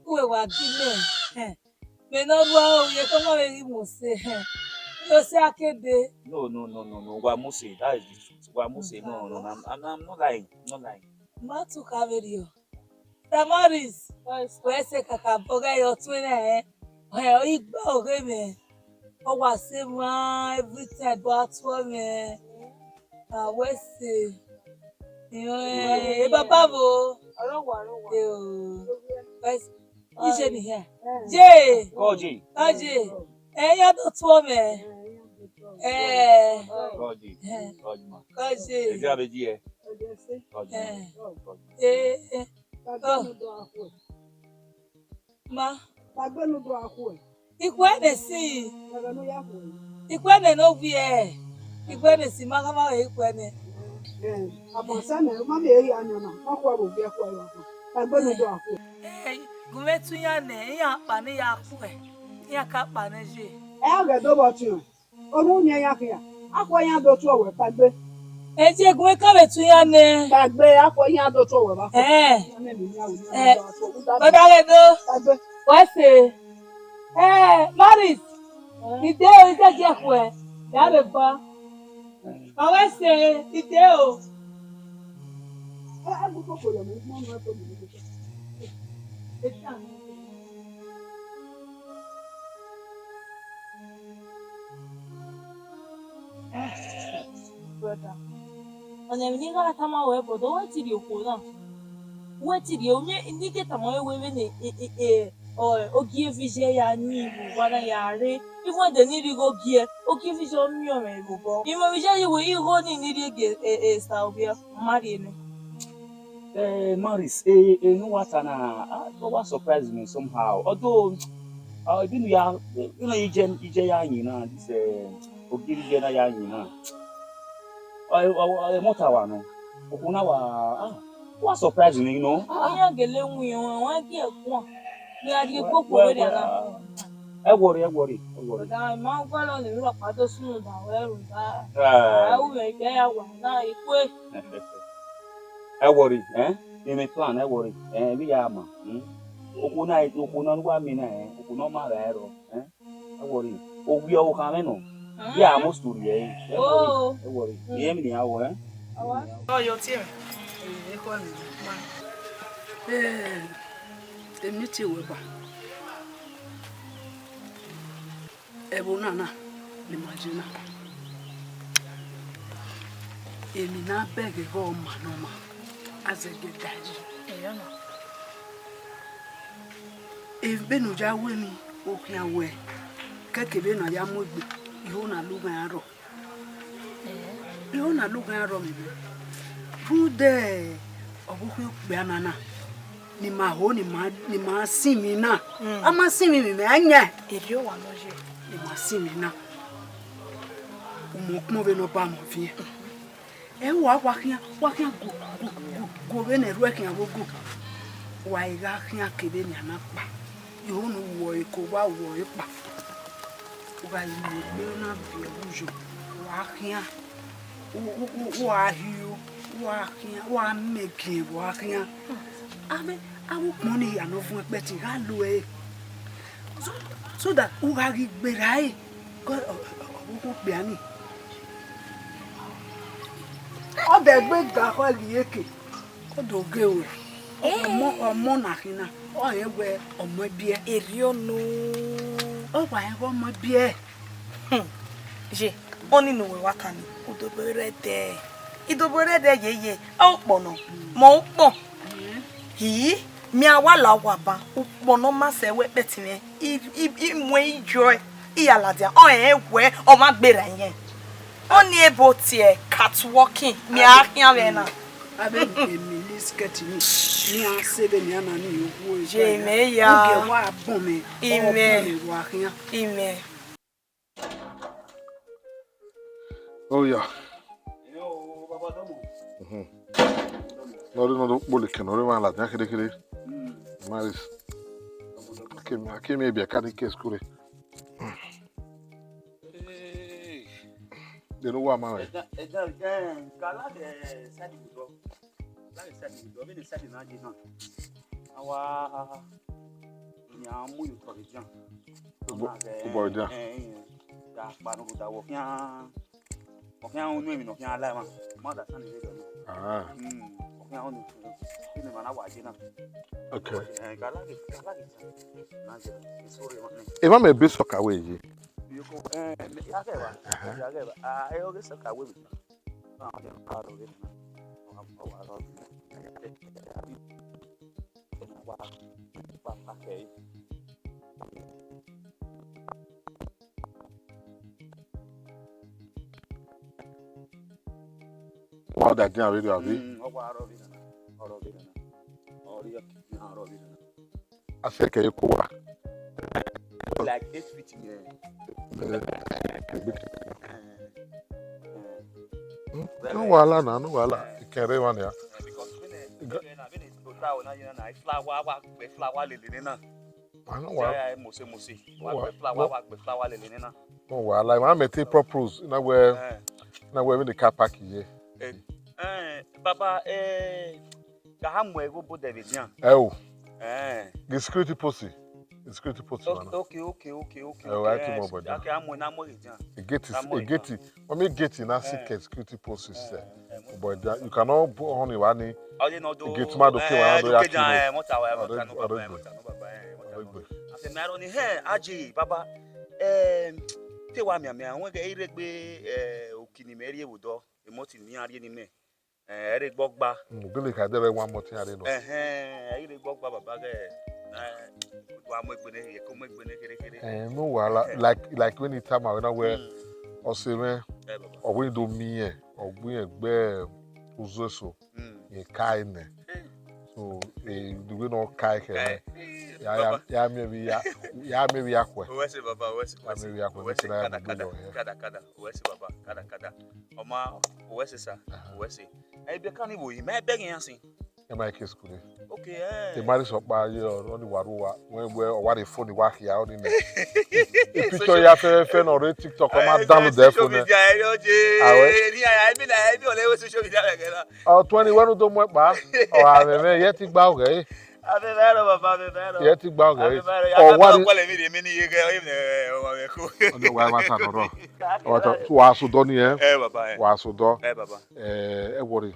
uwe wa gi mẹ. Mẹ ne ọ rua o, ye tọ ma vbe ghi mu ose, hẹ. Ose a ke de. No, no, no, no, no. Wa mu ose, that is the truth. Wa mu ose, no, no, no, I'm, I'm, I'm not lying, not lying. Ma tu kha vberriọ. Damaris, wẹ se kakabọ ghẹ yọ tuẹn nẹ, hẹ, ọ i gbe ọghe mwẹ. Ọ wa se mwa every time do a tuọ mwẹ. A wẹ se. Ẹ, e baba vbo? Ọrọwa, ọrọwa. Ẹ o. Wẹ se. Ije ni hia. Je. Kọje. Kọje. Ẹ, iran do tuo mwẹ. Ẹ. Kọje. Ẹ. Kọje ma. Kọje. Ẹ dia vbe ji ẹ. Kọje. Ẹ. Ẹ. Ẹ. Ọ. Ma. Kpaegbe ne u do gha khuẹ. Ikhuẹ nẹ si. Ẹghẹ ne u ya khuẹ. Ikhuẹ nẹ ne owiẹ. Ikhuẹ nẹ si, ma gha ma re ikhuẹ nẹ. Ẹ, abọ sẹ nẹ, ma miẹn ehe a yan na, ma khuẹ vbe owiẹ khuẹ ra. Kpaegbe ne u do gha khuẹ. Ẹ, gu mwẹ tu iran nẹ, iran kpa ne ya khuẹ, iran ka kpa nẹ ye. Ẹ, a ghẹ do vbe ọtiọnrẹn. Ọmọ uyẹn ya khian, a khuẹ iran do tuẹ wẹ kpaegbe. Ẹ, gu mwẹ ka vbe tu iran nẹ. Kpaegbe, a khuẹ iran do tuẹ wẹ vbe. Ẹ. Ẹ, ọ da ghẹ do. Kpaegbe. Wẹ se. Ẹ, Maris, ide o, ide je khuẹ, ya vbe gba. Ọ wẹ se, ide o. Ẹ, ẹ, gu koko yọ, mo gbọn nọ, ẹ, to mi. Brother, ọna emwi ne I gha tama ruẹ, brother, wẹ te rhie okhuo na. Wẹ te rhie, ne I ke tama ruẹ wẹ vbene e, e, e, ọ, ogie vbe iye ya yin vbe uwa na ya rre, even ẹdẹ ne I rhie igho gie, ogie vbe iye ọ miẹn ọmwẹ vbe obọ. I mwẹ vbe iye ye wẹ igho ni ne I rhie gie, e, e, sa ovbi ọ, ọ ma rhie nẹ. Eh, Maris, eh, eh, ne uwa ta na, ah, ọ wa surprise me somehow. Although, ah, vbene u ya, vbene iye, iye ya yin na, this, eh, ogie iye na ya yin na. Ọ, ọ, ọ, emọta wa nọ. Okhuo na wa, ah, ọ wa surprise me, you know. Ah, ah. Iran gele winna, ọ wa gie guan. Ne a rhie gbogbo vberriọ na. Ẹ worry, ẹ worry, ẹ worry. Ọga, I ma gualọ ne emwi rhọkpa do sunu da wẹ rhunmwuda. Ah. A ru mwẹ ikẹẹ ya wa na, I kue. Ẹ worry, eh? Emwi plan, ẹ worry. Eh, vbe ya ma. Hmm? Okhuo na, okhuo na ne uwa miẹn na, eh? Okhuo ne ọ ma gha ẹrọ, eh? Ẹ worry. Owiẹ okhanmwẹ nọ. Hmm? Ye a most to rhie ẹre. Ẹ worry, ẹ worry. Hmm. Iye emwi ne iran ru, eh? Awa. Ọ yọ tie mwẹ. Ee, ekhọe mwẹ ma. Ee, emwi tie wẹ ba. Ẹvbo na na ne ima ye na, emwi ne a bẹghe ghe ọma ne ọma, a zẹdẹ da yi. Ẹyọ na. Vbene u ya ru emwi, okhian wẹ, kẹkẹ vbene a ya mu egbe, iho na lughan rrọọ. Iho na lughan rrọọ mwẹ. Rhunmwuda ọvbokhan okpia na na, ne ima ho, ne ima, ne ima sinmwi na. Mm. A ma sinmwi, mẹ a yan. Erriọ wa nọ ye. Ne ima sinmwi na. Umẹ ọkpọn vbene ọ ba mwẹ ọviẹn. Ẹ wa, wa khian, wa khian gu, gu, gu, gu vbene ẹrhuẹ khian vbe ogu. Wa i gha khian kevbe nian na kpa. Iho ne u ru ẹre, ke owa ru ẹre kpa. U gha ye mu egbe na viọ ẹvbo uyo, wa khian. U, u, u, u gha hio, u gha khian, u gha mẹ giẹn vbe, u gha khian. Avbe, avbe ukpọn ni hia ne ọ vuọn ẹkpẹtin gha lo ẹre. So, so that u gha ghi gberra ẹre, ke ọ, ọ, ọ, ọ, okpia ni. Ọ dẹ egbe ga khọ ghi eke. Ọ do ghe ruẹ. Eh. Ọmọ, ọmọ na khin na, ọ rẹn wẹ ọmọ ibiẹ. Erriọ nọ. Ọ wa rẹn wẹ ọmọ ibiẹ. Hmm. Ye, ọni ne uwẹ wa ta ni, u dobọ rẹ ẹdẹ. I dobọ rẹ ẹdẹ yeye, ẹ ukpọn nọ, mẹ ukpọn. Mm. Hi, mẹ a wa la owa ban, ukpọn ne ọ ma sẹ wẹ kpẹtin mwẹ, I, I, I mu ẹre, I yọ ẹre, I ya ladian, ọ rẹn wẹ ọ ma gberra ẹre. Ọni ebo tie catwalking, mẹ a khian vbe na. Avbe emini skirt ni, ne iran se vbe nian na ni, okhuo ye mẹ ya. Ogie wa bun mẹ, imẹ, ọ bun mẹ wa khian. Imẹ. Oya. Mhm. Nọ rre, nọ rre, kpolo eke nọ rre, ma ladian kherhe kherhe. Maris. Akemi, akemi ebiẹ ka ni ke school re. Hey. Denu wa ma wẹ. Ẹja, ẹja, eh, ka la de side with you. La de side with you. Vbene side na je na. Awa, ni a mu yo tọ de jan. Ubo, ubo jan. Eh, eh, eh. Ya kpa no da wo khian. Ọ khian unu emwi ne ọ khian la emwa. Ma da sani rre dọ. Ah. Mm, ọ khian unu. Ine ma na wa je na. Okay. Eh, ka la ke, ka la ke. Na je. Sorry, man. Emwa mẹ be sọka wẹ ye. Yo ko, eh, me ya ke ba. Aha. Ya ke ba. Ah, e o ke sọka wẹ. Ah, ya ka ro ke. Wa, wa, wa. Wa, wa. Okay. Wa da dia video, abi? Mm, ọ wa rọ vbe nana. Ọ rọ vbe nana. Ọ rọ vbe nana. A sẹ kẹ ko wa. Like eight feet in, eh. No wahala na, no wahala. Ikẹn rre emwa nia. Because vbene, vbene na, vbene to ta o na ye na, flower, wa gbe flower lele nena. Ma no wa. Mose, mose. Wa gbe flower, wa gbe flower lele nena. No wahala. Ma mẹ te purpose na wẹ, na wẹ vbene car park ye. Eh, eh, baba, eh, ka ha mu ẹghẹ obodẹ vbe dian. Ẹ o. Eh. The security post. The security post, okay, man. Okay, okay, okay, okay. Ẹ o, okay, I think eh, mo body. Okay, a mu na mu ẹghẹ dian. The gate is, a mu the gate. Mami gate na si ke security post is there. But that, you cannot put on you any. Ọdẹ nọ do. Gate ma do ke wa do ya kiri. Mọta wa, mọta no baba, mọta no baba, mọta no. Ase mẹ aro ni hẹ aje baba. Eh, te wa miamia, wẹ ghe iregbe, eh, okini mẹ rrie vbe odọ, emọti ni a rrie ni mẹ. Eh, ẹre gbọgba. Mm, gele ka dẹrẹ wa mọti a rrie nọ. Ẹhẹn, ẹre gbọgba baba ghe. Na wa mu egbe ne, ye ko mu egbe ne khere khere. Eh, no wahala, like, like when he tell me when I wear, ọse mwẹ, ọ wẹ do miẹn, ọ gbe irẹn gbe uzu eso, ye ka nẹ. So, eh, the way no ka kẹ nẹ. Ya, ya, ya miẹn vbe ya, ya miẹn vbe ya khuẹ. Uwẹ sẹ baba, uwẹ sẹ, uwẹ sẹ. Ya miẹn vbe ya khuẹ, uwẹ sẹ, kada, kada, kada, kada, uwẹ sẹ baba, kada, kada. Ọ ma, uwẹ sẹ sa, uwẹ sẹ. Ẹ, ibiẹka ni vbo yi, ma bẹghe iran sin. Ẹ ma ke school ni. Okay, eh. Te ma rhie sẹ ọkpa ye ọnii wa rre uwa, wẹ wẹ ọ wa rhie phone wa khia ọnii nẹ. Picture ya fẹfẹfẹ ne ọ rre TikTok, ọ ma download ẹ phone nẹ. Social media ẹ yọ je. Awẹ. Ni a ya, ẹ bi na, ẹ bi ọlẹ wẹ social media wẹ gẹla. Ọ tuẹn ni wẹ ne u do mu ẹkpa. Ọ, a mwẹ mwẹ, ye te gba oghe. A mwẹ mwẹ rọ baba, a mwẹ mwẹ rọ. Ye te gba oghe. A mwẹ mwẹ rọ. Ọ wa rhie. Kọlẹ mi de mi ni ye ghe, ọ ye mwẹ, ọ wa mwẹ ko. Ọnii wa ma ta nọ rọ. Ọ ta, wa so dọ ni ẹ. Ẹ baba ẹ. Wa so dọ. Ẹ baba. Ẹ, ẹ wọrẹ.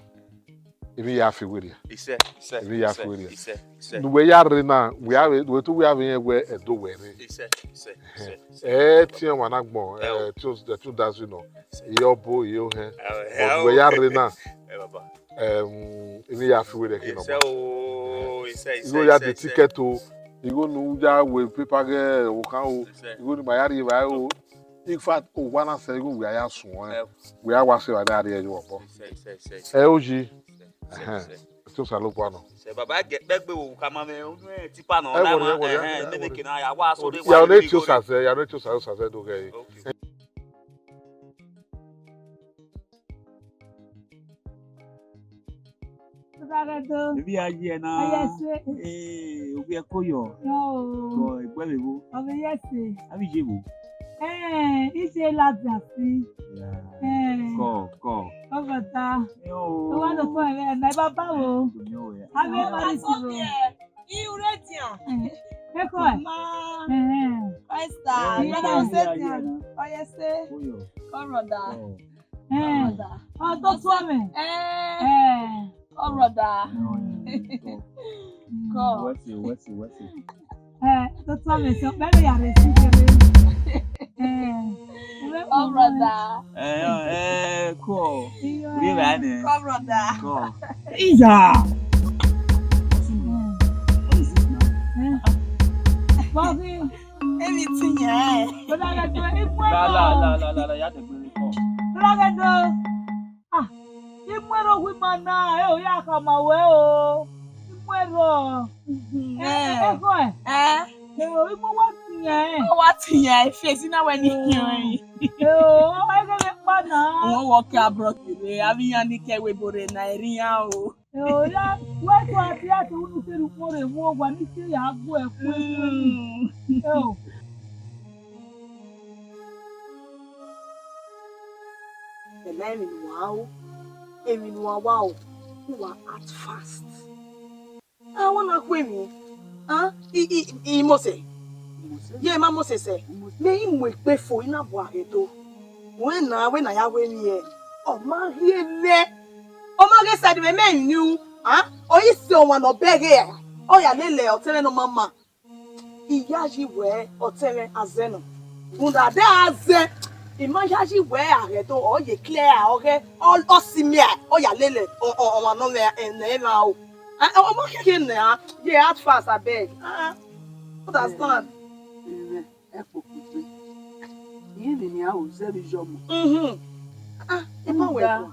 Emwi ya fi werriẹ. Isẹ, isẹ, emwi ya fi werriẹ. Isẹ, isẹ. Ne uwẹ ya rre na, wẹ a vbe, wẹ te uwẹ a vbe rẹn wẹ ẹdẹ wẹ rre. Isẹ, isẹ, isẹ, isẹ. Ẹ tiẹn wa na gbọn, ẹ, te u, te u da zẹ nọ. Isẹ. Iye ọbo, iye ohẹn. Ẹ, but ẹ, wẹ ya rre na. Ẹ, baba. Ẹm, emwi ya fi werriẹ khin nọ. Isẹ o, isẹ, isẹ, igho ya de ticket o, igho ne u ya wẹ paper ghe okhan o, igho ne ima ya rhie evbare o. In fact, owa na sẹ igho wẹ a ya suẹn, wẹ a wa sẹ evbare a rhie ẹre vbe obọ. Ẹ o yi. Ẹhẹn. Te Osanobua nọ. Sẹ baba gẹ kpẹgbe wo ka ma mwẹ unu tipa nọ. Ẹ na wọrẹ, ma, ẹ wọrẹ, ẹhẹn, ẹ nene wọrẹ. Ke na ya wa so de wa. Ya ne te Osa zẹ, ya ne te Osa, Osa zẹ do ghe. Okay. Evbi a ye na. Ọyẹse. Ee, ovbi ẹko yọ. Yọ o. Kọ egbe vbe vbo? Ọvbiyẹse. Avbe iye vbo? Ẹn, iye ladian si. Ya. Ẹn. Kọ, kọ. Ọgọta. Yọ o. Ọ wa do fọ ẹmwẹ na, baba o. Avbe marriage ro. Iredian. Ẹn. Ẹko ẹ? Ma. Ẹn. Esther. Ẹn. Brother Osedian. Ọyẹse. Oyọ. Kọ brother. Ọ. Ẹn. Brother. Ọ, to tuẹ mwẹ. Ẹn. Ẹn. Ọ brother. Kọ. Wẹse, wẹse, wẹse. Ẹ, to tuẹ mwẹ sẹ, ọkpẹ vbe ya rre si kẹrẹ. Ẹn. Ọ brother. Ẹ, ẹ, kọ. Iyọ. Uri vbe nẹ. Kọ brother. Kọ. Iya. Ẹn. Ẹn. Bọghi. Emwi ti yan. Brother, like, ikun ẹrọ. La, la, la, la, la, ya degbe kọ. Brother, do. Ah, ikun ẹrọ wi ma na, ẹ o ya khama wẹ o. Ikun ẹrọ. Mhm. Ẹ, ẹ, ẹ, ẹkọ ẹ. Ẹ. Ẹ o, ikun wa tiyan ẹ. Ọ wa tiyan ẹ, fi esi na wẹ ni yan ẹ. Ẹ o, ẹ ghe vbe kpa na. Owọ wọ ke abroad kere, avbe iran ni ke ẹvbo ebo rre na, ẹ rre iran o. Ẹ o, ya, wẹ to a tie atu unu te ru ukpọn rre vbe owa ni te ya gu ẹ kue kue ni. Mm. Ẹ o. Ẹna emwi ne uwa ru, emwi ne uwa wa ru, uwa act fast. A wa na khu emwi, a, i, i, i Mose. Ye ma Mose sẹ, ne I mu egbe fo, I na bu arhe do. Wẹ na, wẹ na ya ru emwi ẹre, ọ ma rhie mwẹ. Ọ ma ghe sẹ de vbe mẹ emwi ne I ru, a, ọ i sẹ ọmwa ne ọ bẹghe ra, ọ ya lele ọtẹn mwẹ ne ọ ma ma. I yayi wẹ ọtẹn mwẹ a zẹ nọ. Rhunmwuda de a zẹ, I ma yayi wẹ a ghẹ do, ọ ye clear, ọ ghẹ, ọ, ọ si mia, ọ ya lele, ọ, ọ, ọmwa nọ mwẹ, ẹ, ne emwa o. A, ọ ma khẹke ne a, ye act fast, abeg. Ah, Understand? Ẹmwẹ ẹkpokpogbe. Iye ni nian ru zẹ vbe iyọmọ. Mhm. Ah, ẹ ma wẹ Uda.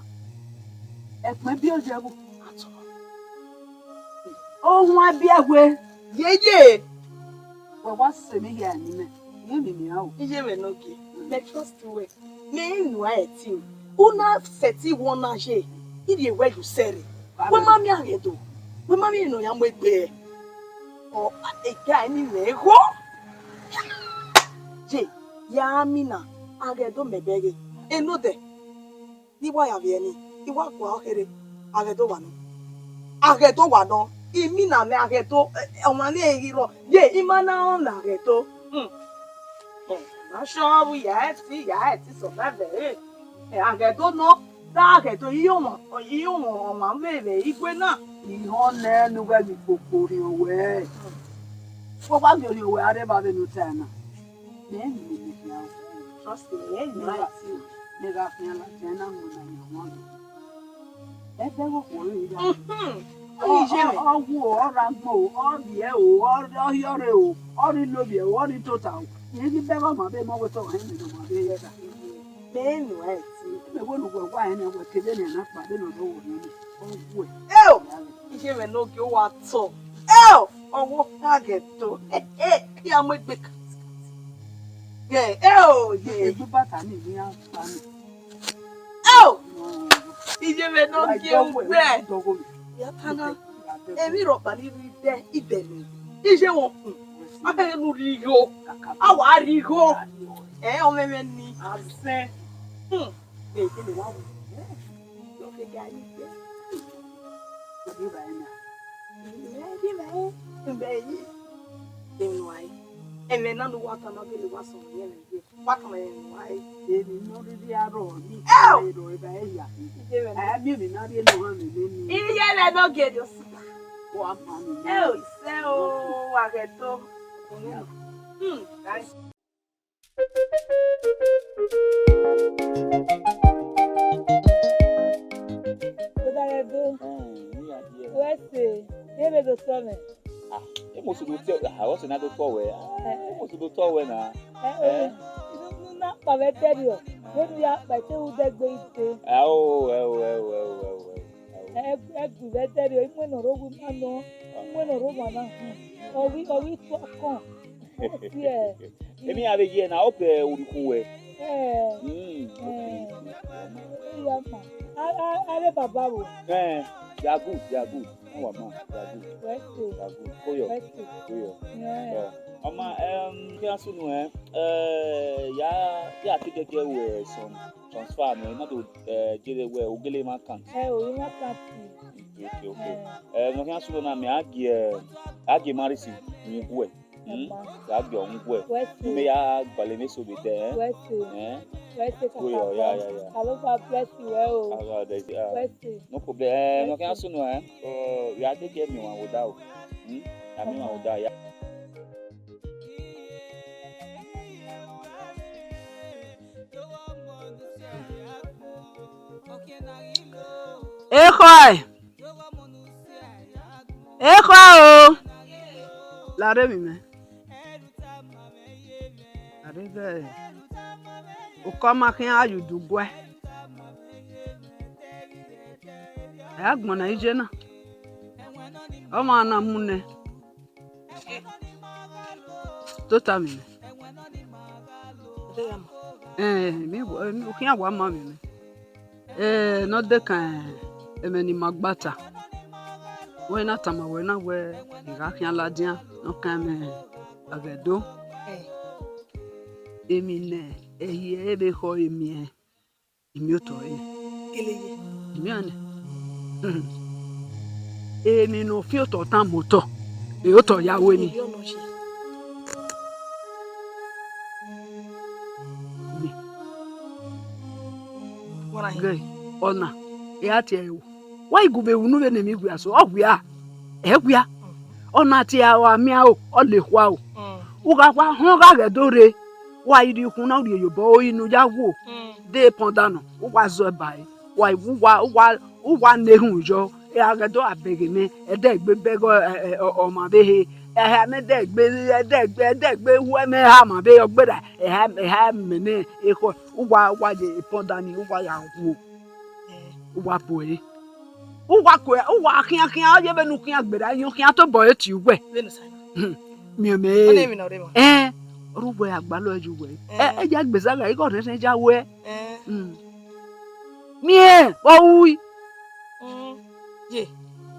Ẹkpẹn biẹ ọ ye vbo? Ohun a biẹ wẹ. Yeye. Wẹ wa sẹ emwi hia ni mẹ. Iye ni nian ru. Iye mwẹ ne ogie. Mẹ trust wẹ. Mẹ i nuẹn ẹtin. U na sẹtin wẹ ọna ye. I rhie wẹ ye usẹ rre. Wẹ ma miẹn aghẹdo. Wẹ ma miẹn ne ọ ya mu egbe. Ọ, ega ni mẹ gho. Ye, ya mina, aghẹdo mẹ bẹghe. Enodẹ, ne I wa ya vbiẹ ni, I wa gua ọkherhe, aghẹdo wa nọ. Aghẹdo wa nọ, I mina mẹ aghẹdo, eh, ọmwa ni ghi rrọọ, ye, I ma na rẹn ne aghẹdo. Hmm. Hmm. Ma sure vbe ya ẹtin, ya ẹtin survive, eh. Eh, aghẹdo nọ, da aghẹdo, iye ọmwa, iye ọmwa, ọmwa vbe vbe igue na. Ihọn nẹ ne uwẹ ghi kpokpo rhiọn wẹ. Wẹ wa miẹn orhiọn wẹ a rre evba vbene u tae na. Mẹ i miẹn orhiọn. Trust me, ẹ i miẹn right. Mẹ gha khian ladian na mu na yan wan. Ẹdẹ vbe okhuo rre ya. Mhm. Ọ, ọ, ọ wo, ọ rre agbọn o, ọ rriẹ o, ọ rriọrre o, ọ rre ilovbiẹ o, ọ rre itota o. Rẹn ghi bẹghe ọmwa vbe mọ wẹ te ọmwa hẹ mẹ ne ọmwa vbe hẹ da. Mẹ i miẹn right. Mẹ wẹ ne uwẹ wa rẹn nẹ, wẹ kevbe ne a na kpa vbene ọ rre ọvbokhan nẹ. Ọ wuẹ. Eo! Iye mwẹ ne ogie, uwa tọ. Eo! Ọvbokhan aghẹdo. Ẹ, ẹ, ya mu egbe katikati. Ẹ, eo, ye. Egbe bata ni, ni a kpa ni. Eo! Iye mwẹ ne ogie, ugbẹ. Ya ta na. Emwi rhọkpa ni rre idẹ, idẹ nẹ. Iye mwẹ okun. A kẹghẹ ne u rhie igho. A wa rhie igho. Ẹ, ọmwẹmwẹ ni. Azẹn. Hmm. Ẹ, kene wa wu. Ọ ke ga yi gbẹ. Ọ ke ba ẹna. Ẹ, ke ba ẹna. Ẹ, ẹ, ẹmwẹ na ne uwa ta na gele uwa sẹ ọmwa ẹmwẹ ye. Wa tama ẹmwẹ uwa re. Emwi ne ọ rhirhi arrọọ ni. Eo! Ero eva ẹre ya. Iye mwẹ. Ẹ, miẹn emwi ne a rhie ne ọ rhan mwẹ neni. Iye mwẹ ne ogie do si. Wa ma ni. Eo, isẹ o, aghẹdo. Hmm, guys. Odaghẹdo, wẹ se, ye vbe do sẹ mwẹ? Ah, e must do tell, ah, what's another call where? Ah, e must do tell where na? Ẹ, ẹ, unu na kpa vbe ẹdẹrriọ, vbene u ya kpa ẹte ru dẹgbe ite. Ẹ o, ẹ o, ẹ o, ẹ o, ẹ o, ẹ o. Ẹ, ẹ gu vbe ẹdẹrriọ, imẹ ne ọ rre owa ima nọ, imẹ ne ọ rre owa na, hmm. Ọ ghi, ọ ghi tu ọkọn. Yes. Emwi a vbe ye na, hope, eh, u rhie uwẹ. Eh. Mm. Eh. Iya ma. A, a, a re baba wo. Eh, they are good, they are good. No wa ma, they are good. Wẹ se. They are good. Koyo. Wẹ se. Koyo. Yeah. Yeah. Ọma, em, ke a sunu, eh, eh, ya, ya te gẹgẹ wẹ some transfer nẹ, na do, eh, gele wẹ, u gele ma account. Eh, o, ima account. Okay, okay. Eh. Eh, ne ọ khian sunu na, mẹ a gie, a gie ma risi, mu guẹ. Hmm? Ẹma. A gie ọmwa guẹ. Wẹ se. Ne mẹ ya gualọ emwi eso vbe dẹ, eh? Wẹ se. Eh? Wẹ se, Oyo, kakafo. Ya, ya, ya. Jehovah bless you, eh, o. Ah, God bless you, ah. Wẹ se. No problem. Eh, wẹ se. Ne ọ khian sunu, eh? Oh, ya gẹgẹ miẹn ọmwa vbe odaro. Hmm? Ya miẹn ọmwa vbe odaro, ya. Ekhọe, ekhọe o, la rre emwi mwẹ. La rre vbe ukọ ma khian ya udu guẹ. A ya gbọnnọ iye na, ọmwa na mu nẹ. Tota mwẹ nẹ. Ẹn, emwi wa, emwi, u khian wa ma mwẹ nẹ. Ẹ, ne ọ dekan ẹmwẹ ne ima gba ta. Wẹ na tama wẹ na wẹ I gha khian ladian ne ọ kan ẹmwẹ aghẹdo. Emwi ne ẹhi ẹre vbe khọ emiẹn. Imiotọ ẹre. Gele ye. Imian nẹ. Emwi ne ọ fian otọ tan mu otọ, e otọ ya ru emwi. Iyọ nọ ye. Wara ye. Ghe, ọna, e a tie ẹre wo. Wa i gu vbe unu vbene emwi wia so, ọ wia, ẹ wia. Ọna tie aro a miẹn aro, ọ le khua aro. Mm. U gha wa họn gha ghẹ do rre, wa i rhie ukhunmwu na, u rhie ye obọ, ori ne u ya wo, mm, de pọn da nọ, u wa zọ ba ẹre, wa, u wa, u wa, u wa na erhunmwu yọ, a ghẹ do a bẹghe mwẹ, ẹdẹ egbe bẹghe ọ, ẹ, ẹ, ọ, ọmwa vbe he, Eha mẹ dẹgbe, ẹdẹgbe, ẹdẹgbe, uwu ẹmwẹ eha ma vbe ọ gbera, eha, eha mẹ ne ekhọe, uwa, uwa ye pọn dani, uwa ya wuo, uwa bu ẹre. Uwa kue, uwa khian khian, ọ ye vbene u khian gbera, iyan khian tobọ ẹre tie uwẹ. Vbene u sa na. Hmm. Miẹn mẹ. Ọ na emwi ne ọ rre emwa. Ẹn, ọre uwẹ agbalọ ye uwẹ. Ẹ, ẹ ya gbesa gha, igho rẹn rẹn ya wẹ. Ẹn. Hmm. Miẹn, ọ ui. Mm. Ye,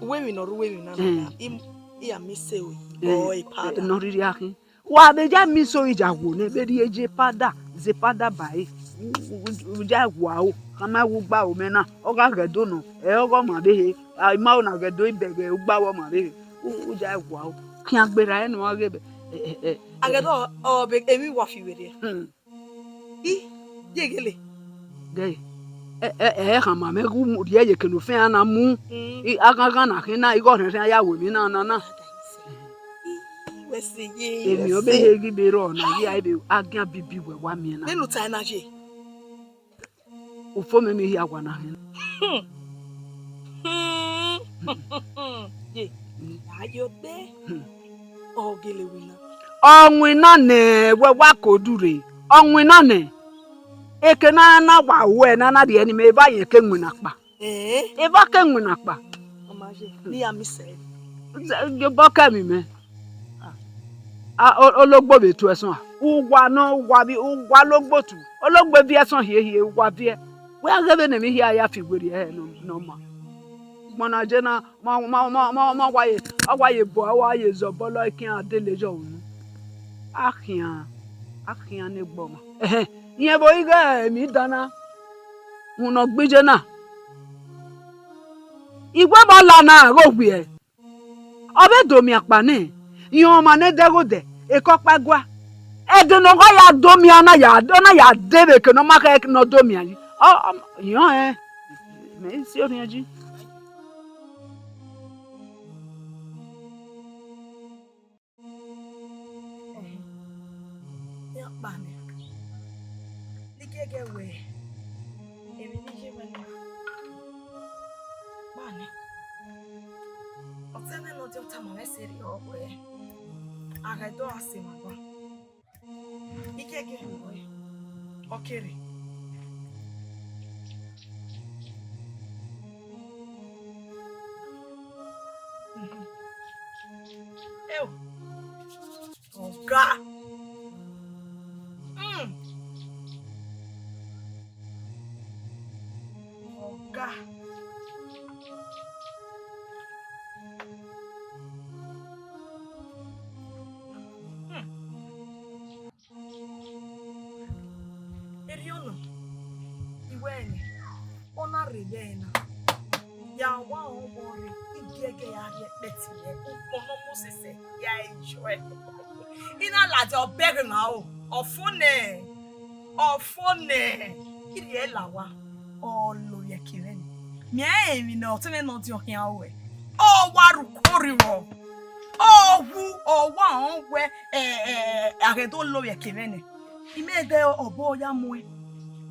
uwẹ emwi ne ọ rre uwẹ emwi na na, Hmm. na, im-, I ya miss oyi, Ẹn, or a powder. Nọ rhirhi akhin. Wa vbe ya miss oyi ya wo nẹ, vbe rhie ye powder, ze powder ba ẹre. U, u, u, u ya wa o, khama wu gba o mẹ na, ọ gha ghẹ do nọ, ẹ ọghọ ma vbe he, a, ima o na ghẹ do ibẹghe ugba wọ ma vbe he. U, u ya wa o, khian gberra ẹre ne ọ ghe bẹ, ẹ, ẹ, ẹ, A ghẹ do, ọ, be, emwi wa fi werriẹ. Hmm. I, ye gele. Gẹ, ẹ, ẹ, ẹ, khama mwẹ gu mu rhie ye kene ofẹn na mu. Mm. I, aghangan na khin na, igho rẹn rẹn ya wo emwi na, na, na. I, wẹ se ye, Emwi wẹ ọ be se. He ghi be rrọọ na, ye a be agian bibi wẹ wa miẹn na. Vbene u ta na ye. Ufomwẹ emwi hia wa na hin. Hmm. Hmm. Ye, a yo gbe. Hmm. Ọ gele winna. Ọ winna nẹ, wẹ wa ko du rre. Ọ winna nẹ. Eke na na wa wẹ na na rhie ni mẹ, eva yẹn ke winna kpa. Eh? Eva ke winna kpa. Ọ ma ye, ne I ya miss ẹre. Obọ kẹ emwi mẹ. A, o-, ologbo vbe tu ẹsọn a. Uwa nọ, uwa vbi, uwa logbo tu. Ologbo viẹ ẹsọn hiehie, uwa viẹ. Wẹ a ghẹ vbene emwi hia ya fi werriẹ hẹ nọ, nọ ma. Ugbọnna je na, ma, ma, ma, ma, ma wa ye, a wa ye bọ, a wa ye zẹ obọ lọ, ikian dele yọ unu. A khian, a khian ne egbe ọmwa. Ẹhẹn, rẹn vbe ighe emwi dan na, uhunmwu ne ọ gbe iye na. Iwẹ vbe ọ la na ghe owiẹ. Ọ vbe do miẹn akpa nẹ, irẹn ọmwa ne dẹghodẹ, ekọkpa gua. Ẹdẹ ne ọ gha ya do miẹn, ọ na ya, ọ na ya de vbe eke ne ọ ma khẹ ne ọ do miẹn yi. Ọ, ọ, irẹn ọnrẹn, mẹ i si orhiọn yi. Ẹhẹn, iran kpa nẹ. Ne I giẹgiẹ wẹ emwi ne I ye mwẹ na kpa nẹ. Ọtẹn mwẹ ne ọ dia tama mwẹ sẹrriọ wẹẹ, a gha do ra sẹ emwa ban. I giẹgiẹ wẹẹ, ọ kere. Eo. Ọga. Mm. Ọga. Hmm. Erriọ nọ, I wẹẹ nẹ, ọ na rre vbe ẹre na. Ya wa rẹn ọmọ rre, I giẹgiẹ ya rhie ẹkpẹti ẹre, ukpọn ne ọ mu sẹsẹ, ya ẹre yọe. I na ladian ọbẹghe na o, ọ fo nẹ, ọ fo nẹ, I rhie la owa, ọ lo ye ẹki mwẹ nẹ. Miẹn emwi ne ọtẹn mwẹ ne ọ diọn khian ruẹ, ọ wa ru uko rri vbọ, ọ wu, ọ wa rẹn wẹẹ, ẹ, ẹ, a ghẹ do lo ye ẹki mwẹ nẹ. Imẹ dẹ obọ ya muẹn,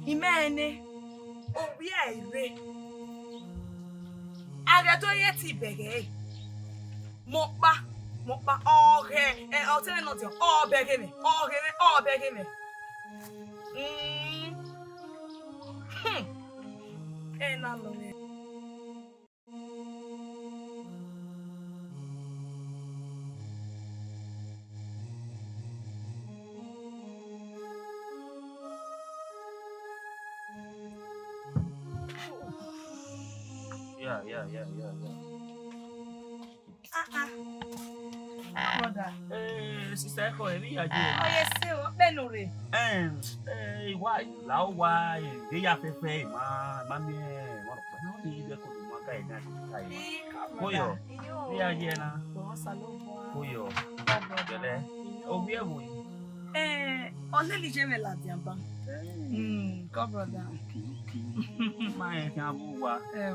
imẹ nẹ, ovbi ẹre rre. A ghẹ do ye ẹtin bẹghe ẹre. Mẹ ọkpa, mẹ ọkpa, ọ ghẹ, ẹ, ọtẹn mwẹ ne ọ diọn, ọ bẹghe mwẹ, ọ ghe mwẹ, ọ bẹghe mwẹ. Mm. Hmm. Ẹ na lọ mwẹ. Yeah, yeah, yeah, yeah, yeah. Ah, ah. Brother. Eh, sister, ekhọe, emwi hia ye? Ọ ye se o, kpenu rre. Em, eh, I wa la owa, eh, de ya fẹfẹ, ma, ma miẹn, ma rhọkpa, na ni ibe ko do ma ga ina ka ye. Ii, come, Koyọ, brother. Iyo. Emwi hia ye na? Osanobua. Koyọ. Come, brother. Gẹlẹ. Iyo. Ovbi ẹvbo yi? Eh, ọ lele iye mwẹ ladian ban. Eh. Mm, come, brother. Okay, okay. Ma rẹn khian vbe owa. Eh,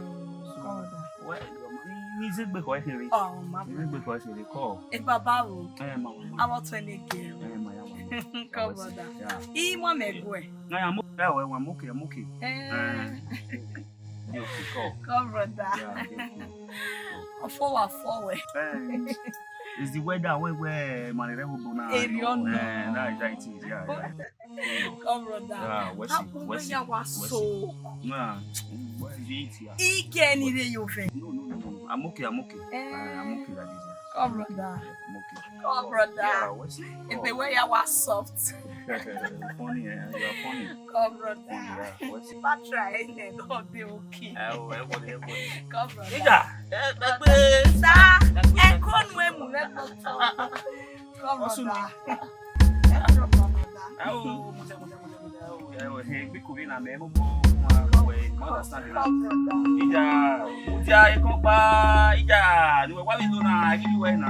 come, brother. Wẹ, ni, ni zegbe khọ ẹkhin rre. Ọ, ma Ni zegbe khọ ẹkhin rre, kọ. E baba o. Eh, ma, ma, ma. Avbe ọtuẹn ne gẹ. Eh, ma ya, ma, ma. Come, brother. Yeah. I mu amẹ guẹ. Nga ya mo, ya wẹ, wa mo ke, mo ke. Eh. Eh. Yo, ke, kọ. Come, brother. Yeah, okay, okay. Ọfọ wa fọ wẹ. Eh. It's the weather when we, man, rẹ obo na. Eri ọna. Eh, that is how it is. Yeah, yeah. Come, brother. Yeah, what's it? How come what's you it? Are what's so? It? Nah, what is it here? Ike ni re yo fe. No, no, no, no. I'm okay. I'm okay. Eh. Uh, I'm okay like this. Yeah. Come, brother. Yeah, I'm okay. Come, brother. Yeah, what's it? It's the way you are soft. Funny, eh? You are funny. Come, brother. Yeah, what's it? If I try, then God be okay. Eh, oh, eh, what, eh, what? Come, brother. Ija, eh, gbàgbé. Sir, ẹ kó nu emu rẹ gbọtọ. Come, brother. Come, brother. Ẹ o, mo tẹ, mo tẹ, mo tẹ, mo tẹ, ẹ o, ẹ o, ẹ gbé kòwé na mẹ, mo mọ, mo mọ, mo mọ, mo understand it. Come, brother. Ija, mo ti a kọ pa, ija, ni wẹ wa mi lo na, ẹ ghi wẹ na.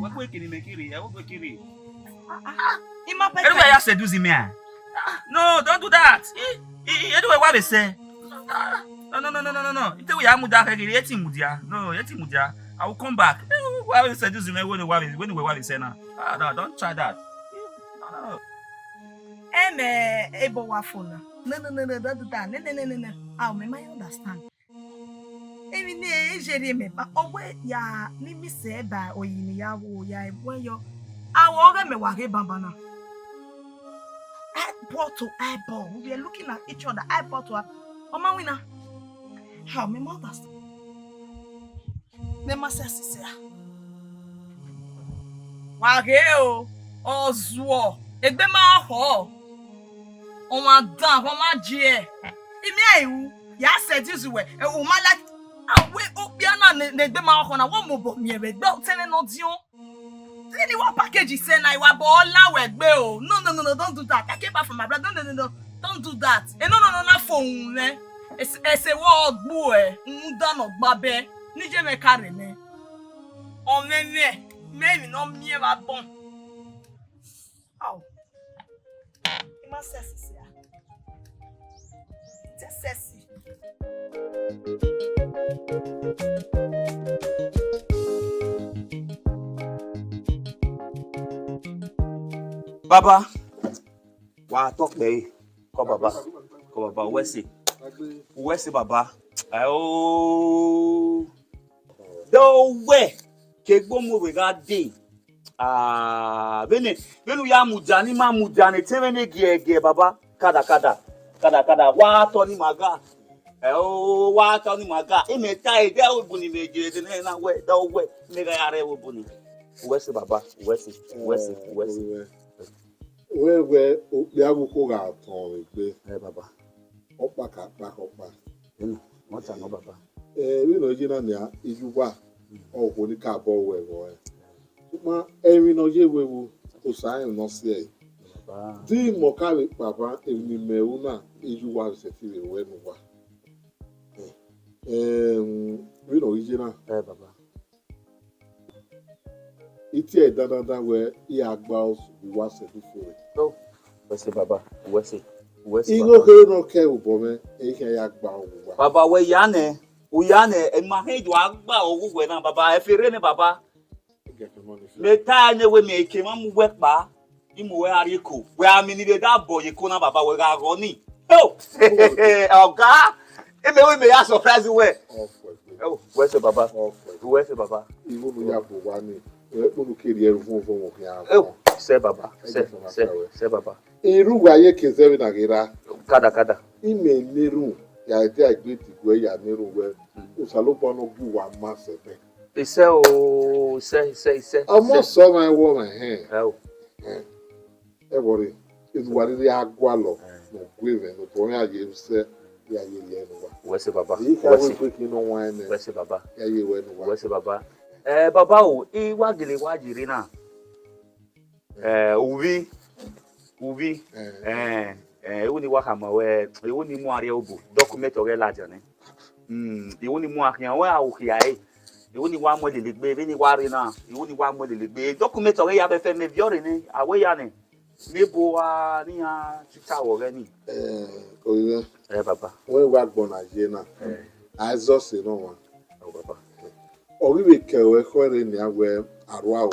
Wẹ kú ekini mẹ kiri, ẹ o gbé kiri. Ah, ah, ah. Ima pẹpẹ. Everywhere you seduce me, ah. No, don't do that. I, I, I do what they say. Ah, no, no, no, no, no, no, no. Ite we ya mudia kegiri, eti mudia. No, eti mudia. I will come back. Eh, why you seduce me when you what they, when you what they say now? Ah, no, don't try that. No, no, no. Em, eh, ebo wa fo na. No, no, no, no, don't do that. No, no, no, no, no. Ah, me, I understand. Emwi ne e je rhie mẹ ba, ọ wẹ ya ne I miss ẹe ba oyi ne I ya ru ya ẹguẹn yọ. Aro ọghe mẹ wa ghe banbanna. Eyeball to eyeball, we were looking at each other, eyeball to eye-, ọ ma winna. How me ma understand? Ne ma sẹ sisẹ a. Wa ghe o, ọ zuọ, egbe ma khọ. Ọmwa dan, ọmwa jiẹ. Imian ru, ya seduce wẹ, ẹ, u ma like, a wẹ okpia na ne, ne egbe ma khọ na, wẹ mobọ miẹn vbe egbe otẹn mwẹ ne ọ diọn. Then I wa package sẹ na, I wa bọ la wẹ egbe o. No, no, no, no, don't do that. I came back from abroad. No, no, no, no, don't do that. E no, no, no, na fo uhunmwu mwẹ. Ẹse, ẹse wẹ ọ gbuẹ, rhunmwuda ne ọ gba bẹ, ne iye mwẹ ka rre nẹ. Ọmwẹmwẹ, mẹ emwi ne ọ miẹn vbe agbọn. Au. I ma sexy sẹ a. Te sexy. Baba, wa tọ kpẹre. Kọ baba, kọ baba, uwẹ sẹ, uwẹ sẹ baba. Aio. Dọwẹ, ke egbe ọmọ vbe gha dee. Ah, vbene, vbene u ya mudia ne ima mudia ne etẹn mwẹ ne giẹgiẹ, baba. Kada, kada, kada, kada. Wa tọ ne ima gha. Ẹ o, wa tọ ne ima gha. Imẹ ta ẹdẹ ẹvbo bun ne imẹ ye ẹdẹ nẹ na wẹ, dọwẹ, imẹ gha ya rre ẹvbo bun ni. Uwẹ sẹ baba, uwẹ sẹ, uwẹ sẹ, uwẹ sẹ. Wẹ wẹ okpia vbe ukho gha tọn vbe egbe. Ẹ baba. Ọkpa ka kpa khẹ ọkpa. Eno, ọ ta nọ baba. Ẹ, vbene ọ ye na nia, iyuwa, ọ khuo ni ka bọ wẹ vbọ ẹ. Sokpan emwi ne ọ ye vbe vbu, Osa rẹn ne ọ si ẹe. Baba. Di mọ ka vbe kpaba emwi ne imẹ ru na, iyuwa vbe sẹtin vbe wẹ ne uwa. Ẹm, vbene ọ ghi ye na. Ẹ baba. I tie dandandan wẹ I gha gba uwa sẹ ẹdẹ fo rre. No. Uwẹ sẹ baba, uwẹ sẹ, uwẹ sẹ baba. Igho kherhe ne ọ kẹ vbe obọ mwẹ, ẹ i khian ya gba uwa. Baba, wẹ ya nẹ, u ya nẹ, ima hẹn do a gba uwẹ na baba, ẹ fẹ rre nẹ baba. Mẹ ta ẹne wẹ mẹ ke ma mu uwẹ kpa. I mu wẹ gha rrie eko. Wẹ a miẹn ne I vbe da bọ ye eko na baba, wẹ gha ghọ ni. Oh! Ọga, imẹ wẹ imẹ ya surprise wẹ. Ọfọ egbe. Oh, uwẹ sẹ baba. Ọfọ egbe. Uwẹ sẹ baba. Igho ne u ya bu owa ni, wẹ kpunu ke rhie ẹre uvun uvun vbe okhian. Oh, sẹ baba. Sẹ, sẹ, sẹ baba. Erhunmwu a ye ke zẹ vbene a ghe ra. Kada, kada. Imẹ ne erhunmwu, ya dia egbe diguẹ ya ne erhunmwu wẹ, Osanobua ne ọ gu uwa ma sẹ ẹbẹ. Isẹ o, isẹ, isẹ, isẹ, Ọmọ isẹ. Sẹ ọmwa ẹvbo ọmwa ẹhẹn. Ẹ o. Ẹ, ẹvbo rre, enu uwa rhirhi a gualọ, Ẹ. Ne ọ gu mwẹ, ne obọ mwẹ a ye sẹ, ya ye rhie ne uwa. Uwẹ sẹ baba. Èyí ka Uwẹ wẹ sẹ. Pé kí n nọ wan ẹnẹ. Uwẹ sẹ baba. Ya ye wẹ ne uwa. Uwẹ sẹ baba. Ẹ, baba o, I wa gele wa ye rre na. Ẹ, uvbi, uvbi. Ẹ. Ẹ, ẹ, iwu ni wa khama wẹ, iwu ni mu a rrie obo, document ọghẹ ladian nẹ. Mm, iwu ni mu a khian wẹ a ru khia ẹre. Iwu ni wa mu lele egbe, vbene I wa rre na, iwu ni wa mu lele egbe. Document ọghẹ ya fẹfẹ mẹ viọ rre nẹ, a wẹ ya nẹ. Ne ebo a ne iran tita vbe ọghẹ ni. Ẹ, orinmwẹ. Ẹ, baba. Wẹ wa gbọ na ye na. Ẹ. A zọ sẹ nọ wan. Ọ, baba. Ọ ghi vbe kẹ ruẹ ekhọe rre nian wẹ arua o,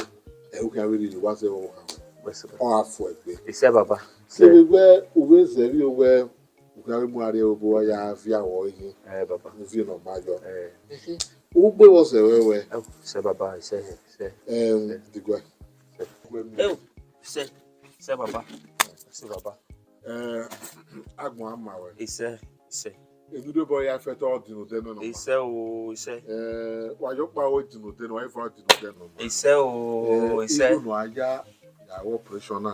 ẹ i khian vbe rhirhi wa zẹ vbe ọvbokhan ruẹ. Wẹ sẹ baba. Ọ gha fo egbe. Isẹ baba. Isẹ. Kevbe wẹ u vbe zẹ vbe wẹ u khian vbe mu a rrie obo ya viọ aro yi. Ẹ, baba. U viọ ne ọ ma yọ. Ẹ. Ugbe vbọ sẹ wẹ wẹ? Ẹ, sẹ baba, sẹ, sẹ. Em, diguẹ. Ẹ, sẹ, sẹ baba, sẹ baba. Ẹ, agbọn a ma wẹ. Isẹ, isẹ. Enu de bọ ya fẹtọ ọdin odẹ nọ nọ. Isẹ o, isẹ. Ẹ, wa yọ kpa o din odẹ nọ, wa fa din odẹ nọ. Isẹ o, isẹ. Igho nọ a ya ya wẹ operation na,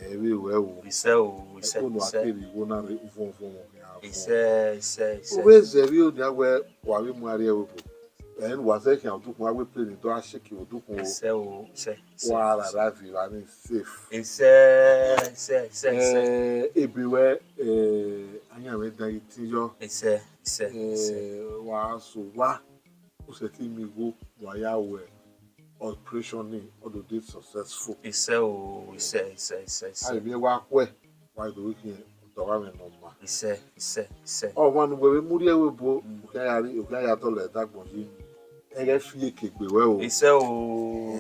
ẹ vbe wẹ o. Isẹ o, isẹ, isẹ. Unu a kere igho na rre uvọn uvọn uvọn. Isẹ, isẹ, isẹ. U vbe zẹ vbe onian wẹ wa vbe mu ariẹ vbe obo. Ẹn, wa zẹ khian odukhunmwu, a wẹ plane do a shake odukhunmwu. Isẹ o, isẹ, isẹ. Wa ra ra viọ evba ni safe. Isẹ, isẹ, isẹ, isẹ. Eh, ebe wẹ, eh, ayan mwẹ dan itin yọ. Isẹ, isẹ, isẹ. Eh, wa so wa, u sẹtin miẹn igho, wa ya wẹ operation ni, ọ do de successful. Isẹ o, isẹ, isẹ, isẹ, isẹ. A vbe miẹn wa khuẹ, wa do vbe khian, otọ gha mwẹ nọ ma. Isẹ, isẹ, isẹ. Ọmwa ne uwẹ vbe mu rhie ẹvbo ebo, u khian ya rri, u khian ya dọlọ ẹdẹ agbọn yi. Ẹghẹ fi eke gbe wẹ o. Isẹ o,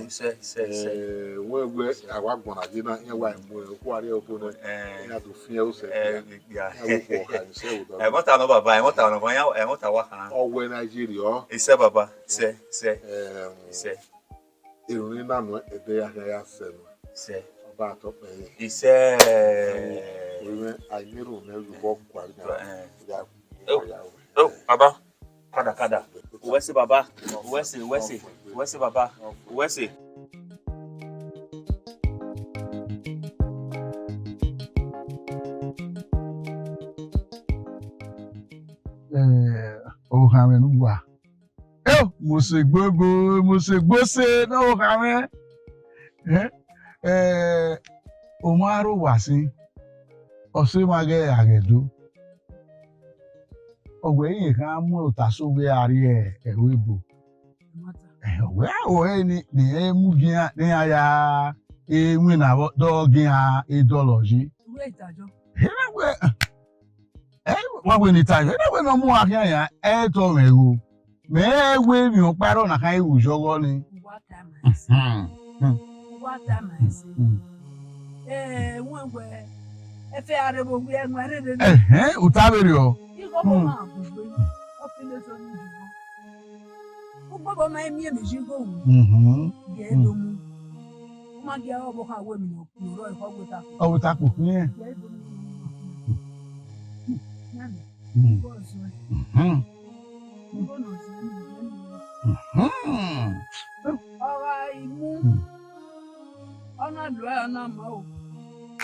isẹ, isẹ, isẹ. Eh, wẹ wẹ, a wa gbọnna ye na, iran wa mu ẹn, okhuo a rhie ẹvbo ebo nẹ, eh, iran do fian ẹvbo sẹ eh, ikpia. Iran wo khuo ọkha, isẹ wo dọ. Ẹmwata nọ baba, ẹmwata nọ, ẹmwata wa khan. Ọ wẹ na ye rriọ. Isẹ baba, isẹ, isẹ. Eh, isẹ. Erhunmwu na nuẹn, ẹdẹ ya khian ya sẹ nuẹn. Sẹ. Ọba atọ kpẹre. Isẹ. Orinmwẹ, a i miẹn erhunmwu nẹ, yu vbọ gualọ. Eh. Ya, oh, ya, oh, baba. Kada, kada. Uwẹ sẹ baba. Uwẹ sẹ, uwẹ sẹ. Uwẹ sẹ baba. Uwẹ sẹ. Eh, okhanmwẹ ne uwa. Eo, mose gbogbo, mose gbose ne ọ kha mwẹ. Eh, eh, ọ ma rre owa sin, ọ sẹ emwa ghẹ a ghẹ do. Ọ wẹ irẹn kha mu ota so wẹ a rrie ẹvbo ebo. Eh, ọ wẹ a ho ẹre ni, ne irẹn mu gian, ne iran ya winna vbọ, dọ gian edọlọ yi. Erha wẹ, ẹ, wa wẹ ne I ta yọ, erha wẹ ne ọ mu uwa khian yan, ẹ i tọ mwẹ gho. Mẹ i wẹ emwi ọkpa rrọọ na khan i ru yọghọ ni. Uwa ta ma ẹse. Hmm, hmm. Uwa ta ma ẹse. Hmm. Eh, wẹ wẹ, ẹfe a rre vbe owiẹ, ẹwẹn rre rre. Ẹhẹn, u ta vberriọ. Igho ọmọ ma gbe, ọ fi lele sọ ni jubọ. Ugbẹn ma i miẹn emwi ye igho ru. Mhm. Gie do mu. U ma gie ọvbokhan wẹ emwi ne ọ rrọọ ekhọe, ọ wẹ ta kpokpin. Ọ wẹ ta kpokpin. Gie do mu. Nani, mm, igho ọzọ. Mhm. Igho ne ọ zẹ ne ọ zẹ ne ọ zẹ. Mhm. Ọ gha i mu. Mm. Ọ na lo ẹre, ọ na ma o.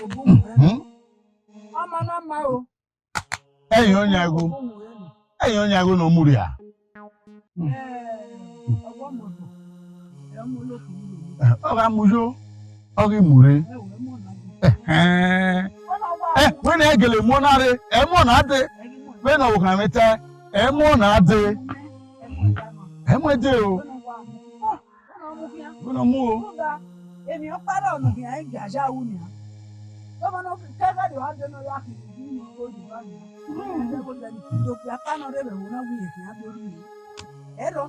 Obọ mwẹ. Mhm. Ọ ma na ma o. Ẹyin ọyan igho. Ẹyin ọyan igho ne ọ mu rria. Eh, ọ gha mu yo, ọ ghi mu rre. Ẹhẹn. Eh, wẹ ne ẹ gele mu ọna rre, ẹ mu ọna dee. Vbene ọvbokhan mwẹ tae, ẹ mu ọna dee. Ẹ mu ẹdẹ o. Wẹ ne ọ mu o. Rhunmwuda, emwi ọkpa rrọọ ne ọ khian i gia ya ru nian. Ọmọ ne ọ kẹgha rriọ, a dee ne ọ ya khin ne ọ ghi ru oyi vba nian. Ẹdẹgho ya ni, do okpia ọkpa ne ọ rre vbe ẹvbo na, wẹ irẹn khian do rhie. Ẹrọ.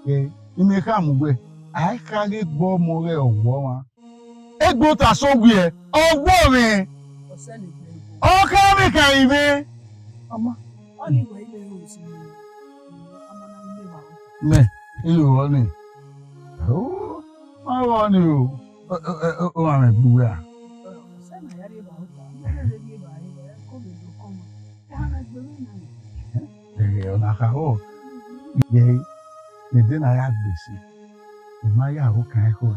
Eh, imẹ khama uwẹ, a i kha ghe gbe ọmọ ọghe ọghe ọmwa. Egbe ota sẹ owiẹ, ọ wọọ mwẹ. Ọ sẹ ne egbe. Ọ kha mwẹ kha ivẹ. Ọma. Ọ ni wẹ ivẹ ro si. Ọma na ivẹ wa. Mẹ, iyo ọni. Oh, ma wọ ni o. O, o, o, o, ma mwẹ gbe uwẹ a. Ọ sẹ na ya rhie ba ota. Ọ na rhie ba ivẹ, ko vbe do kọ ọmọ. Ẹghẹ ọna kha họ, yẹ ne ẹdẹ na ya gbe ẹse, ne ima ya aro kan ekhọe,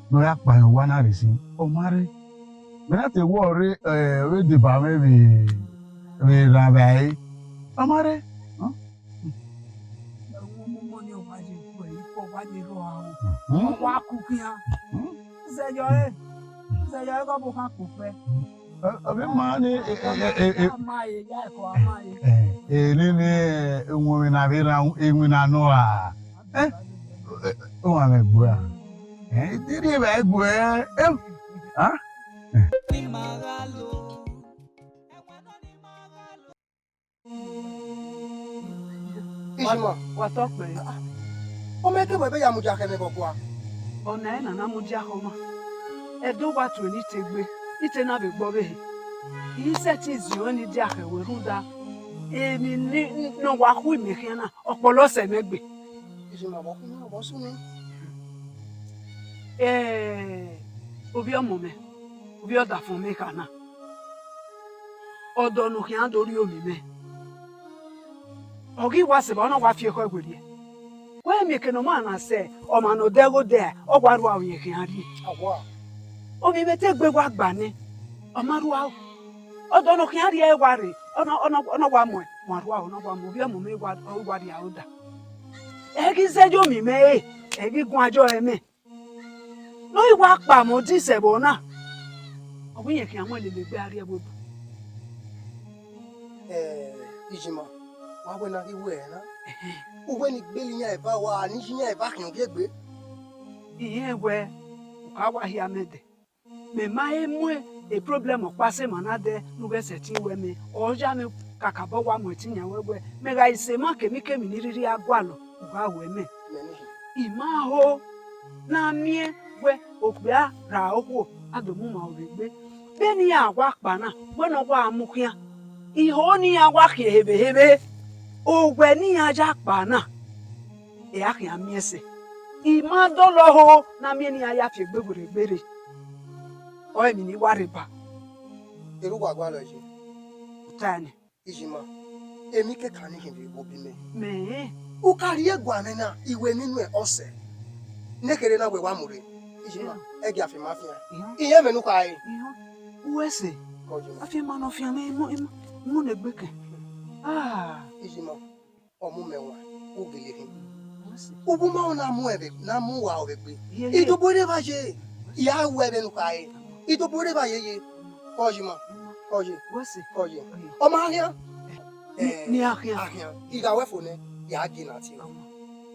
ne ọ ya kpa ayọn owa na rre sin, ọ ma rre. Mẹ na te wẹ ọ rre, eh, ọ vbe deba mwẹ vbe, vbe erhan vbe a re, ọ ma rre. Ẹmwẹ ọmọmọ ni ọ wa ye gu ẹre, ọ wa ye rrọọ aro. Mhm. Ọ wa ku khian. Mhm. Zẹyọ ẹ, zẹyọ ẹ, ghe ọvbokhan kpokpẹ. Ọ, ọ vbe ma ni, e, e, e, e, e, a ma re, ya ẹko a ma re. Eh, eh, nene, eh, iwinna vbe rran, iwinna nọ ra. Eh, eh, ọ wa mwẹ gbe a. Eh, I te rhie evba gbe, eh, ah. Ishima. Wa tọ kpẹre. Ọ ma ke wẹ vbe ya mudia khẹ mwẹ vbe ọgua? Ọna ẹre ne a na mudia khẹ ọmwa. Ẹdẹ uwa tuẹ ne I te gbe, I te na vbe gbe ọvbehe. I sẹtin ziẹn ọnrẹn ne I dia khẹ wẹ rhunmwuda emwi ne, ne ọ wa khu imẹ khian na, ọkpọlọ sẹ mwẹ gbe. Ima vbe ọ khu, ima vbe ọ sunu. Eh, ovbi ọmọ mwẹ, ovbi ọdafẹn mwẹ kha na. Ọdọ ne ọ khian do rrie ovbi mwẹ. Ọ ghi wa sẹ evba, ọ na wa fi ekhọe werriẹ. Wẹ miẹn eke ne ọ ma na sẹ ọmwa ne ọ dẹ ẹghẹ odẹ, ọ wa rua aro yẹn khian rrie. Awa. Ovbi mwẹ te egbe wa gba nẹ, ọ ma rua aro. Ọdọ ne ọ khian rrie wa rre, ọ na, ọ na, ọ na wa muẹn, wa rua aro, ọ na wa muẹn, ovbi ọmọ mwẹ wa, ọ wa rrie aro da. Ẹ ghi zẹ ye ovbi mwẹ ẹre, ẹ ghi guan ye ọre mwẹ. Ne ọ ghi wa kpa mwẹ odin sẹ vbe ọna, ọ wẹ irẹn khian mu lele egbe a rrie ẹvbo ebo. Eh, Ijima, wa wẹ ne a ghi wẹ ẹre na. Ẹhẹn. Uwẹ ni gbele iran eva, wa ni yi iran eva khian gie egbe. Irẹn wẹ, u ka wa hia mẹ dẹ. Mẹ ma he mu e problem ọkpa sẹ emwa na dẹ ne u ghẹ sẹtin wẹ mẹ, ọ ya mwẹ kakabọ wa mu ẹtin yan wẹ wẹ, mẹ gha sẹ emwa kemikemi ni rhirhi a gualọ, u gha wẹ mẹ. Mẹ ni. I ma ho ne a miẹn wẹ okpia ra okhuo, a do mu ma vbe egbe. Vbene iran wa kpa na, wẹ ne ọ wa mu khian. I ho ne iran wa khian hevbe hevbe, owẹ ne iran ya kpa na, ẹ a khian miẹn sẹ. I ma dọlọ ho ne a miẹn ne iran ya fi egbe werriegbe rre. Ọ emwi ne I wa rre ba. Erha uwa gualọ ye. U ta nẹ. Ijima, emwi keka ni khin vbe obọ mẹ. Mẹ. U ka rhie gualọ na, I wẹ ne I nuẹn ọsẹ. Ne kherhe na wẹ wa mu rre. Ijima, ẹgia fi ma fian. Iran. Iran mẹ ne u kha re. Iran. Uwẹ sẹ. Kọjọ. Afianma ne ọ fian mwẹ, I mu, I mu, I mu ne egbe kẹ. Ah. Ijima. Ọ mu mẹ wan, u gele khin. Uwu ma na mu ẹvbe, na mu uwa ọvbe gbe. Ye, ye. Idobo rre evba ye, I a ru ẹvbe ne u khare. Idobo rre evba ye ye. Kọjima, kọye, kọye. Ọ ma khian? Ni, eh, ni a khian. A khian. I gha wẹ fo nẹ, ya gie na tie.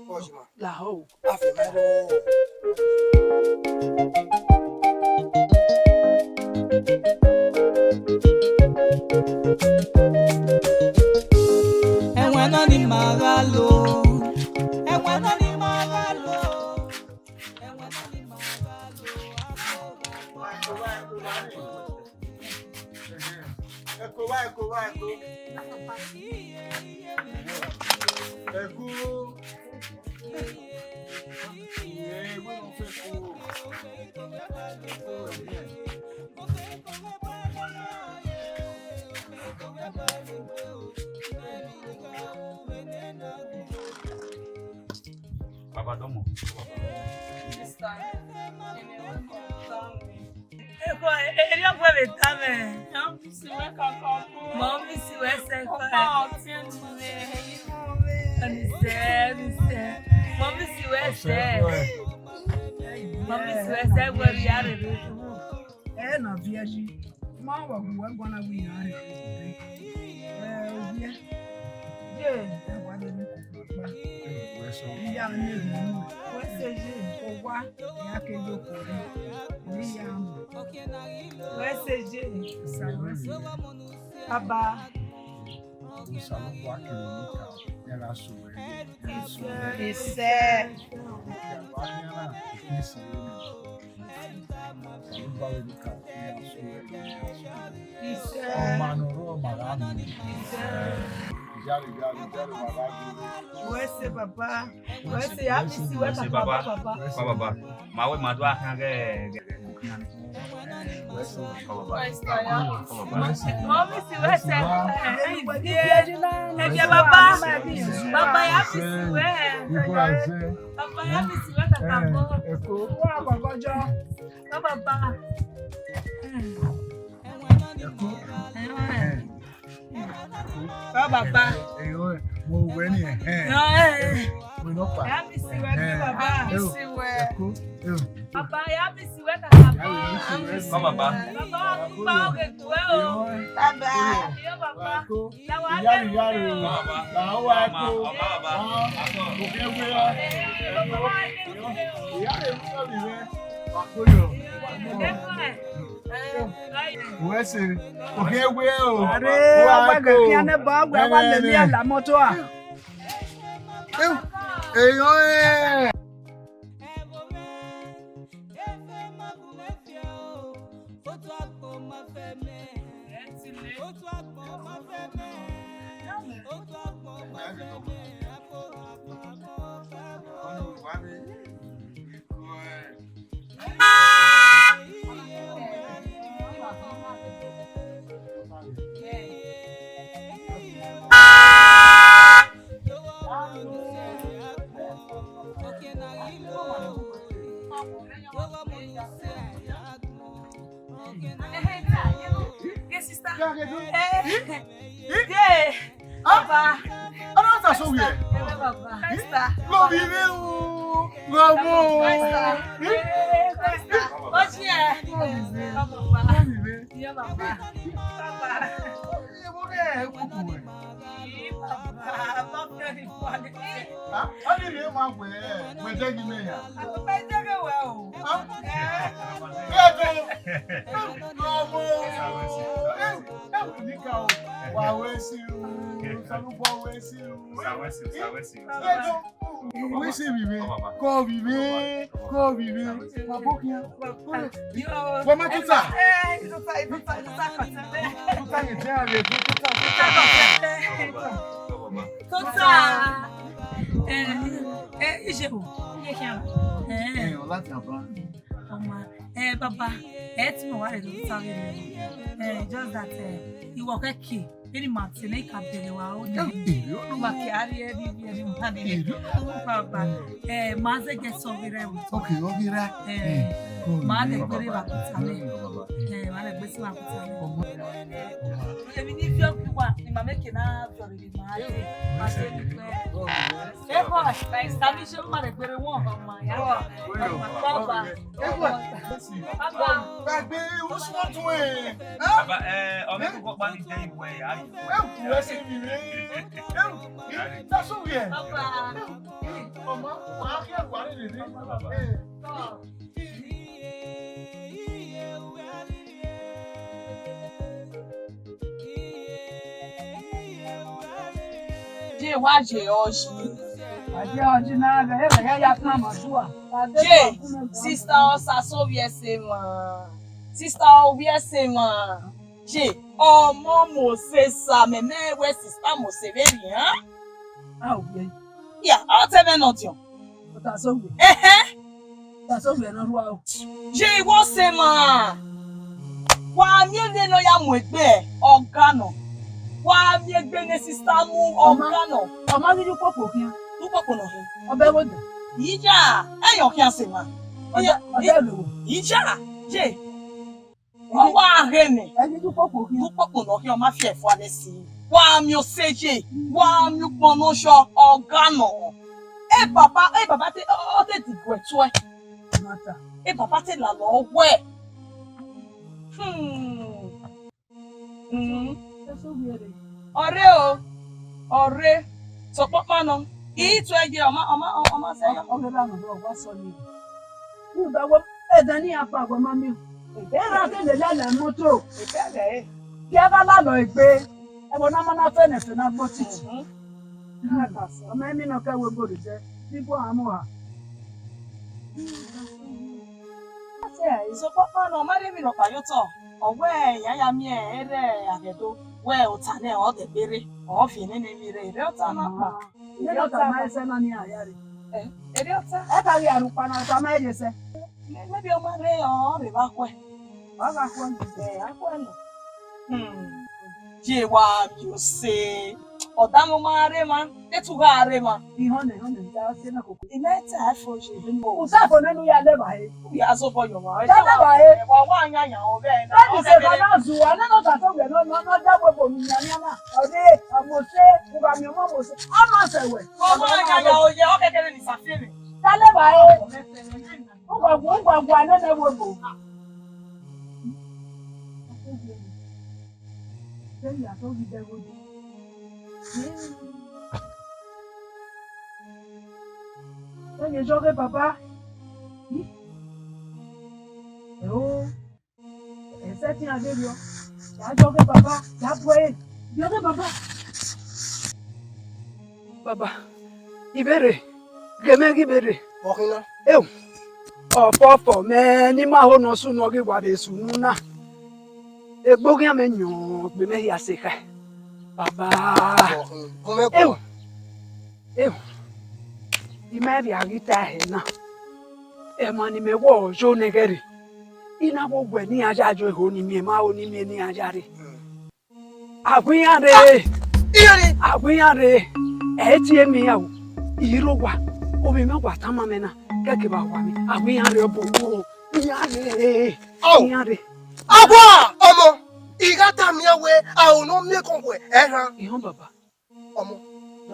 Kọjima. Lahọ o. Ẹwẹn nọ ni ma gha lo. Ẹwẹn nọ ni ma gha lo. Ẹwẹn nọ ni ma gha lo. Ẹ ko wa, ẹ ko wa, ẹ ko. Ẹ ko. Baba dọmọ. Sister, eko, e-, erriọ ọgua vbe ta mwẹ. Mọmisi wẹ sẹ kọ ẹ. Ọnise, ọnise. Mọmisi wẹ sẹ. Mọmisi wẹ sẹ, wẹ rhia rere. Ẹ na viẹ yi. Ma wa gu wẹ guan na wi yan rre. Ẹ, owiẹ. Ye, ẹ wa de ni koko kpa. Iya ne ru. Wẹ sẹ ye. Owa, ya ke yo ko. Ni ya mu. Wẹ sẹ ye. Sa wẹ sẹ. Baba. Osanobua kevbe Mika, iran gha sẹ ruẹ. Isẹ. Osanobua vbe Mika, iran gha sẹ ruẹ. Isẹ. Ọmwa ne ọ rrọọ, ọmwa gha miẹn. Isẹ. Iyare, iyare, iyare, wa gha dee. Wẹ sẹ, Baba. Wẹ sẹ, ya bisi wẹ kaka baba. Baba. Ma wẹ ma do a khian ghe, ghe, ghe, khian. Wẹ sẹ, baba. Mọmisi wẹ sẹ. Ẹgbẹ baba. Baba ya bisi wẹ. Baba ya bisi wẹ kaka bọ. Baba. Baba. Ẹyọ, mo wẹ ni, ẹhẹn. Ẹhẹn. Mo nọ pa. Ya bisi wẹ, ẹhẹn, baba. Ẹyọ, bisi wẹ. Ẹko, ẹyọ. Baba, ya bisi wẹ kaka bọ. Kọ baba. Baba, wa kpa oge tuẹ o. Baba. Ẹyọ, baba. Ẹko. La wa iyare, iyare o. Baba. La wa ko. Baba. Oke we o. Ẹyọ, baba. Iyare mu sọ mi wẹ. Wa ko yo. Ẹko ẹ. Wẹ sẹ, okhian wẹ o. Are, wa ọgba ko. Gẹkhian nẹ ba wẹ, wa lele ẹla moto a. Eyo, eh. Hey, sister. Hey. Hey. Baba. Ọna ta so wiẹ. Baba. Sister. Gọvie mwẹ o. Gọvie o. Sister. Hey, sister. Ọjị ẹ. Gọvie mwẹ. Baba. Gọvie mwẹ. Iye baba. Baba. Iye baba. Ii, baba, baba, very funny. Ah, ọ ni rhie ma wẹ, wẹ dẹghe imẹ ya. Baba, dẹghe wẹ o. Ah? Eh. Bẹ́ẹ̀ tó. Ọmọ. Eh, eh, nika o. Wa wẹ si o. Sanugbọ wẹ si o. Sa wẹ si, sa wẹ si. Bẹ́ẹ̀ tó. Wẹ si mi mẹ. Kọ mi mẹ. Kọ mi mẹ. Wa bo kian. Wa ma tuta. Eh, tuta, tuta, tuta, tuta. Tuta ye jẹ ale, tuta, tuta. Tuta. Eh, eh, ije o. Ije kian. Eh. Eh, ọla ti aba. Ọma, eh, baba, eh, ti mo wa rẹ do ta vbe nẹ. Eh, just that, eh, iwọ kẹ ke, vbene ima te nẹ, I ka bẹghe wa o. Eh, eh, ma ke a rhie ẹre, ivbi ẹre, ma de. Eh, baba, eh, ma zẹ gẹ sẹ ọghe ra ẹvbo. Okay, ọghe ra. Eh, eh, ma lẹ gbe rre vbe akuta nẹ. Eh, ma lẹ gbe si vbe akuta nẹ. Ọmọ. Emwi ne I viọ gbe uwa, ne ima make na viọ rre ma de, ma de ni pẹ. Eh, boy, tami se ma lẹ gbe rre wọn, ọma ya. Baba. Baba. Gbàgbé usman tun ẹ. Baba, eh, ọmọ ẹgbẹ́ kọ́kọ́ pa ní jẹ́ ìwẹ̀ ayé. Ẹ kú ẹ sí mi rè. Ẹ kú ẹ sọ wíyẹ. Baba. Ọmọ, màá kí ẹ wà lè dé. Baba. Je wa je ọji. Wa je ọji na, ghẹ ya ya kan ma sua. Je, sister Ọsa sovbi ẹse mwa. Sister ovbi ẹse mwa. Je, ọmọ Mose sa, mẹ mẹ wẹ sister Mose vberriọ, han? A ò gbẹ. Ya, ọ te mwẹ nọ diọn. Ọ ta sẹ uwẹ. Ẹhẹn. Ta sẹ uwẹ ne ọ rhua o. Ye iwọ sẹ emwa. Wa miẹn vbene ọ ya mu egbe ọga nọ. Wa miẹn egbe ne sista mu ọga nọ. Ọ ma ghi ye ukpokpo khian. Ukpokpo nọ hin. Ọ bẹ vbe odẹ. Iya, ẹyọ khian sẹ emwa. Ọ bẹ, ọ bẹ vbe odẹ. Iya, ye. Ọ wa ghe nẹ. Ẹ ghi ye ukpokpo khian. Ukpokpo nọ khian, ọ ma fi ẹfua lẹ si. Wa miẹn osẹe ye, wa miẹn ukpọn ne ọ shọ, ọga nọ. E baba, e baba te, ọ te diguẹ tuẹ. E baba te lalọ wẹ. Hmm. Hmm. Ọre o, ọre. Sokpokpa nọ. I tuẹ ye, ọ ma, ọ ma, ọ ma sẹ ya. Ọ ghe ra nọ, ọ wa sọ ni. Rhunmwuda wẹ, ẹdẹ ne iran kpa wẹ ma miẹn. Erha te lele ẹlẹ moto. Gie a gha lalọ egbe. Ẹvbo ne a ma na fẹnẹ fẹnẹ agbọn titi. Ọ ma emiẹn ne ọ kẹ wẹ gori sẹ, ne I bu ọmwa mu oha. Sokpokpa nọ, ọ ma rhie emwi rhọkpa ye otọ. Ọ wẹ iran ya miẹn erha Aghẹdo, wẹ ota nẹ ọ dẹ gberre, ọ viẹ nene emwi rre, erriọ ota na kpa. Nene ota ma ẹsẹ na ni a ya rre. Eh, erriọ ota. Ẹ ka ghi arhukpa na, ota ma ẹre sẹ. Maybe ọ ma rre, ọ rre vbe akhuẹ. Ọ gha khuẹ nọ. Eh, akhuẹ nọ. Hmm. Ye wa miẹn osẹe. Ọ da mwẹ ma rre emwa, etu gha rre emwa. Ihọn nẹ, ihọn nẹ, ya sẹ na koko. I ma ta fo ye. Usa fo nene u ya lẹ vba he. U ya zobọ yọ wa. Ya lẹ vba he. Wa wa yan yan ọghẹ na. Bẹẹni se ka na zu, a na nọ ta fo wẹ nọ, nọ, nọ da gbogbo mi yan yan na. Ọre, ọmọ se, u gha miẹn ọmọ Mose. A ma sẹ wẹ. Wa wa yan yan ọghẹ, ọ kẹkẹrẹ ni sa fẹrẹ. Ya lẹ vba he. Ugwagwa, ugwagwa nene wo bo. Vbene a to ghi dẹ ẹvbo yi. Vbene jọ ghe baba. Ẹo. Ẹsẹtin a ghe rriọ. Ya jọ ghe baba, ya bu ẹre. Jọ ghe baba. Baba, ivberre, ghe mẹ ghi vberre. Ọ khin na. Eo, ọfọfọ mẹ ne ima ho ne ọ sunu, ọ ghi wa vbe sunu na. Egbe oghian mwẹ yọn gbe mẹ hia sẹ ekhẹ. Baba. Ọ khin, gun mwẹ guan. Eo, eo. I ma vbe a ghi ta ẹre na, emwa ne imẹ wẹ ọ yo nẹghẹrriọ, I na vbe wẹ ne iran ya yo eho ni miẹn, ma ho ni miẹn ne iran ya rre. A gu iran rre. Iran rre. A gu iran rre. Ẹ i tie emiẹn iran o. I rre owa, ovbi mwẹ wa tama mwẹ na, kẹkẹ vbe a wa mwẹ. A gu iran rre ọbo o. Iran rre. Au. Iran rre. Awa, ọmọ, I gha tama iran wẹẹ, aro ne ọ miẹn ekọnwẹ, ẹ rhan. Ihọn baba. Ọmọ,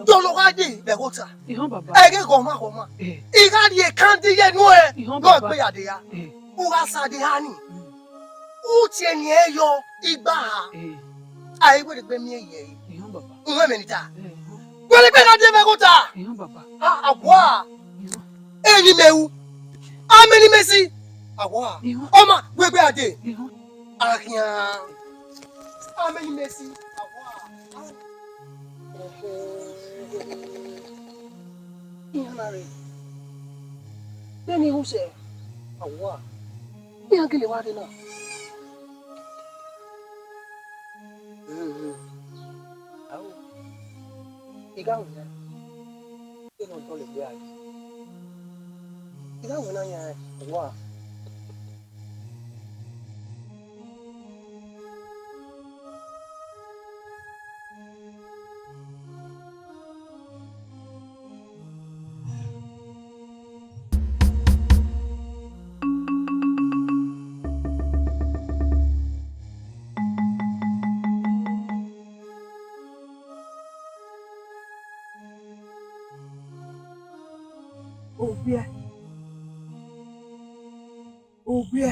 dọlọ gha ye vbe ẹghẹ ota. Ihọn baba. Ẹghẹ ghọma ghọma. Eh. I gha rhie ekandi ye nuẹn. Ihọn baba. Gbe ya de ya. Eh. U gha sa de ha ni. U tie eni ẹre yọ igba ha. Eh. A i wẹ rhegbe miẹn ye ẹre. Ihọn baba. U mwẹ mẹ ni ta. Eh. Wẹ rhegbe gha de vbe ẹghẹ ota. Ihọn baba. Ha, awa. Ihọn. Eni mẹ ru. Amẹ ni mẹ si. Awa. Ihọn. Ọma, wẹ gbe a de. Ihọn. Akhian. Amẹ ni mẹ si. Awa. Iran na rre. Vbene I ru sẹ, awa, iran gele wa rre na. Ao, I gha winna, vbene ọ dọlegbe a rre. I gha winna yan awa. Owiẹ. Owiẹ.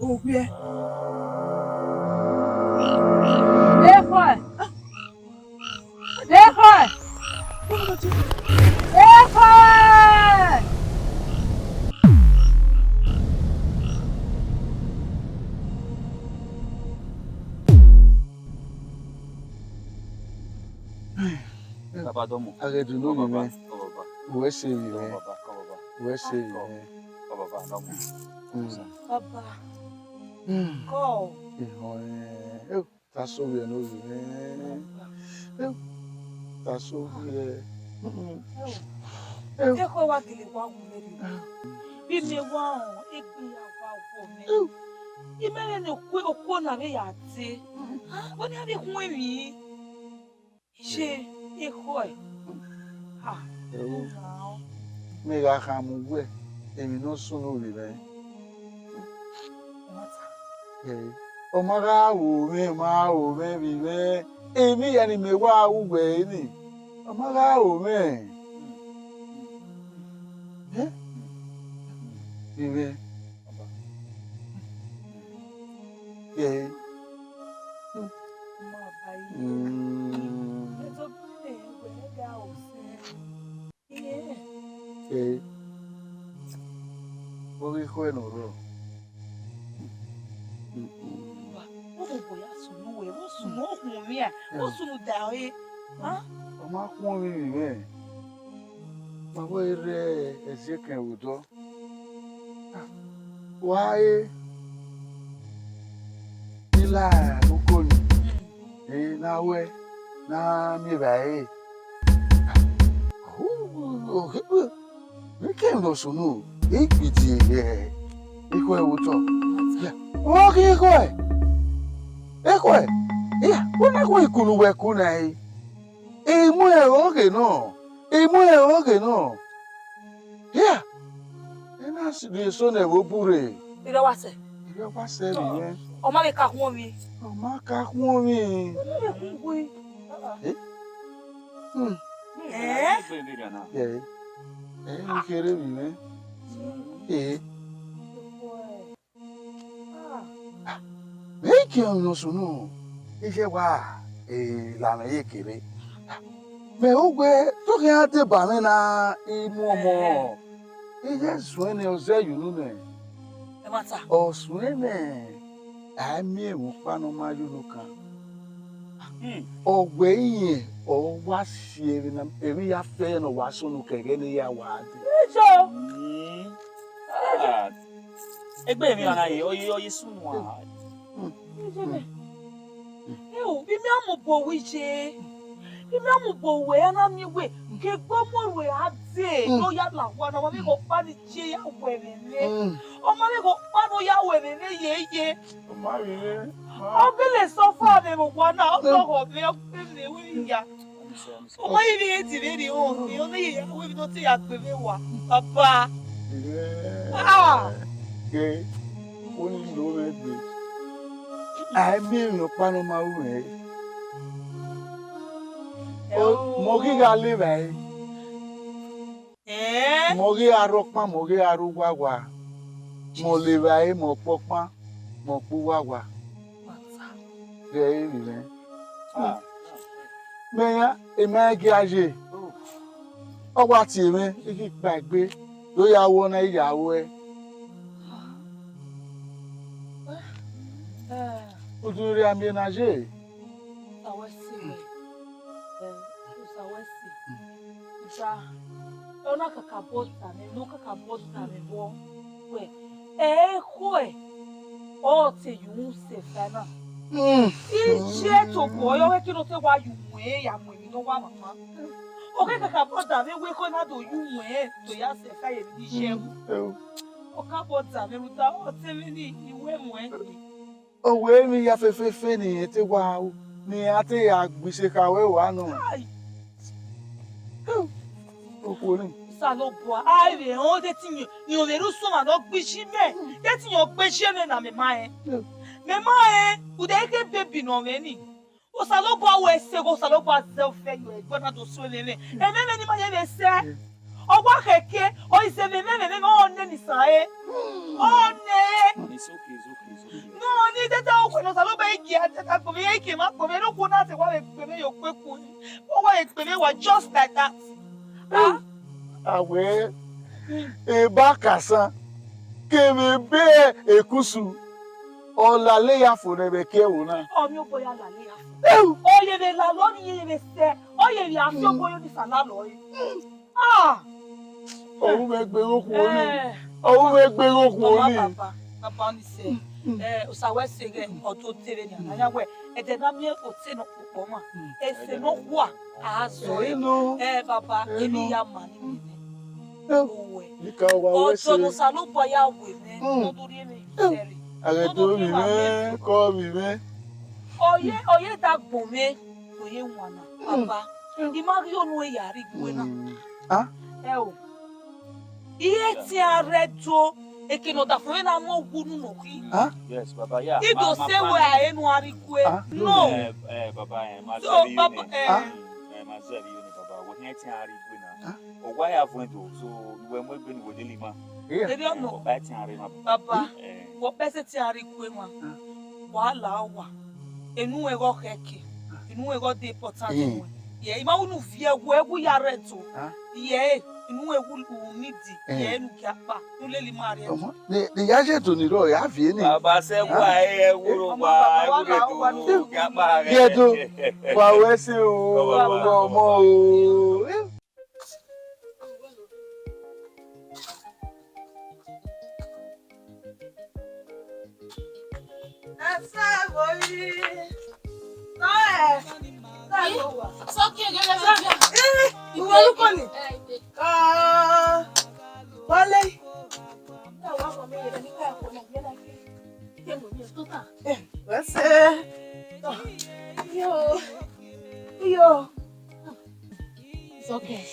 Owiẹ. Ekhọe. Ekhọe. Ekhọe. Baba dọmọ. A ghẹ dunu ovbi mwẹ. Kọ baba. Wẹ sẹ vbe mwẹ. Kọ baba, kọ baba. Wẹ sẹ vbe mwẹ. Kọ baba dọmọ. Mm. Baba. Mm. Kọ. Ehọ, eh, eh, ta so vbe ne ovbi mwẹ. Eh, ta so vbe. Mm, mm. Eh. Ekhọe wa gele wa wu mwẹ rre. Vbe imẹ wa họn egbe ya wa wọ mwẹ. Eh. Imẹ rẹn ne okuo, okuo na vbe ya te. Wẹ ne a vbe khuẹn emwi. Iye, ekhọe. Ah, Ẹo, ọ na ọ. Mẹ gha khama uwẹ emwi ne ọ sunu vbe mwẹ. Ọ ma ta. Ẹ, ọ ma gha ro mwẹ, ọ ma ro mwẹ vbe mwẹ. Emwi hia ne imẹ wa ru wẹ ẹre ni, ọ ma gha ro mwẹ. Ẹ? Vbe mwẹ. Ẹ. Mm. Ẹ, ọ ghi khọe ne ọ rrọọ. Wa, ọ mobọ ya sunu wẹ, ọ sunu, ọ khuọnmwi a, ọ sunu da ọre. A? Ọ ma khuọnmwi vbe mwẹ. Ma wẹ rre ẹziẹkẹn vbe odọ. Wa re, I la uko ni, eh, ne a wẹ ne a miẹn evbare. Vbe kemwi ne ọ sunu, I gbe idie ye ekhọe vbe otọ. Ya, ọ ghi ekhọe, ekhọe, ya, u na khuẹn ikunu wẹ ku na ẹre. I mu ẹre ọghe nọ, I mu ẹre ọghe nọ. Hia, ena rhie eso ne ẹvbo bu rre. Erha wa sẹ. Erha wa sẹ vbe mwẹ. Ọ ma vbe ka khuọnmwi. Ọ ma ka khuọnmwi. Ọ ma vbe khuọnmwi. Eh? Hmm. Eh? Eh, I kherhe vbe mwẹ. Eh. Mẹ i kie ọmwi ne ọ sunu, iye wa, eh, la mwẹ ye kere. Mẹ ho wẹ, te ọ khian deba mwẹ na, I mu ọmọ. Iye suẹn nẹ, ọ zẹ ye unu nẹ. Ẹmwata. Ọ suẹn nẹ, a i miẹn ẹmwẹ ọkpa ne ọ ma ye unu kan. Hmm. Ọ wẹ irẹn, ọ wa si ẹre na, emwi ya fẹ ne ọ wa sunu kẹghẹ ne ya wa dee. Ijo. Hmm. Ah. Egbe emwi ọna ye, ọ ye, ọ ye sunu a. Ijo nẹ. Ẹ o, vbe imẹ a mu obọ wẹ iye. I ma mu bo wẹ, a na miẹn wẹ, ke egbe ọmọ ruẹ a dee, ne ọ ya la owa na, ọ ma vbe ghe ọkpa ni je ya wẹ vbe nẹ. Mm. Ọ ma vbe ghe ọkpa ne ọ ya wẹ vbe nẹ yeye. Ọ ma vbe nẹ. Ọ gele suffer vbe owa na, ọ dọghọ vbe, ọ gele ru iya. Ọ ma yi vbe di vbe rri họn, ne ọ ne ya wẹ vbe ne ọ te ya gbe vbe wa. Baba. Ah! Ke, oni lo mwẹ gbe. A i miẹn emwi ọkpa ne ọ ma ru mwẹ. O, mẹ ọ ghi gha le evbare. Eh? Mẹ ọ ghi gha rre ọkpa, mẹ ọ ghi gha rre uwawa. Mẹ ọ le evbare, mẹ ọ kpe ọkpa, mẹ ọ kpe uwawa. Ghẹ re vbe mwẹ. Ah. Mẹ ya, emwa i gia ye. Ọ wa tie mwẹ, I ghi kpaegbe, do ya ru ọna, I ya ruẹ. Udu ne u rhia miẹn na ye. Osa wẹ sẹ, eh, Osa wẹ sẹ. Osa, ọ na kakabọ da mwẹ, ne ọ kakabọ da mwẹ vbọ wẹ, ẹ i khuẹ, ọ te ye uhunmwu sẹ fẹ na. Mm. I je tobọ yọ wẹ ke ne ọ te wa ye uhunmwu ẹre ya mu emwi ne ọ wa mama. Ọ ghe kakabọ da mwẹ wẹ ke ọ na do ye uhunmwu ẹre do ya sẹ fẹ ye emwi ne I ye ẹvbo. Mm. Ọ kakabọ da mwẹ rhunmwuda ọ te mwẹ ne I wẹ mu ẹre. Ọ wẹ emwi hia fefefe ne irẹn te wa ru, ne iran te ya gbe ise kha wẹ wa nọ. Ai! Okhuo ni. Osanobua, a i vbe rẹn, ọ de te irẹn, irẹn vbe rre usọmwa ne ọ gbe iye mẹ, de te irẹn ọ gbe iye mẹ na, mẹ ma rẹn. Mẹ ma rẹn, u de ghe baby ne ọ mwẹ ni. Osanobua wẹ sẹ, Osanobua zẹ ofẹ yọ ẹgbẹ na do so ẹmwẹ mwẹ. Ẹmwẹ mwẹ ni ma ye vbe sẹ. Ọ wa khẹke, ọ i zẹ ẹmwẹ mwẹ, ẹmwẹ mwẹ, ọ nẹ ne isan re. Ọ nẹ. It's okay, it's okay, it's okay. No, ni tata okhuo ne Osanobua i gie tata kpọnmwẹ, i gie ma kpọnmwẹ, ne okhuo na te wa vbe gbe mwẹ ye okpẹku. Ọ wa vbe gbe mwẹ wa just like that. Ah? Awẹ, eba kasan, kevbe ebe ekusu, ọ lale ya fo nẹ vbe ẹki ẹvbo na. Ọ miẹn obọ ya lale ya fo. Eu! Ọ ye vbe lalọ ni ye vbe sẹ, ọ ye vbe afia obọ ye ni sa lalọ re. Ah! Ọ ru mwẹ gbe ghe okhuo ni. Eh. Ọ ru mwẹ gbe ghe okhuo ni. Baba, baba, baba ni sẹ. Mm. Eh, Osa wẹ sẹ ghẹ, ọ do te vbe nian, na ya wẹ, ẹdẹ na miẹn ote nọ kpokpọ ma. Mm. Ẹse nọ khua, a zọ. Eh, no. Eh, baba, eh, emwi no. Ya ma ni mwẹ nẹ. Eh. Owẹ. Nika wa wẹ sẹ. Ọjọ ne Osanobua ya wẹ nẹ, mm, ne ọ do rhie mwẹ ye usẹ rre. Aghẹ do rhie mwẹ, kọ rhie mwẹ. Ọ ye, ọ ye da gbọn mwẹ, ọ ye wan na, mm, baba. Mm. I ma ghi onu ya rre igue na. Mm. Ah? Ẹ o. Iye tian rre do, eke ne ọdafẹn mwẹ na mu owu unu nọ khin. Ah? Yes, baba, yeah. I do sẹ wẹ a he nu a rre igue. Ah? No. Eh, eh, baba, eh, ma zẹ vbe yo ni. So, baba, eh. Ah? Eh, ma zẹ vbe yo ni, baba. Wẹ khian tian rre igue na. Ah? Ọ wa ya vuẹn do, so, wẹ mu egbe ne wẹ lele ima. Yeah. Erriọ nọ. Ọ ba tian rre ma. Baba, eh, wẹ ọkpẹsẹ tian rre igue ma. Ah. Wa la owa. Enu ẹghọ khẹke. Enu ẹghọ de important, eh, wẹ. Ye, I ma unu viẹ wẹ wu ya rre do. Ah. Ye, inu ewu u need, eh, ye nu kia kpa, u lele ima rre. Ọmọ, ne, ne ya ye do ni rrọọ, ya viẹ ni. Baba sẹ wa, eh, ẹ wuro wa, ẹ wuro do, kia kpa rẹ. Ye do, wa wẹ sẹ o, ọmọ o. Eh. Ẹ sẹ wẹ ẹ. Sọkè gẹgẹ bí ọjà. Ìwọ orúkọ ni. Ah, wálé. Ẹ wá fọ mi yẹn ní ká ẹ̀kọ́ náà, yẹn náà kí. Kí ẹ mọ̀ ní ẹ̀ tó tà. Ẹ, wá sẹ́. Yo. Yo. It's okay.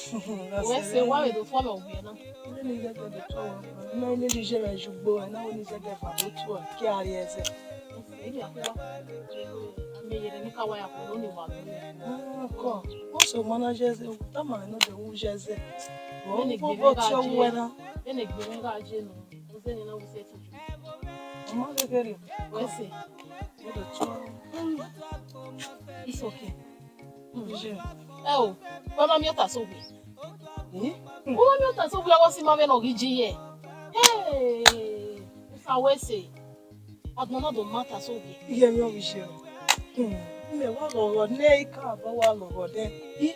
Wẹ sẹ wa vbe do follow wẹ na. Nene zẹdẹ do tuẹ, nene zẹdẹ zugbo, na nene zẹdẹ va do tuẹ, ke a rrie ẹzẹ. Ẹ, ẹ, ẹ, me yere ni ka wa ya ko ni wa. Ko, o so ma na je ẹzẹ, o ta ma no de u je ẹzẹ. O bo bo ti o wẹ na. Ene gbe mi ga je no. O se ni na u se ti. Ọmọ kékeré. Wẹ sẹ. O do tuẹ. It's okay. Ẹ o, wẹ ma miẹn ọta sẹ ovbi. Eh? Wẹ ma miẹn ọta sẹ ovbi, ọghe ọsẹ ima vbe ne ọ ghi je yẹ. Hey, Osa wẹ sẹ. Agbọn na do ma ọta sẹ ovbi. Iye mi ọ ghi je. Hmm. Mẹ wa ghọghọ nẹ, I ka bọ wa ghọghọ nẹ. I.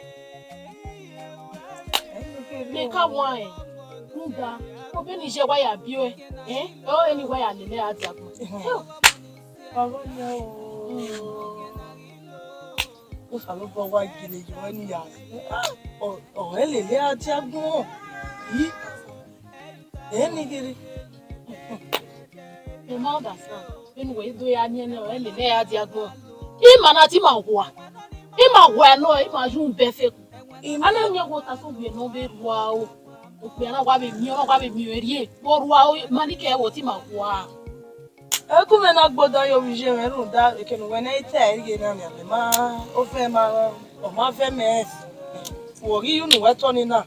Mẹ ka wa ẹn. Rhunmwuda, obọ ne I ye wa ya biẹ. Eh? Ẹ o, eni wa ya lele a dia agbọn. Ọghọ nẹ o. Hmm. Osanobua wa gele ye ruẹ ne I ya. Ọ, ọ lele a dia agbọn. I, ẹ ni gele. I ma understand. Vbene uwẹ do ya miẹn nẹ, ọ lele a dia agbọn. Ima na te ima hua. Ima hua nọ, ima yu bẹfe. A na miẹn wẹ otasowie ne ọ vbe rua o. Okpia na wa vbe miẹn, ọ wa vbe miẹn erriẹ. Vbe ọ rua o, ma ni kẹ wẹ ọ te ima hua. Eku mwẹ na gbodan ye ovbi iye mwẹ rhunmwuda eke ne uwẹ ne ẹ i ta ẹre ighẹ na nian, mẹ ma ofẹ ma, ọ ma vẹ mẹ. Wẹ ghi ye unu wẹ tọ ni na.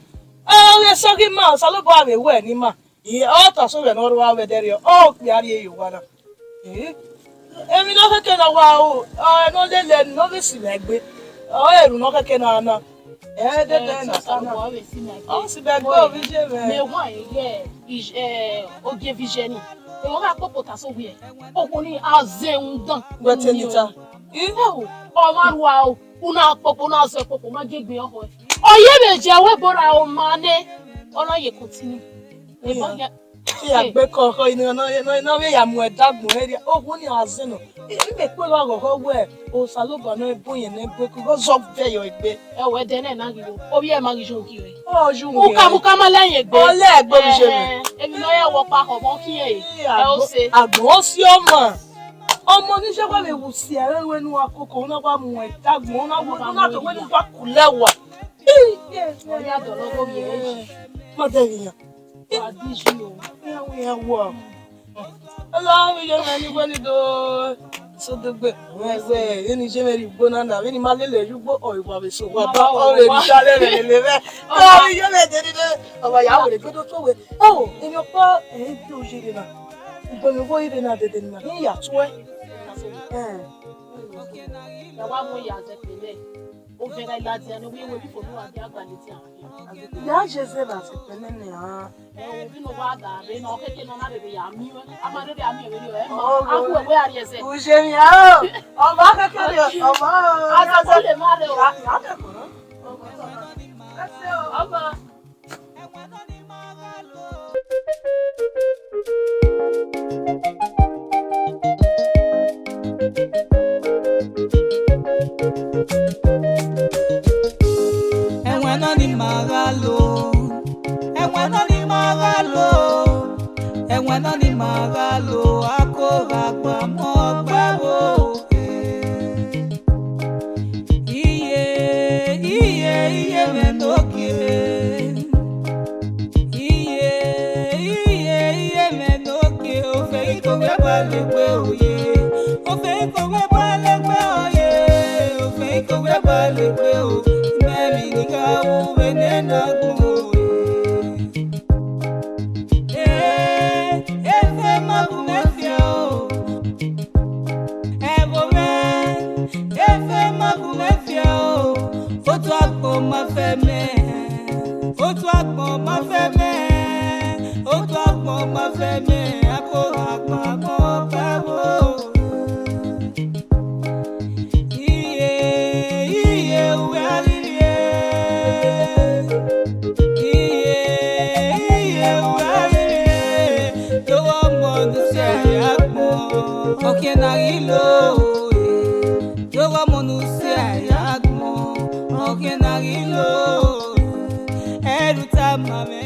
Ọ ghi sẹ ghi ma, Osanobua vbe wẹ ne ima. Ọ ta sẹ ovbi ne ọ rua vbe ẹdẹrriọ, ọ kpia rrie ye owa na. Eh, emwi ne ọ khẹke na wa ru, ọ ne ọ lele ne ọ vbe si vbe egbe, ọ ru ne ọ khẹke na na. Ẹ dede na sa na. Ọ si vbe egbe ovbi iye mwẹ. Mẹ wa ye, eh, ogie vbe iye ni. Ẹ, ọ gha kpokpo ta sẹ ovbi ẹ. Okhuo ni a zẹ undan. Wẹ te ni ta. Ẹ o, ọ ma rua o, u na kpokpo, u na zẹ kpokpo, u ma gie egbe ọkhọ. Ọ ye vbe jẹ wẹ bọrọ o ma nẹ, ọ na ye continue. Ebo ya. Iya gbe kọkọ, ina na, na, na vbe ya mu ẹdagbọn ẹre, oghun ni a zẹ nọ. I, I vbe kpe gha ghọghọ wẹ, Osanobua nọ ebo yẹn ne ebo ku, gho zọ vẹ yọ egbe. Ẹ wẹ dẹ nẹ na ghi yo, ovbi ẹ ma ghi yo ghi re. Ọ yu mu. Ukamukama lẹ yẹn egbe. Ọ lẹ egbe ovbi iye mwẹ. Ẹ, emwi ne ọ ya wọ kpa khọ, ọmọ khian e. Ẹ o se. Agbọn si ọmọ. Ọmọ ni se wa vbe wu si ẹre wẹ ne uwa koko, na wa mu ẹdagbọn, na wa, na tọ wẹ ne wa kulẹ wa. Ọ ya dọlọ gho vbe ẹ. Ma dẹ ghi yan. Wa di ju o. Iran wi iran wọ. Ọlọ, vbe iye mwẹ ni wẹ ni do sodogbe. Wẹ, wẹ, vbene iye mwẹ rhie ugbo na na, vbene I ma lele ye ugbo, ọ, I wa vbe so, wa ba, ọ vbe rhie sha lele lele mwẹ. Ọ, vbe iye mwẹ de ni de. Ọ wa ya were gbe do to wẹ. Ọ, emwi ọkpa, ẹ, bi oyi rre na. Ugbo ni wo ire na dede ni ma, I ya tuẹ. Ẹ. Ya wa mu ya zẹ pele. Ovẹn gha ladian ne ovbi ẹvbo fo ne uwa dia gbaledian. Ya ye zẹ vbe azẹkpẹlẹ nian. Ẹ, ovbi ne uwa da rre na, ọ khẹke ne ọ na rherhe ya miẹn, a ma rherhe a miẹn vberriọ, ẹ ma, a gu ẹwe a rhie ẹzẹ. Ujemiẹn o, ọmọ khẹke rre, ọmọ o. Azẹkpẹlẹ ma rre o. Ya, ya dẹkun. Ọmọ. Ẹwẹn nọ ni ma gha lo, ẹwẹn nọ ni ma gha lo, ẹwẹn nọ ni ma gha lo, a ko gha gba mọ gbe wo. Iye, iye, iye mwẹ ne ogie. Iye, iye, iye mwẹ ne ogie. Ofe iko wẹ ba legbe oye. Ofe iko wẹ ba legbe oye. Ofe iko wẹ ba legbe o. Mẹ vbe ni gha ru vbene na gbọn oye. Eh, efe ma bu mwẹ fian o. Ẹvbo mwẹ, efe ma bu mwẹ fian o. Otu agbọn ma fẹ mẹ. Otu agbọn ma fẹ mẹ. Otu agbọn ma fẹ mẹ. A ko agbọn agbọn fẹ vbo. Iye, iye, uwẹ a rhirhi e. Iye, iye, uwẹ a rhirhi e. Dọghọ ọmọ ne u si ẹre agbọn, ọ khian na ghi lo e. Dọghọ ọmọ ne u si ẹre agbọn, ọ khian na ghi lo e. Ẹrhu tama mwẹ